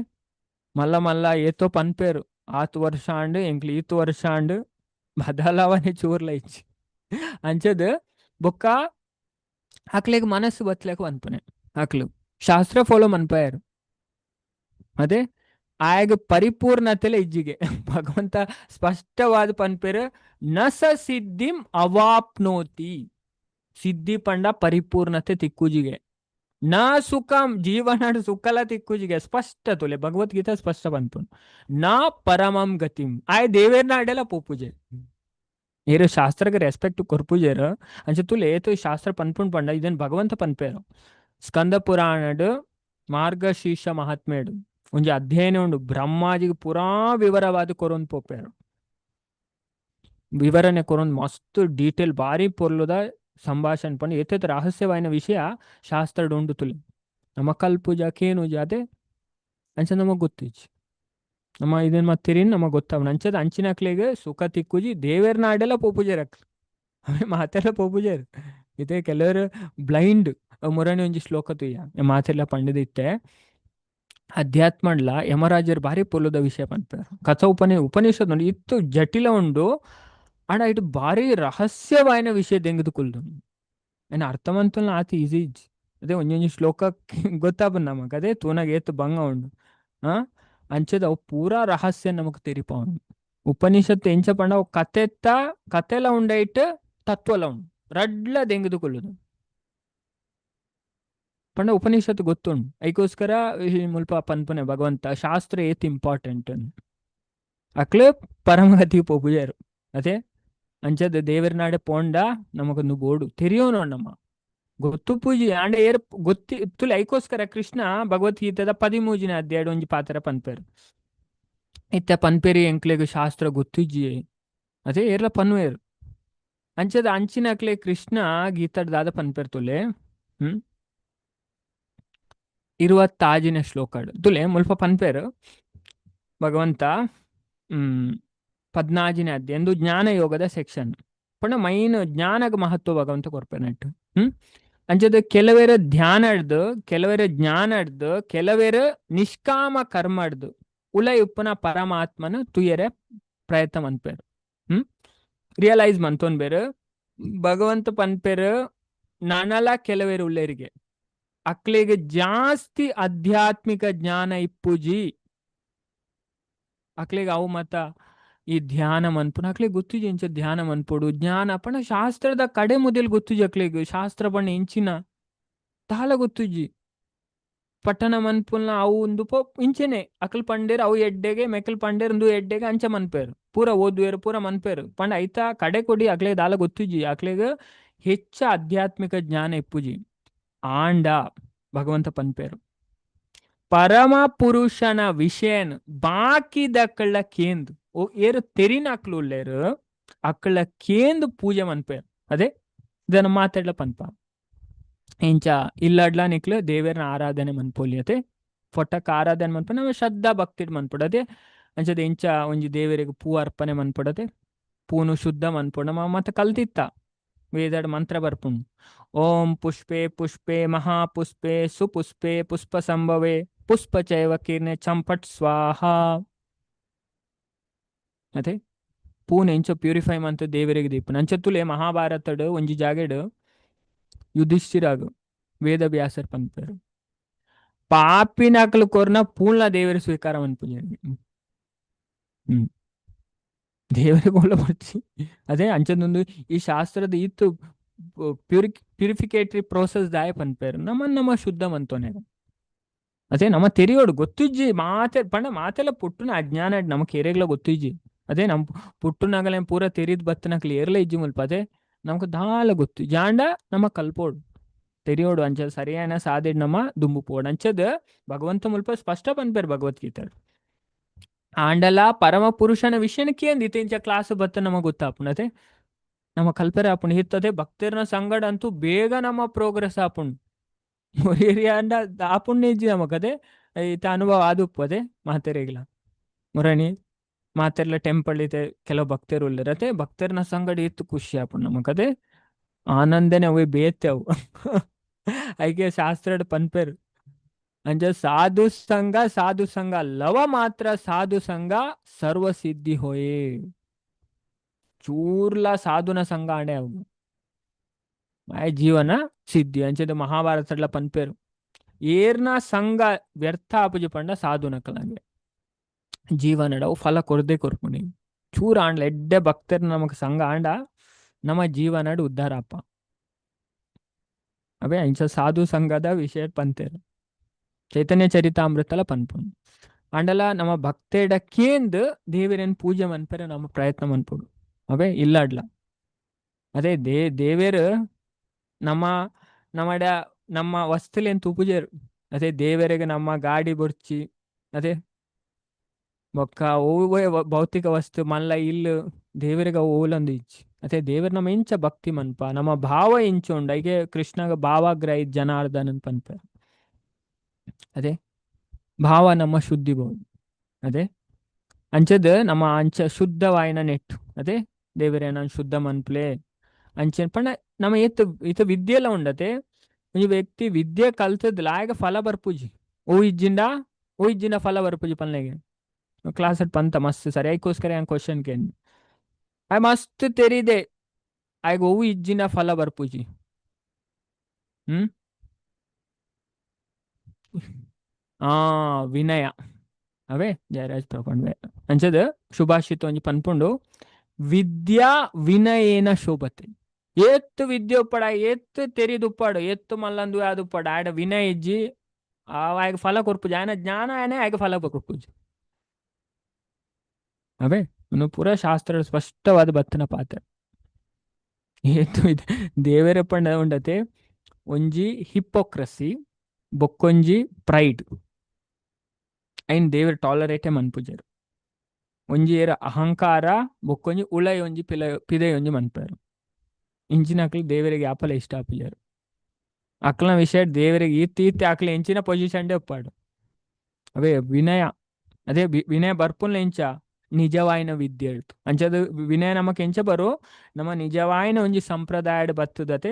ಮಲ್ಲ ಮಲ್ಲ ಏತೋ ಪನ್ಪೇರು ಆತು ವರ್ಷ ಆಂಡ್ ಎಂಕ್ಲು ಈತು ವರ್ಷ ಆಂಡ್ ಬದಲಾವಣೆ ಚೂರ್ಲ ಇಚ್ಚಿ ಅಂಚದ್ ಬೊಕ್ಕ ಅಕ್ಲೆಗ್ ಮನಸ್ಸು ಬತ್ಲೆಕ್ ಪನ್ಪುನೆ ಅಕ್ಲು. ಶಾಸ್ತ್ರ ಫಾಲೋ ಮನ್ಪಾಯರು. ಅದೇ ಆಯಗ ಪರಿಪೂರ್ಣತೆಲೆ ಇಜ್ಜಿಗೆ. ಭಗವಂತ ಸ್ಪಷ್ಟವಾದ ಪನ್ಪೇರು, ನಸ ಸಿದ್ಧಿಂ ಅವಾಪ್ನೋತಿ. ಸಿದ್ಧಿ ಪಂಡ ಪರಿಪೂರ್ಣತೆ ತಿಕ್ಕುಜಿಗೆ, ನ ಸುಖಂ, ಜೀವನ ಸುಖಲ ತಿಕ್ಕುಜಿಗೆ. ಸ್ಪಷ್ಟ ತುಲೆ, ಭಗವದ್ಗೀತಾ ಸ್ಪಷ್ಟ ಪನ್ಪುನು. ನ ಪರಮಂ ಗತಿಂ, ಆಯ್ ದೇವೇರ್ನ ಅಡೆಲ ಪೋಪುಜೆ. ಏರು ಶಾಸ್ತ್ರಕ್ಕೆ ರೆಸ್ಪೆಕ್ಟ್ ಕೊರ್ಪುಜೇರು. ಅಂಚ ತುಲೆ ಏತು ಶಾಸ್ತ್ರ ಪನ್ಪುಣ್ ಪಂಡ ಇದನ್ ಭಗವಂತ ಪನ್ಪೇರು. ಸ್ಕಂದ ಪುರಾಣಡ್ ಮಾರ್ಗಶೀರ್ಷ ಮಹಾತ್ಮೇಡು ಒಂಜಿ ಅಧ್ಯಯನ ಉಂಡು. ಬ್ರಹ್ಮಾಜಿಗೆ ಪೂರಾ ವಿವರವಾದ ಕೊರೊಂದು ಪೋಪೇರು. ವಿವರಣೆ ಕೊರೊಂದು ಮಸ್ತ್ ಡೀಟೇಲ್, ಬಾರಿ ಪೊರ್ಲುದ ಸಂಭಾಷಣೆ ಪಂಡ ಏತೇತ್ ರಹಸ್ಯವಾಯಿನ ವಿಷಯ ಶಾಸ್ತ್ರಡ್ ಉಂಡು ತುಲೆ. ನಮ್ಮ ಕಲ್ಪುಜ ಕೇನುಜ ಅದೇ. ಅಂಚ ನಮಗ್ ಗೊತ್ತಿಜ್ಜಿ. ನಮ್ಮ ಇದನ್ ಮತ್ತಿರಿನ್ ನಮಗ್ ಗೊತ್ತಾವಣ. ಅಂಚದ ಅಂಚಿನಕ್ಲೆಗ್ ಸುಖ ತಿಕ್ಕುಜಿ, ದೇವೆರ್ನ ಆಡೆಲ್ಲ ಪೋಪುಜೆರ್ ಅಕ್ಲು. ಅವೆ ಮಾತೆಲ್ಲ ಪೋಪುಜೆರ್. ಇತ್ತೆ ಕೆಲವರು ಬ್ಲೈಂಡ್. ಮುರಣಿ ಒಂಜಿ ಶ್ಲೋಕ ತುಯ್ಯ, ಮಾತೆಲ್ಲ ಪಂಡಿದಿತ್ತೆ. ಅಧ್ಯಾತ್ಮಡ್ಲ ಯಮರಾಜರ್ ಬಾರಿ ಪೊರ್ಲುದ ವಿಷಯ ಪನ್ಪೆರ್. ಕಥ ಉಪನಿಷತ್ ಉಂಡು, ಇತ್ತು ಜಟಿಲ ಉಂಡು, ಆಂಡ ಇಟ್ಟು ಬಾರಿ ರಹಸ್ಯವಾಯಿನ ವಿಷಯ ದೆಂಗದು ಕುಲ್ದು. ಏನ್ ಅರ್ಥವಂತಲ್ನ ಆತ ಈಸಿ ಇಜ್ಜಿ. ಅದೇ ಒಂಜೊಂಜಿ ಶ್ಲೋಕ ಗೊತ್ತಾಪುಂಡು ನಮಕ್. ಅದೇ ತೂನಾಗ ಏತ್ ಬಂಗ ಉಂಡು. ಆ ಅಂಚದ ಅವು ಪೂರಾ ರಹಸ್ಯ ನಮಕ್ ತೆರಿಪಾವುಂಡು ಉಪನಿಷತ್ತು. ಎಂಚ ಪಂಡ ಅವು ಕತೆತ್ತ ಕತೆಲ ಉಂಡೈಟ್ ತತ್ವಲ ಉಂಡು, ರಡ್ಲ ದೆಂಗದು ಕುಲ್ಲುದು ಪಂಡ ಉಪನಿಷತ್ತು ಗೊತ್ತುಂಡು. ಐಕೋಸ್ಕರ ಈ ಮುಲ್ಪ ಪನ್ಪುನೆ ಭಗವಂತ, ಶಾಸ್ತ್ರ ಏತ್ ಇಂಪಾರ್ಟೆಂಟ್. ಅಕ್ಲೆ ಪರಮಗತಿ ಪೋಪುಜೆರ್. ಅದೇ ಅಂಚದ ದೇವರನಾಡೆ ಪೋಂಡ ನಮಗೊಂದು ಬೋಡು ತೆರಿಯೋನು ನಮ್ಮ ಗೊತ್ತು ಪೂಜೆ ಆಂಡ ಏರ್ ಗೊತ್ತಿ ತುಲೆ. ಐಕೋಸ್ಕರ ಕೃಷ್ಣ ಭಗವದ್ಗೀತೆದ 13ನೇ ಅಧ್ಯಾಯ ಒಂಜಿ ಪಾತ್ರ ಪನ್ಪೆರ್. ಇತ್ತೆ ಪನ್ಪೇರಿ, ಎಂಕ್ಲೆಗ್ ಶಾಸ್ತ್ರ ಗೊತ್ತಿಜ್ಜಿ, ಅದೇ ಏರ್ಲ ಪನ್ವೇರ್. ಅಂಚದ ಅಂಚಿನಕ್ಲೆ ಕೃಷ್ಣ ಗೀತಡ್ ದಾದ ಪನ್ಪೆರ್ ತುಲೆ. 26ನೇ ಶ್ಲೋಕಡ್ ತುಲೆ, ಮುಲ್ಪ ಪನ್ಪೇರು ಭಗವಂತ. 14ನೇ ಅಧ್ಯಾಯ ಎಂದು ಜ್ಞಾನ ಯೋಗದ ಸೆಕ್ಷನ್ ಪಂಡ ಮೈನ್ ಜ್ಞಾನಗ ಮಹತ್ವ ಭಗವಂತ ಕೊರ್ಪೆನಟ್ಟು. ಅಂಚದ ಕೆಲವೇರ ಧ್ಯಾನ ಹಿಡ್ದು, ಕೆಲವೇರ ಜ್ಞಾನ ಹಿಡ್ದು, ಕೆಲವೇರ ನಿಷ್ಕಾಮ ಕರ್ಮ ಹಿಡ್ದು ಉಲೈ ಉಪ್ಪುನ ಪರಮಾತ್ಮನ ತುಯರೆ ಪ್ರಯತ್ನ ಮನ್ಪೇರು, ರಿಯಲೈಸ್ ಮಂತೊನ್ ಬೇರು. ಭಗವಂತ ಪನ್ಪೇರು, ನನಲ ಕೆಲವೇರು ಉಳ್ಳೇರಿಗೆ ಅಕ್ಲೆಗ್ ಜಾಸ್ತಿ ಆಧ್ಯಾತ್ಮಿಕ ಜ್ಞಾನ ಇಪ್ಪುಜಿ. ಅಕ್ಲೆಗ್ ಅವು ಮತ ಈ ಧ್ಯಾನ ಮನ್ಪುನ ಅಕ್ಲೆಗ್ ಗೊತ್ತಿಜಿ. ಇಂಚ ಧ್ಯಾನ ಮನ್ಪೊಡು, ಜ್ಞಾನ ಪಂಡ ಶಾಸ್ತ್ರದ ಕಡೆ ಮುದೆಲ್ ಗೊತ್ತಿಜಿ ಅಕ್ಲೆಗ್. ಶಾಸ್ತ್ರ ಪಂಡ ಇಂಚಿನ ದಾಲ ಗೊತ್ತಿಜ್ಜಿ. ಪಠಣ ಮನ್ಪುನ ಅವು ಒಂದು ಪೋ ಇಂಚೆನೆ ಅಕ್ಲ್ ಪಂಡೇರ್ ಅವು ಎಡ್ಡೆಗೆ, ಮೆಕಲ್ ಪಂಡೇರ್ ಉಂದು ಎಡ್ಡೆಗೆ, ಅಂಚ ಮನ್ಪೇರು. ಪೂರ ಓದುವೇರು, ಪೂರ ಮನ್ಪೇರು. ಪಂಡ ಐತ ಕಡೆ ಕೊಡಿ ಅಕ್ಲೆಗ್ ದಾಲ ಗೊತ್ತಿಜ್ಜಿ. ಅಕ್ಲೆಗ್ ಹೆಚ್ಚ ಆಧ್ಯಾತ್ಮಿಕ ಜ್ಞಾನ ಇಪ್ಪುಜಿ. ಆಂಡ ಭಗವಂತ ಪನ್ಪೇರು, ಪರಮ ಪುರುಷನ ವಿಷಯನ್ ಬಾಕಿದಕ್ಕಳ ಕೇಂದ್ ಓ ಏರು ತೆರಿನ ಅಕ್ಲು ಉಲ್ಲೇರು, ಅಕ್ಕಳ ಕೇಂದ್ ಪೂಜೆ ಮನ್ಪೇರು. ಅದೇ ಇದನ್ನ ಮಾತಾಡ್ಲ ಪನ್ಪ. ಇಂಚ ಇಲ್ಲಡ್ಲ ನಿಕ್ಲು ದೇವೇರ್ನ ಆರಾಧನೆ ಮನ್ಪೊಲಿ, ಅತೆ ಫೊಟಕ್ ಆರಾಧನೆ ಮನ್ಪ ನಮ್ಮ ಶ್ರದ್ಧಾ ಭಕ್ತಿಡ್ ಮನ್ಪೊಡು. ಅಂಚದ ಇಂಚ ಒಂಜಿ ದೇವರಿಗೆ ಪೂ ಅರ್ಪಣೆ ಮನ್ಪೊಡತೆ, ಪೂನು ಶುದ್ಧ ಮನ್ಪೊಡು. ನಮ್ಮ ಮತ್ತೆ ಕಲ್ತಿತ್ತ ವೇದಡ್ ಮಂತ್ರ ಬರ್ಪುಂಡು. ಓಂ ಪುಷ್ಪೆ ಪುಷ್ಪೆ ಮಹಾಪುಷ್ಪೆ ಸುಪುಷ್ಪೆ ಪುಷ್ಪ ಸಂಭವೆ ಪುಷ್ಪ ಚೈವ ಕೀರ್ಣೆ ಚಂಪಟ್ ಸ್ವಾಹ. ಅದೇ ಪೂನ್ ಎಂಚ ಪ್ಯೂರಿಫೈ ಮಂತ ದೇವರಿಗೆ ದೀಪುನ. ಅಂಚ ತುಲೆ ಮಹಾಭಾರತಡ್ ಒಂಜಿ ಜಾಗೆಡ್ ಯುಧಿಷ್ಠಿರಾಗ ವೇದ ವ್ಯಾಸರ್ ಪನ್ಪೆರ್, ಪಾಪಿನಕಲು ಕೊರ್ನ ಪೂರ್ಣ ದೇವರ ಸ್ವೀಕಾರ ಮನ್ಪುಜೆರ್. ದೇವರಿಗೆ ಒಳ್ಳೆ ಬರ್ಚಿ. ಅದೇ ಅಂಚದೊಂದು ಈ ಶಾಸ್ತ್ರದ ಇತ್ತು ಪ್ಯೂರಿಫಿಕೇಟರಿ ಪ್ರೋಸೆಸ್ ದಾಯ ಪನ್ಪೇರು, ನಮ್ಮ ನಮ್ಮ ಶುದ್ಧ ಮಂತೋನೆ. ಅದೇ ನಮ್ಮ ತೆರಿಯೋಡು ಗೊತ್ತಿಜ್ಜಿ ಮಾತೆ ಪಂಡ ಮಾತೆಲ್ಲ ಪುಟ್ಟುನ ಅಜ್ಞಾನ ನಮಕ್ ಏರೆಗ್ಲ ಗೊತ್ತಿಜ್ಜಿ. ಅದೇ ನಮ್ ಪುಟ್ಟುನಗಲೆ ಪೂರ ತೆರಿದ್ ಬತ್ತನಕ್ಲೆ ಏರ್ಲ ಇಜ್ಜಿ ಮುಲ್ಪ. ಅದೇ ನಮಕ್ ದಾಲ ಗೊತ್ತು ಜಾಂಡ ನಮ್ಮ ಕಲ್ಪೋಡು ತೆರಿಯೋಡು. ಅಂಚದ ಸರಿಯಾನ ಸಾದಿಡ್ ನಮ್ಮ ದುಂಬು ಪೋಡು. ಅಂಚದ ಭಗವಂತ ಮುಲ್ಪ ಸ್ಪಷ್ಟ ಪನ್ಪೇರು ಭಗವದ್ಗೀತೆ. ಆಂಡಲ ಪರಮ ಪುರುಷನ ವಿಷಯನ ಕೇಂದ್ ಇಂಚ ಕ್ಲಾಸ್ ಬತ್ತ ನಮಗ್ ಗೊತ್ತಾಪುಂಡು. ಅದೇ ನಮ್ಮ ಕಲ್ಪರೆ ಆಪುಂಡು ಹಿತ್ತದೆ. ಭಕ್ತರ್ನ ಸಂಗಡ ಅಂತೂ ಬೇಗ ನಮ್ಮ ಪ್ರೋಗ್ರೆಸ್ ಆಪುಂಡು. ಏರಿಯಾ ಅಂಡ ಆಪುಂಡು ಇಜ್ಜಿ ನಮಕ್. ಅದೇ ಈತ ಅನುಭವ ಆದುಪ್ಪು. ಅದೇ ಮಾತೆರೆಗ್ಲ ಮುರಣಿ ಮಾತೆರ್ಲ ಟೆಂಪಲ್ ಇದೆ, ಕೆಲವು ಭಕ್ತರು ಉಲ್ಲೆರ್. ಅದೇ ಭಕ್ತರ್ನ ಸಂಗಡ ಇತ್ತು ಖುಷಿ ಆಪುಂಡು ನಮಕ್. ಅದೇ ಆನಂದನೆ ಅವೇ ಬೇತೆ ಅವು. ಐಕೆ ಶಾಸ್ತ್ರಡ್ ಪನ್ಪೆರ್, ಅಂಚ ಸಾಧು ಸಂಘ, ಸಾಧು ಸಂಘ ಲವ ಮಾತ್ರ ಸಾಧು ಸಂಘ ಸರ್ವ ಸಿದ್ಧಿ ಹೋಯೇ. ಚೂರ್ಲ ಸಾಧುನ ಸಂಘ ಆಂಡೆ ಅವು ಮಾಯ ಜೀವನ ಸಿದ್ಧಿ. ಅಂಚದ ಮಹಾಭಾರತಡ್ಲ ಪನ್ಪೇರು. ಏರ್ನ ಸಂಘ ವ್ಯರ್ಥ ಆಪುಜಿ ಪಂಡ ಸಾಧುನಕಲಂಗೆ ಜೀವನಡ ಅವು ಫಲ ಕೊರದೆ ಕೊರ್ಪುನಿ. ಚೂರ ಆಂಡ್ಲ ಎಡ್ಡೆ ಭಕ್ತರ್ ನಮಕ್ ಸಂಘ ಆಂಡ ನಮ್ಮ ಜೀವನಡ್ ಉದ್ಧಾರ ಅಪ್ಪ. ಅವೇ ಇಂಚ ಸಾಧು ಸಂಘದ ವಿಷಯ ಪಂತೇರು ಚೈತನ್ಯ ಚರಿತಾಮೃತಲ ಪನ್ಪುಂಡು. ಆಂಡಲ ನಮ್ಮ ಭಕ್ತೇಡ ಕೇಂದ್ ದೇವರೇನ್ ಪೂಜೆ ಮನ್ಪೆರೆ ನಮ್ಮ ಪ್ರಯತ್ನ ಮನ್ಪುಡು. ಅವೇ ಇಲ್ಲಾಡ್ಲ ಅದೇ ದೇವೇರು ನಮ್ಮ ನಮ್ಮಡ ನಮ್ಮ ವಸ್ತುಲೇನ್ ತೂಪುಜೇರು. ಅದೇ ದೇವರಿಗೆ ನಮ್ಮ ಗಾಡಿ ಬೊರ್ಚಿ, ಅದೇ ಬೊಕ್ಕ ಓವೇ ಭೌತಿಕ ವಸ್ತು ಮಲ್ಲ ಇಲ್ಲು ದೇವರಿಗೆ ಓಲೊಂದು ಇಜ್ಜಿ. ಅದೇ ದೇವರ ನಮ್ಮ ಇಂಚ ಭಕ್ತಿ ಮನ್ಪ, ನಮ್ಮ ಭಾವ ಇಂಚ ಉಂಡು. ಐಗೆ ಕೃಷ್ಣಗ ಭಾವಾಗ್ರಹಿ ಜನಾರ್ದನನ್ ಪನ್ಪ. ಅದೇ ಭಾವ ನಮ್ಮ ಶುದ್ಧಿ ಬಹುದು. ಅದೇ ಅಂಚದ ನಮ್ಮ ಅಂಚ ಶುದ್ಧವಾಯಿನ ನೆಟ್ಟು ಅದೇ ದೇವರೇ ನಾನು ಶುದ್ಧ ಮನ್ಪ್ಲೆ ಅಂಚೆ ಪಂಡ ನಮ್ಮ ಏತ್ ಇತ ವಿದ್ಯೆಲ ಉಂಡತೆ. ಒಂಜಿ ವ್ಯಕ್ತಿ ವಿದ್ಯೆ ಕಲ್ತದ್ ಲಾಯಗ ಫಲ ಬರ್ಪುಜಿ. ಓ ಇಜ್ಜಿಂಡ ಓ ಇಜ್ಜಿಂಡ ಫಲ ಬರ್ಪುಜಿ ಪನ್ಲೆಗೆ ಕ್ಲಾಸ್ ಪಂತ ಮಸ್ತ್ ಸರಿ ಐಕೋಸ್ಕರ ಯಾನ್ ಕ್ವಶನ್ ಕೇನ್ ಆಯ್ ಮಸ್ತ್ ತೆರಿದೆ ಆಯ್ಗ ಓವು ಇಜ್ಜಿಂಡ ಫಲ ಬರ್ಪುಜಿ. ಹ್ಮ್ ಆ ವಿನಯ ಅವೇ ಜಯರಾಜ್ ಪ್ರಪಂಡ ಅಂಚದ ಶುಭಾಷಿತ ಒಂಜಿ ಪನ್ಪುಂಡು ವಿದ್ಯಾ ವಿನಯೇನ ಶೋಭತೆ. ಏತ್ತು ವಿದ್ಯೆ ಉಪ್ಪಡ ಏತ್ತು ತೆರಿದುಪ್ಪಾಡು ಏತ್ತು ಮಲ್ಲಂದು ಯಾದುಪ್ಪಡ ಆಡ ವಿನಯ ಇಜ್ಜಿ ಆಯ್ಗ ಫಲ ಕೊರ್ಪುಜಿ. ಆಯನ ಜ್ಞಾನ ಆಯನೆ ಆಯ್ಗ ಫಲ ಕೊರ್ಪುಜಿ. ಅವೇ ಇನ್ನು ಪೂರ ಶಾಸ್ತ್ರ ಸ್ಪಷ್ಟವಾದ ಬತ್ತನ ಪಾತ್ರ ಏತು ದೇವರ ಪಂಡ ಉಂಡತೆ ಒಂಜಿ ಹಿಪೋಕ್ರಸಿ ಬೊಕ್ಕೊಂಜಿ ಪ್ರೈಡ್ ಐನ್ ದೇವರ ಟಾಲರೇಟೆ ಮನ್ಪುಜರು. ಒಂಜಿ ಏರ ಅಹಂಕಾರ ಬೊಕ್ಕೊಂಜಿ ಉಳೈ ಒಂಜಿ ಪಿಲ ಪಿದೈ ಒಂಜಿ ಮನ್ಪರು. ಇಂಚಿನ ಅಕ್ಲು ದೇವರಿಗೆ ಯಾಪಲ ಇಷ್ಟ ಆಪುಜರು. ಅಕ್ಲನ ವಿಷಯ ದೇವರಿಗೆ ಈತ್ ಈತ್ ಅಕ್ಲ ಎಂಚಿನ ಪೊಸಿಷನ್ ಒಪ್ಪಾಡು. ಅವೇ ವಿನಯ ಅದೇ ವಿನಯ ಬರ್ಪುನ್ಲ ಎಂಚ ನಿಜವಾಯಿನ ವಿದ್ಯೆ ಹೇಳ್ತು. ಅಂಚದ ವಿನಯ ನಮಕ್ ಎಂಚ ಬರು ನಮ್ಮ ನಿಜವಾಯಿನ ಒಂಜಿ ಸಂಪ್ರದಾಯಡ್ ಬತ್ತದತೆ.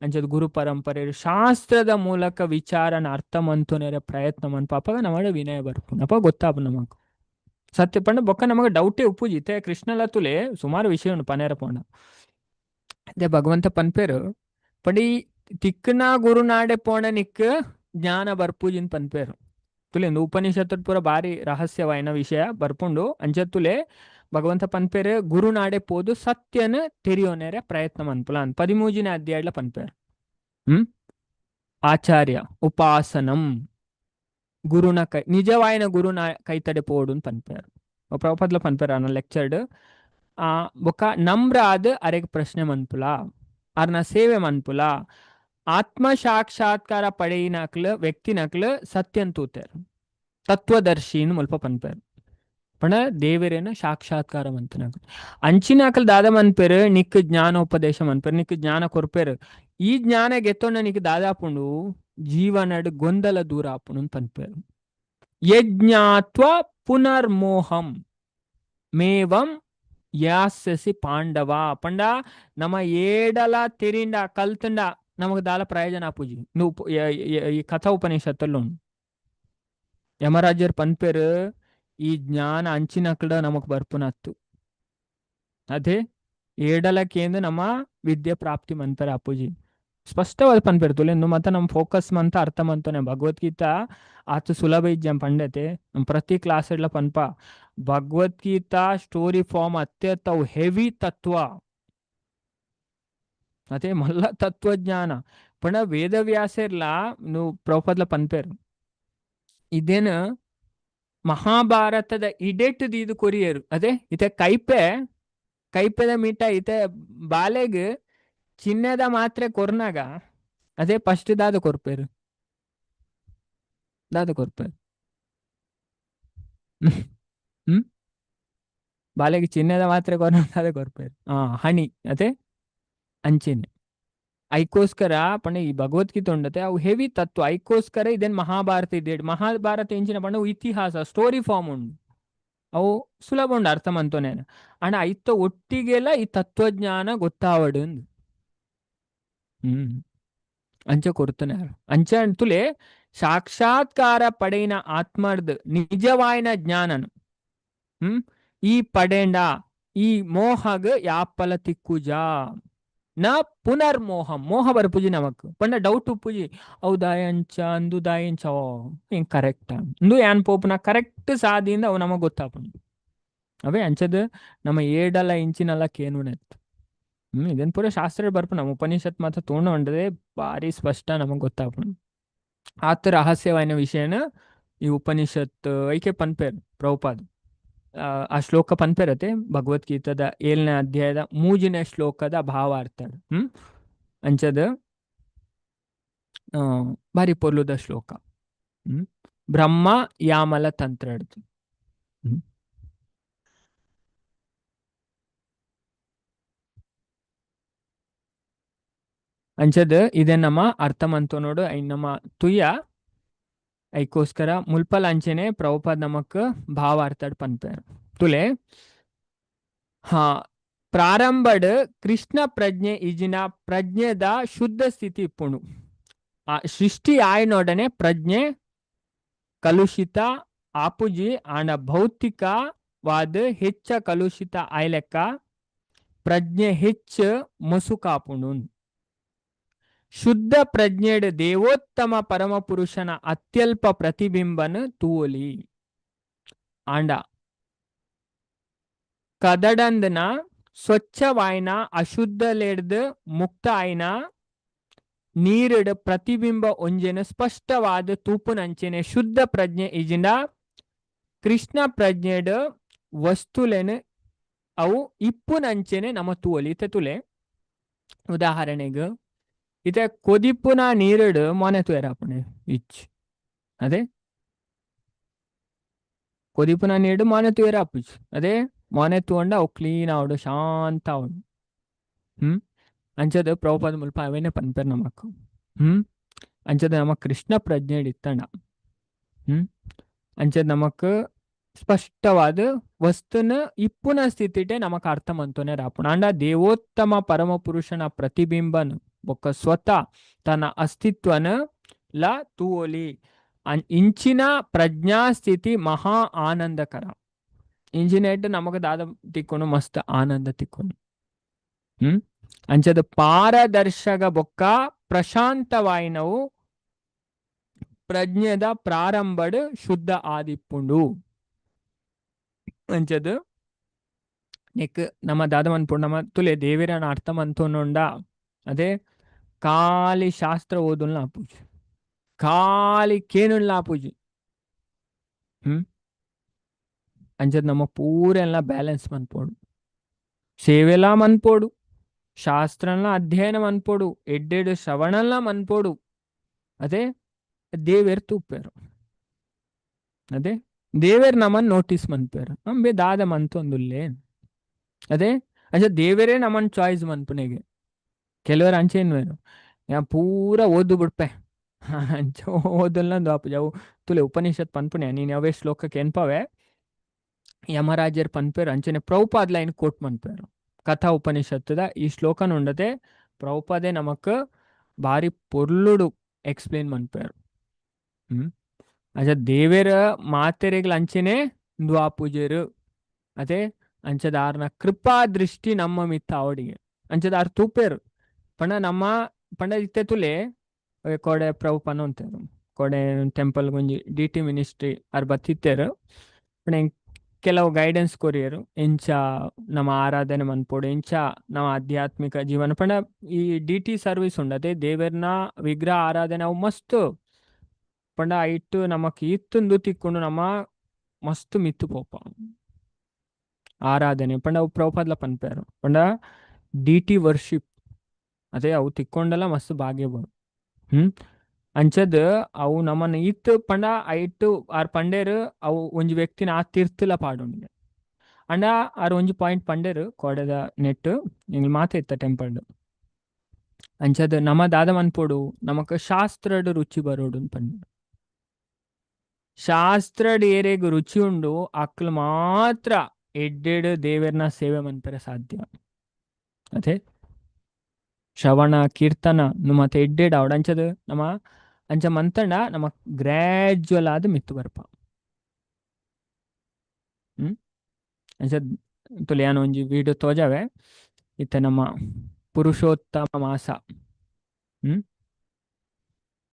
ಅಂಚದ ಗುರು ಪರಂಪರೆ ಶಾಸ್ತ್ರದ ಮೂಲಕ ವಿಚಾರನ ಅರ್ಥ ಮಂತುನೆರ ಪ್ರಯತ್ನ ಮನ್ಪ ಅಪಗ ನಮಡ ವಿನಯ ಬರ್ಪುನ್ ಅಪ ಗೊತ್ತಾಪು ನಮಕ್ ಸತ್ಯ ಪಂಡ ಬೊಕ್ಕ ನಮಗ ಡೌಟೇ ಉಪ್ಪುಜಿ. ಇತ್ತೆ ಕೃಷ್ಣಲ ತುಲೆ ಸುಮಾರು ವಿಷಯ ಉಂಡು ಪನೇರ ಪೋಂಡ. ಅದೇ ಭಗವಂತ ಪನ್ಪೇರು ಪಂಡ ಈ ತಿಕ್ಕನ ಗುರುನಾಡೆ ಪೋಣ ನಿಕ್ ಜ್ಞಾನ ಬರ್ಪುಜಿನ್ ಪನ್ಪೇರು. ತುಲೆ ಉಪನಿಷತ್ತು ಪೂರ ಬಾರಿ ರಹಸ್ಯವಾಯಿನ ವಿಷಯ ಬರ್ಪುಂಡು. ಅಂಚ ತುಲೆ ಭಗವಂತ ಪನ್ಪೇರು ಗುರುನಾಡೆ ಪೋದು ಸತ್ಯನ ತೆರಿಯೋನೇರೆ ಪ್ರಯತ್ನ ಮನ್ಪುಲ 13ನೇ ಅಧ್ಯಾಯಲ ಪನ್ಪೇರು. ಆಚಾರ್ಯ ಉಪಾಸನಂ ಗುರುನ ಕೈ ನಿಜವಾಯಿನ ಗುರುನ ಕೈತಡೆ ಪೋಡು ಪನ್ಪೇರು. ಪ್ರಭುಪಾದ್ಲ ಪನ್ಪೇರು ಅನ್ನ ಲೆಕ್ಚರ್ಡ್. ಆ ಬೊಕ್ಕ ನಮ್ರ ಆದ್ ಅರೆಗ್ ಪ್ರಶ್ನೆ ಮನ್ಪುಲ ಅರ್ನ ಸೇವೆ ಮನ್ಪುಲ ಆತ್ಮ ಸಾಕ್ಷಾತ್ಕಾರ ಪಡೆಯಿನಕ್ಲು ವ್ಯಕ್ತಿನಕ್ಲು ಸತ್ಯನ್ ತೂತೇರು ತತ್ವದರ್ಶಿನ್ ಮುಲ್ಪ ಪನ್ಪೇರು. ಪಂಡ ದೇವರೇನ ಸಾಕ್ಷಾತ್ಕಾರ ಮಂತನಕ್ಲು ಅಂಚಿನಕ್ಲು ದಾದ ಮನ್ಪೇರು ನಿಕ್ ಜ್ಞಾನೋಪದೇಶ ಮನ್ಪೇರು ನಿಕ್ ಜ್ಞಾನ ಕೊರ್ಪೇರು. ಈ ಜ್ಞಾನ ಗೆತ್ತೊಂಡ ನಿಕ್ ದಾದಾಪುಂಡು ಜೀವನಡ್ ಗೊಂದಲ ದೂರ ಆಪುಂಡು ಪನ್ಪೇರು. ಯಜ್ಞಾತ್ವ ಪುನರ್ಮೋಹಂ ಮೇವಂ ಯಾಸ್ಯಸಿ ಪಾಂಡವ ಪಂಡ ನಮ್ಮ ಏಡಲ ತೆರಿಂಡ ಕಲ್ತಂಡ ನಮಗ್ ದಾಲ ಪ್ರಯೋಜನ ಆಪುಜಿ. నువ్వు ಈ ಕಥಾ ಉಪನಿಷತ್ತಲ್ಲೂ ಉಂಡು. ಯಮರಾಜರ್ ಪನ್ಪೇರು ಈ ಜ್ಞಾನ ಅಂಚಿನಕ್ಲ ನಮಕ್ ಬರ್ಪುನತ್ತು. ಅದೇ ಏಡಲಕ್ಕೇಂದು ನಮ್ಮ ವಿದ್ಯೆ ಪ್ರಾಪ್ತಿ ಮಂತರ ಅಪ್ಪುಜಿ ಸ್ಪಷ್ಟವಾದ ಪನ್ಪೇರು ತುಲೆ ಮತ್ತೆ ನಮ್ಮ ಫೋಕಸ್ ಮಂತ ಅರ್ಥ ಮಂತನೆ. ಭಗವದ್ಗೀತಾ ಆತ ಸುಲಭ ಇಜ್ಜಂ ಪಂಡತೆ ನಮ್ಮ ಪ್ರತಿ ಕ್ಲಾಸ್ ಇಡ್ಲ ಪನ್ಪ ಭಗವದ್ಗೀತಾ ಸ್ಟೋರಿ ಫಾರ್ಮ್ ಅತ್ಯಂತ ಹೆವಿ ತತ್ವ ಅದೇ ಮಲ್ಲ ತತ್ವಜ್ಞಾನ. ಪಂಡ ವೇದವ್ಯಾಸರ್ಲ నువ్వు ಪ್ರಭುಪಾದ್ಲ ಪನ್ಪೇರು ಇದೇನು ಮಹಾಭಾರತದ ಇಡೆಟ್ ದೀದು ಕೊರಿಯರು. ಅದೇ ಇತೆ ಕೈಪೆ ಕೈಪೆದ ಮೀಟ ಇತೆ ಬಾಲೆಗ್ ಚಿನ್ನದ ಮಾತ್ರೆ ಕೊರ್ನಾಗ ಅದೇ ಫಸ್ಟ್ ದಾದ ಕೊರ್ಪೇರು ದಾದ ಕೊರ್ಪೇರು. ಹ್ಮ್ ಬಾಲೆಗ್ ಚಿನ್ನದ ಮಾತ್ರೆ ಕೊರ್ನಾಗ ದಾದ ಕೊರ್ಪೇರು ಹಣಿ ಅದೇ ಅಂಚೆನೆ ಐಕೋಸ್ಕರ ಪಂಡ ಈ ಭಗವದ್ಗೀತೆ ಉಂಡತೆ ಅವು ಹೆವಿ ತತ್ವ ಐಕೋಸ್ಕರ ಇದೇನ್ ಮಹಾಭಾರತ ಇದೆ. ಮಹಾಭಾರತ ಎಂಚಿನ ಪಂಡ ಅವು ಇತಿಹಾಸ ಸ್ಟೋರಿ ಫಾರ್ಮ್ ಉಂಡು ಅವು ಸುಲಭ ಉಂಡು ಅರ್ಥ ಮಂತೋನೇನ. ಅಂಡ ಐತ ಒಟ್ಟಿಗೆಲ್ಲ ಈ ತತ್ವಜ್ಞಾನ ಗೊತ್ತಾವಡು ಅಂಚ ಕೊರ್ತನೆ ಅಂಚ ಅಂತುಲೆ ಸಾಕ್ಷಾತ್ಕಾರ ಪಡೆಯಿನ ಆತ್ಮರ್ದ್ ನಿಜವಾಯಿನ ಜ್ಞಾನನು ಈ ಪಡೆಂಡ ಈ ಮೋಹಗ್ ಯಾಪಲ ತಿಕ್ಕುಜ. ನ ಪುನರ್ಮೋಹ ಮೋಹ ಬರಪುಜಿ ನಮಕ್ ಪಂಡ ಡೌಟ್ ಉಪ್ಪುಜಿ ಅವು ದಾಯಂಚ ಅಂದು ದಾಯಂಚ ಓ ಹಿಂಗ್ ಕರೆಕ್ಟ್ ಇಂದು ಯಾನ್ ಪೋಪುನ ಕರೆಕ್ಟ್ ಸಾದಿಯಿಂದ ಅವು ನಮಗ್ ಗೊತ್ತಾಪುಂಡು ಅವೇ ಅಂಚದ ನಮ್ಮ ಏಡಲ ಇಂಚಿನಲ್ಲ ಕೇನುನೆತ್ ಇದನ್ ಪೂರ ಶಾಸ್ತ್ರ ಬರ್ಪು ನಮ್ಮ ಉಪನಿಷತ್ ಮಾತ್ರ ತೋಣ ಉಂಡದೆ ಭಾರಿ ಸ್ಪಷ್ಟ ನಮಗ್ ಗೊತ್ತಾಪುಂಡು ಆತ ರಹಸ್ಯವಾಯಿನ ವಿಷಯನ ಈ ಉಪನಿಷತ್ ಐಕೆ ಪನ್ಪೇರ್ ಪ್ರಭುಪಾದ್ ಆ ಶ್ಲೋಕ ಪನ್ಪೇರತೆ ಭಗವದ್ಗೀತಾದ 7ನೇ ಅಧ್ಯಾಯದ 3ನೇ ಶ್ಲೋಕದ ಭಾವಾರ್ಥ ಅಂಚದ ಭಾರಿ ಪೊರ್ಲುದ ಶ್ಲೋಕ ಬ್ರಹ್ಮ ಯಾಮಲ ತಂತ್ರ ಹ್ಮ್ ಅಂಚದ ಇದೆ ನಮ್ಮ ಅರ್ಥ ಮಂತು ನೋಡು I ನಮ್ಮ ತುಯ್ಯ ಐಕೋಸ್ಕರ ಮುಲ್ಪಲ್ ಅಂಚೆನೆ ಪ್ರಭುಪಾದ್ ನಮಕ್ ಭಾವಾರ್ಥಡ್ ಪನ್ಪೇರ್ ತುಲೆ ಹಾ ಪ್ರಾರಂಭಡ್ ಕೃಷ್ಣ ಪ್ರಜ್ಞೆ ಈಜಿನ ಪ್ರಜ್ಞೆದ ಶುದ್ಧ ಸ್ಥಿತಿ ಇಪ್ಪುಣು ಆ ಸೃಷ್ಟಿ ಆಯ್ನೊಡನೆ ಪ್ರಜ್ಞೆ ಕಲುಷಿತ ಆಪುಜಿ ಆಂಡ ಭೌತಿಕವಾದ ಹೆಚ್ಚ ಕಲುಷಿತ ಆಯ್ಲೆಕ್ಕ ಪ್ರಜ್ಞೆ ಹೆಚ್ಚ ಮಸುಕಾಪುಣು. ಶುದ್ಧ ಪ್ರಜ್ಞೆಡ್ ದೇವೋತ್ತಮ ಪರಮ ಪುರುಷನ ಅತ್ಯಲ್ಪ ಪ್ರತಿಬಿಂಬನ ತೂವೊಲಿ. ಆಂಡ ಕದಡಂದನ ಸ್ವಚ್ಛವಾಯ್ನ ಅಶುದ್ಧಲೆಡ್ದ್ ಮುಕ್ತ ಆಯ್ನ ನೀರಿಡ್ ಪ್ರತಿಬಿಂಬ ಒಂಜೆನ ಸ್ಪಷ್ಟವಾದ ತೂಪುನಂಚೆನೆ ಶುದ್ಧ ಪ್ರಜ್ಞೆ ಇಜಿಂಡ ಕೃಷ್ಣ ಪ್ರಜ್ಞೆಡ್ ವಸ್ತುಲೆನ್ ಅವು ಇಪ್ಪುನಂಚೆನೆ ನಮ ತೂವೊಲಿ. ಇತ್ತೆ ತುಲೆ ಉದಾಹರಣೆಗ್ ಇತ್ತೆ ಕೊದಿಪ್ಪುನ ನೀರುಡ್ ಮೊನೆ ತೂಯೆರೆ ಇಚ್ ಅದೇ ಕೊದಿಪ್ಪುನ ನೀರುಡ್ ಮೊನೆ ತೂಯೆರೆ ಆಪುಜಿ. ಅದೇ ಮೊನೆ ತೂಂಡ ಅವು ಕ್ಲೀನ್ ಆವಡು ಶಾಂತ ಆವಡು. ಅಂಚದ ಪ್ರಭುಪಾದ ಮುಲ್ಪ ಅವೇನೆ ಪನ್ಪೆರ್ ನಮಕ್. ಅಂಚದ ನಮ ಕೃಷ್ಣ ಪ್ರಜ್ಞೆ ಇತ್ತಂಡ ಅಂಚದ ನಮಕ್ ಸ್ಪಷ್ಟವಾದ ವಸ್ತುನ ಇಪ್ಪುನ ಸ್ಥಿತಿಟೆ ನಮಕ್ ಅರ್ಥ ಮಂತೋನೆ ರಾಪುಂಡು. ಆಂಡ ದೇವೋತ್ತಮ ಪರಮ ಪುರುಷನ ಪ್ರತಿಬಿಂಬನ್ ಬೊಕ್ಕ ಸ್ವತಃ ತನ್ನ ಅಸ್ತಿತ್ವನ ಲ ತೂವೊಲಿ. ಇಂಚಿನ ಪ್ರಜ್ಞಾಸ್ಥಿತಿ ಮಹಾ ಆನಂದಕರ. ಇಂಜಿನೇಟ್ ನಮಗ ದಾದ ತಿಕ್ಕೊಂಡು ಮಸ್ತ್ ಆನಂದ ತಿಕ್ಕೊಂಡು. ಅಂಚದ ಪಾರದರ್ಶಕ ಬೊಕ್ಕ ಪ್ರಶಾಂತವಾಯಿನವು ಪ್ರಜ್ಞೆದ ಪ್ರಾರಂಭಡ್ ಶುದ್ಧ ಆದಿಪ್ಪುಂಡು. ಅಂಚದ ನೆಕ್ ನಮ್ಮ ದಾದ ಮನ್ಪುಂಡು ನಮ್ಮ ತುಲೆ ದೇವಿರನ ಅರ್ಥ ಮಂತೊನುಂಡ ಅದೇ ಖಾಲಿ ಶಾಸ್ತ್ರ ಓದುಲ್ಲ ಆಪುಜಿ, ಖಾಲಿ ಕೇನುಲ್ಲ ಆಪುಜಿ. ಅಂಚದ ನಮ್ಮ ಪೂರೆಲ್ಲ ಬ್ಯಾಲೆನ್ಸ್ ಮನ್ಪೋಡು, ಸೇವೆಲ ಮನ್ಪೋಡು, ಶಾಸ್ತ್ರನ ಅಧ್ಯಯನ ಮನ್ಪೋಡು, ಎಡ್ಡೆಡ್ ಶ್ರವಣಲ್ಲ ಮನ್ಪೋಡು. ಅದೇ ದೇವೇರ್ ತೂಪೇರು, ಅದೇ ದೇವೇರ್ ನಮ್ಮನ್ ನೋಟಿಸ್ ಮನ್ಪೇರು ಅಂಬೆ ದಾದ ಮಂತೊಂದುಲ್ಲೆ. ಅದೇ ಅಂಚ ದೇವರೇ ನಮ್ಮನ್ ಚಾಯ್ಸ್ ಮನ್ಪುನೆಗೆ. ಕೆಲವರು ಅಂಚೆ ಯಾ ಪೂರ ಓದು ಬಿಡ್ಪೆ ಅಂಚ ಓದಲ್ಲ ಆಪುಜಿ. ಅವು ತುಲೆ ಉಪನಿಷತ್ ಪನ್ಪುನೆ ನೀನ್ ಯಾವೇ ಶ್ಲೋಕಕ್ಕೆ ಎನ್ಪವೆ ಯಮರಾಜರ್ ಪನ್ಪೇರು ಅಂಚನೆ ಪ್ರಭುಪಾದ್ ಲೈನ್ ಕೋಟ್ ಮನ್ಪೇರು. ಕಥಾ ಉಪನಿಷತ್ತದ ಈ ಶ್ಲೋಕನ ಉಂಡತೆ ಪ್ರಭುಪಾದೆ ನಮಕ್ ಭಾರಿ ಪೊರ್ಲುಡು ಎಕ್ಸ್ಪ್ಲೇನ್ ಮನ್ಪೇರು. ಅಂಚ ದೇವೇರ ಮಾತೆರೆಗ್ಲ ಅಂಚೆನೆ ದ್ವಾಪೂಜೆರು. ಅದೇ ಅಂಚದ ಆರ್ನ ಕೃಪಾ ದೃಷ್ಟಿ ನಮ್ಮ ಮಿತ್ತ ಅವಡಿಗೆ ಅಂಚದ ಆರ್ ತೂಪೇರು. ಪಂಡ ನಮ್ಮ ಪಂಡ ಇತ್ತೆ ತುಲೆ ಕೋಡೆ ಪ್ರಭುಪಾನ ಅಂತಾರು ಕೋಡೆ ಟೆಂಪಲ್ ಒಂಜಿ ಡಿ ಟಿ ಮಿನಿಸ್ಟ್ರಿ ಆರ್ ಬತ್ತಿತ್ತೇರು. ಪಂಡ ಕೆಲವು ಗೈಡೆನ್ಸ್ ಕೊರಿಯರು ಎಂಚ ನಮ್ಮ ಆರಾಧನೆ ಮನ್ಪೋಡು, ಎಂಚ ನಮ್ಮ ಆಧ್ಯಾತ್ಮಿಕ ಜೀವನ. ಪಂಡ ಈ ಡಿ ಟಿ ಸರ್ವಿಸ್ ಉಂಡತೆ ದೇವರ್ನ ವಿಗ್ರಹ ಆರಾಧನೆ ಅವು ಮಸ್ತ್ ಪಂಡ ಐಟ್ ನಮಕ್ ಇತ್ತೊಂದು ತಿಕ್ಕೊಂಡು ನಮ್ಮ ಮಸ್ತ್ ಮಿತ್ತು ಪೋಪ ಆರಾಧನೆ. ಪಂಡ ಅವು ಪ್ರಭುಪಾದ್ಲ ಪನ್ಪೇರು ಪಂಡ ಡಿ ಟಿ ವರ್ಷಿಪ್ ಅದೇ ಅವು ತಿಕ್ಕೊಂಡಲ್ಲ ಮಸ್ತ್ ಭಾಗ್ಯ ಬರು. ಅಂಚದ್ ಅವು ನಮ್ಮನ್ನ ಇತ್ತು ಪಂಡ ಐಟ್ ಆರ್ ಪಂಡೇರು ಅವು ಒಂಜಿ ವ್ಯಕ್ತಿನ ಆ ತೀರ್ಥಲ ಪಾಡುಂಡು. ಅಂಡ ಆರ್ ಒಂಜಿ ಪಾಯಿಂಟ್ ಪಂಡೇರು ಕೋಡೆದ ನೆಟ್ ಎಂಗ್ಲ ಮಾತೆ ಇತ್ತ ಟೆಂಪಲ್. ಅಂಚದ್ ನಮ್ಮ ದಾದ ಮನ್ಪೋಡು ನಮಕ್ ಶಾಸ್ತ್ರಡ್ ರುಚಿ ಬರೋಡು ಪಂಡೇರು. ಶಾಸ್ತ್ರಡ್ ಏರೆಗ್ ರುಚಿ ಉಂಡು ಅಕ್ಲು ಮಾತ್ರ ಎಡ್ಡೆಡ್ ದೇವರ್ನ ಸೇವೆ ಮನ್ಪೆರೆ ಸಾಧ್ಯ. ಅದೇ ಶ್ರವಣ ಕೀರ್ತನ ಮತ್ತೆ ಎಡ್ಡೆಡ್ ಆವಡ್ ಅಂಚದ ನಮ್ಮ ಅಂಚ ಮಂತಂಡ ನಮ್ಮ ಗ್ರಾಜುವಲ್ ಆದ್ ಮಿತ್ತು ಬರ್ಪ. ಅಂಚ ತುಲೆ ಯಾನ್ ಒಂಜಿ ವಿಡಿಯೋ ತೋಜಾವೆ ಇತ್ತೆ ನಮ್ಮ ಪುರುಷೋತ್ತಮ ಮಾಸ. ಹ್ಮ್.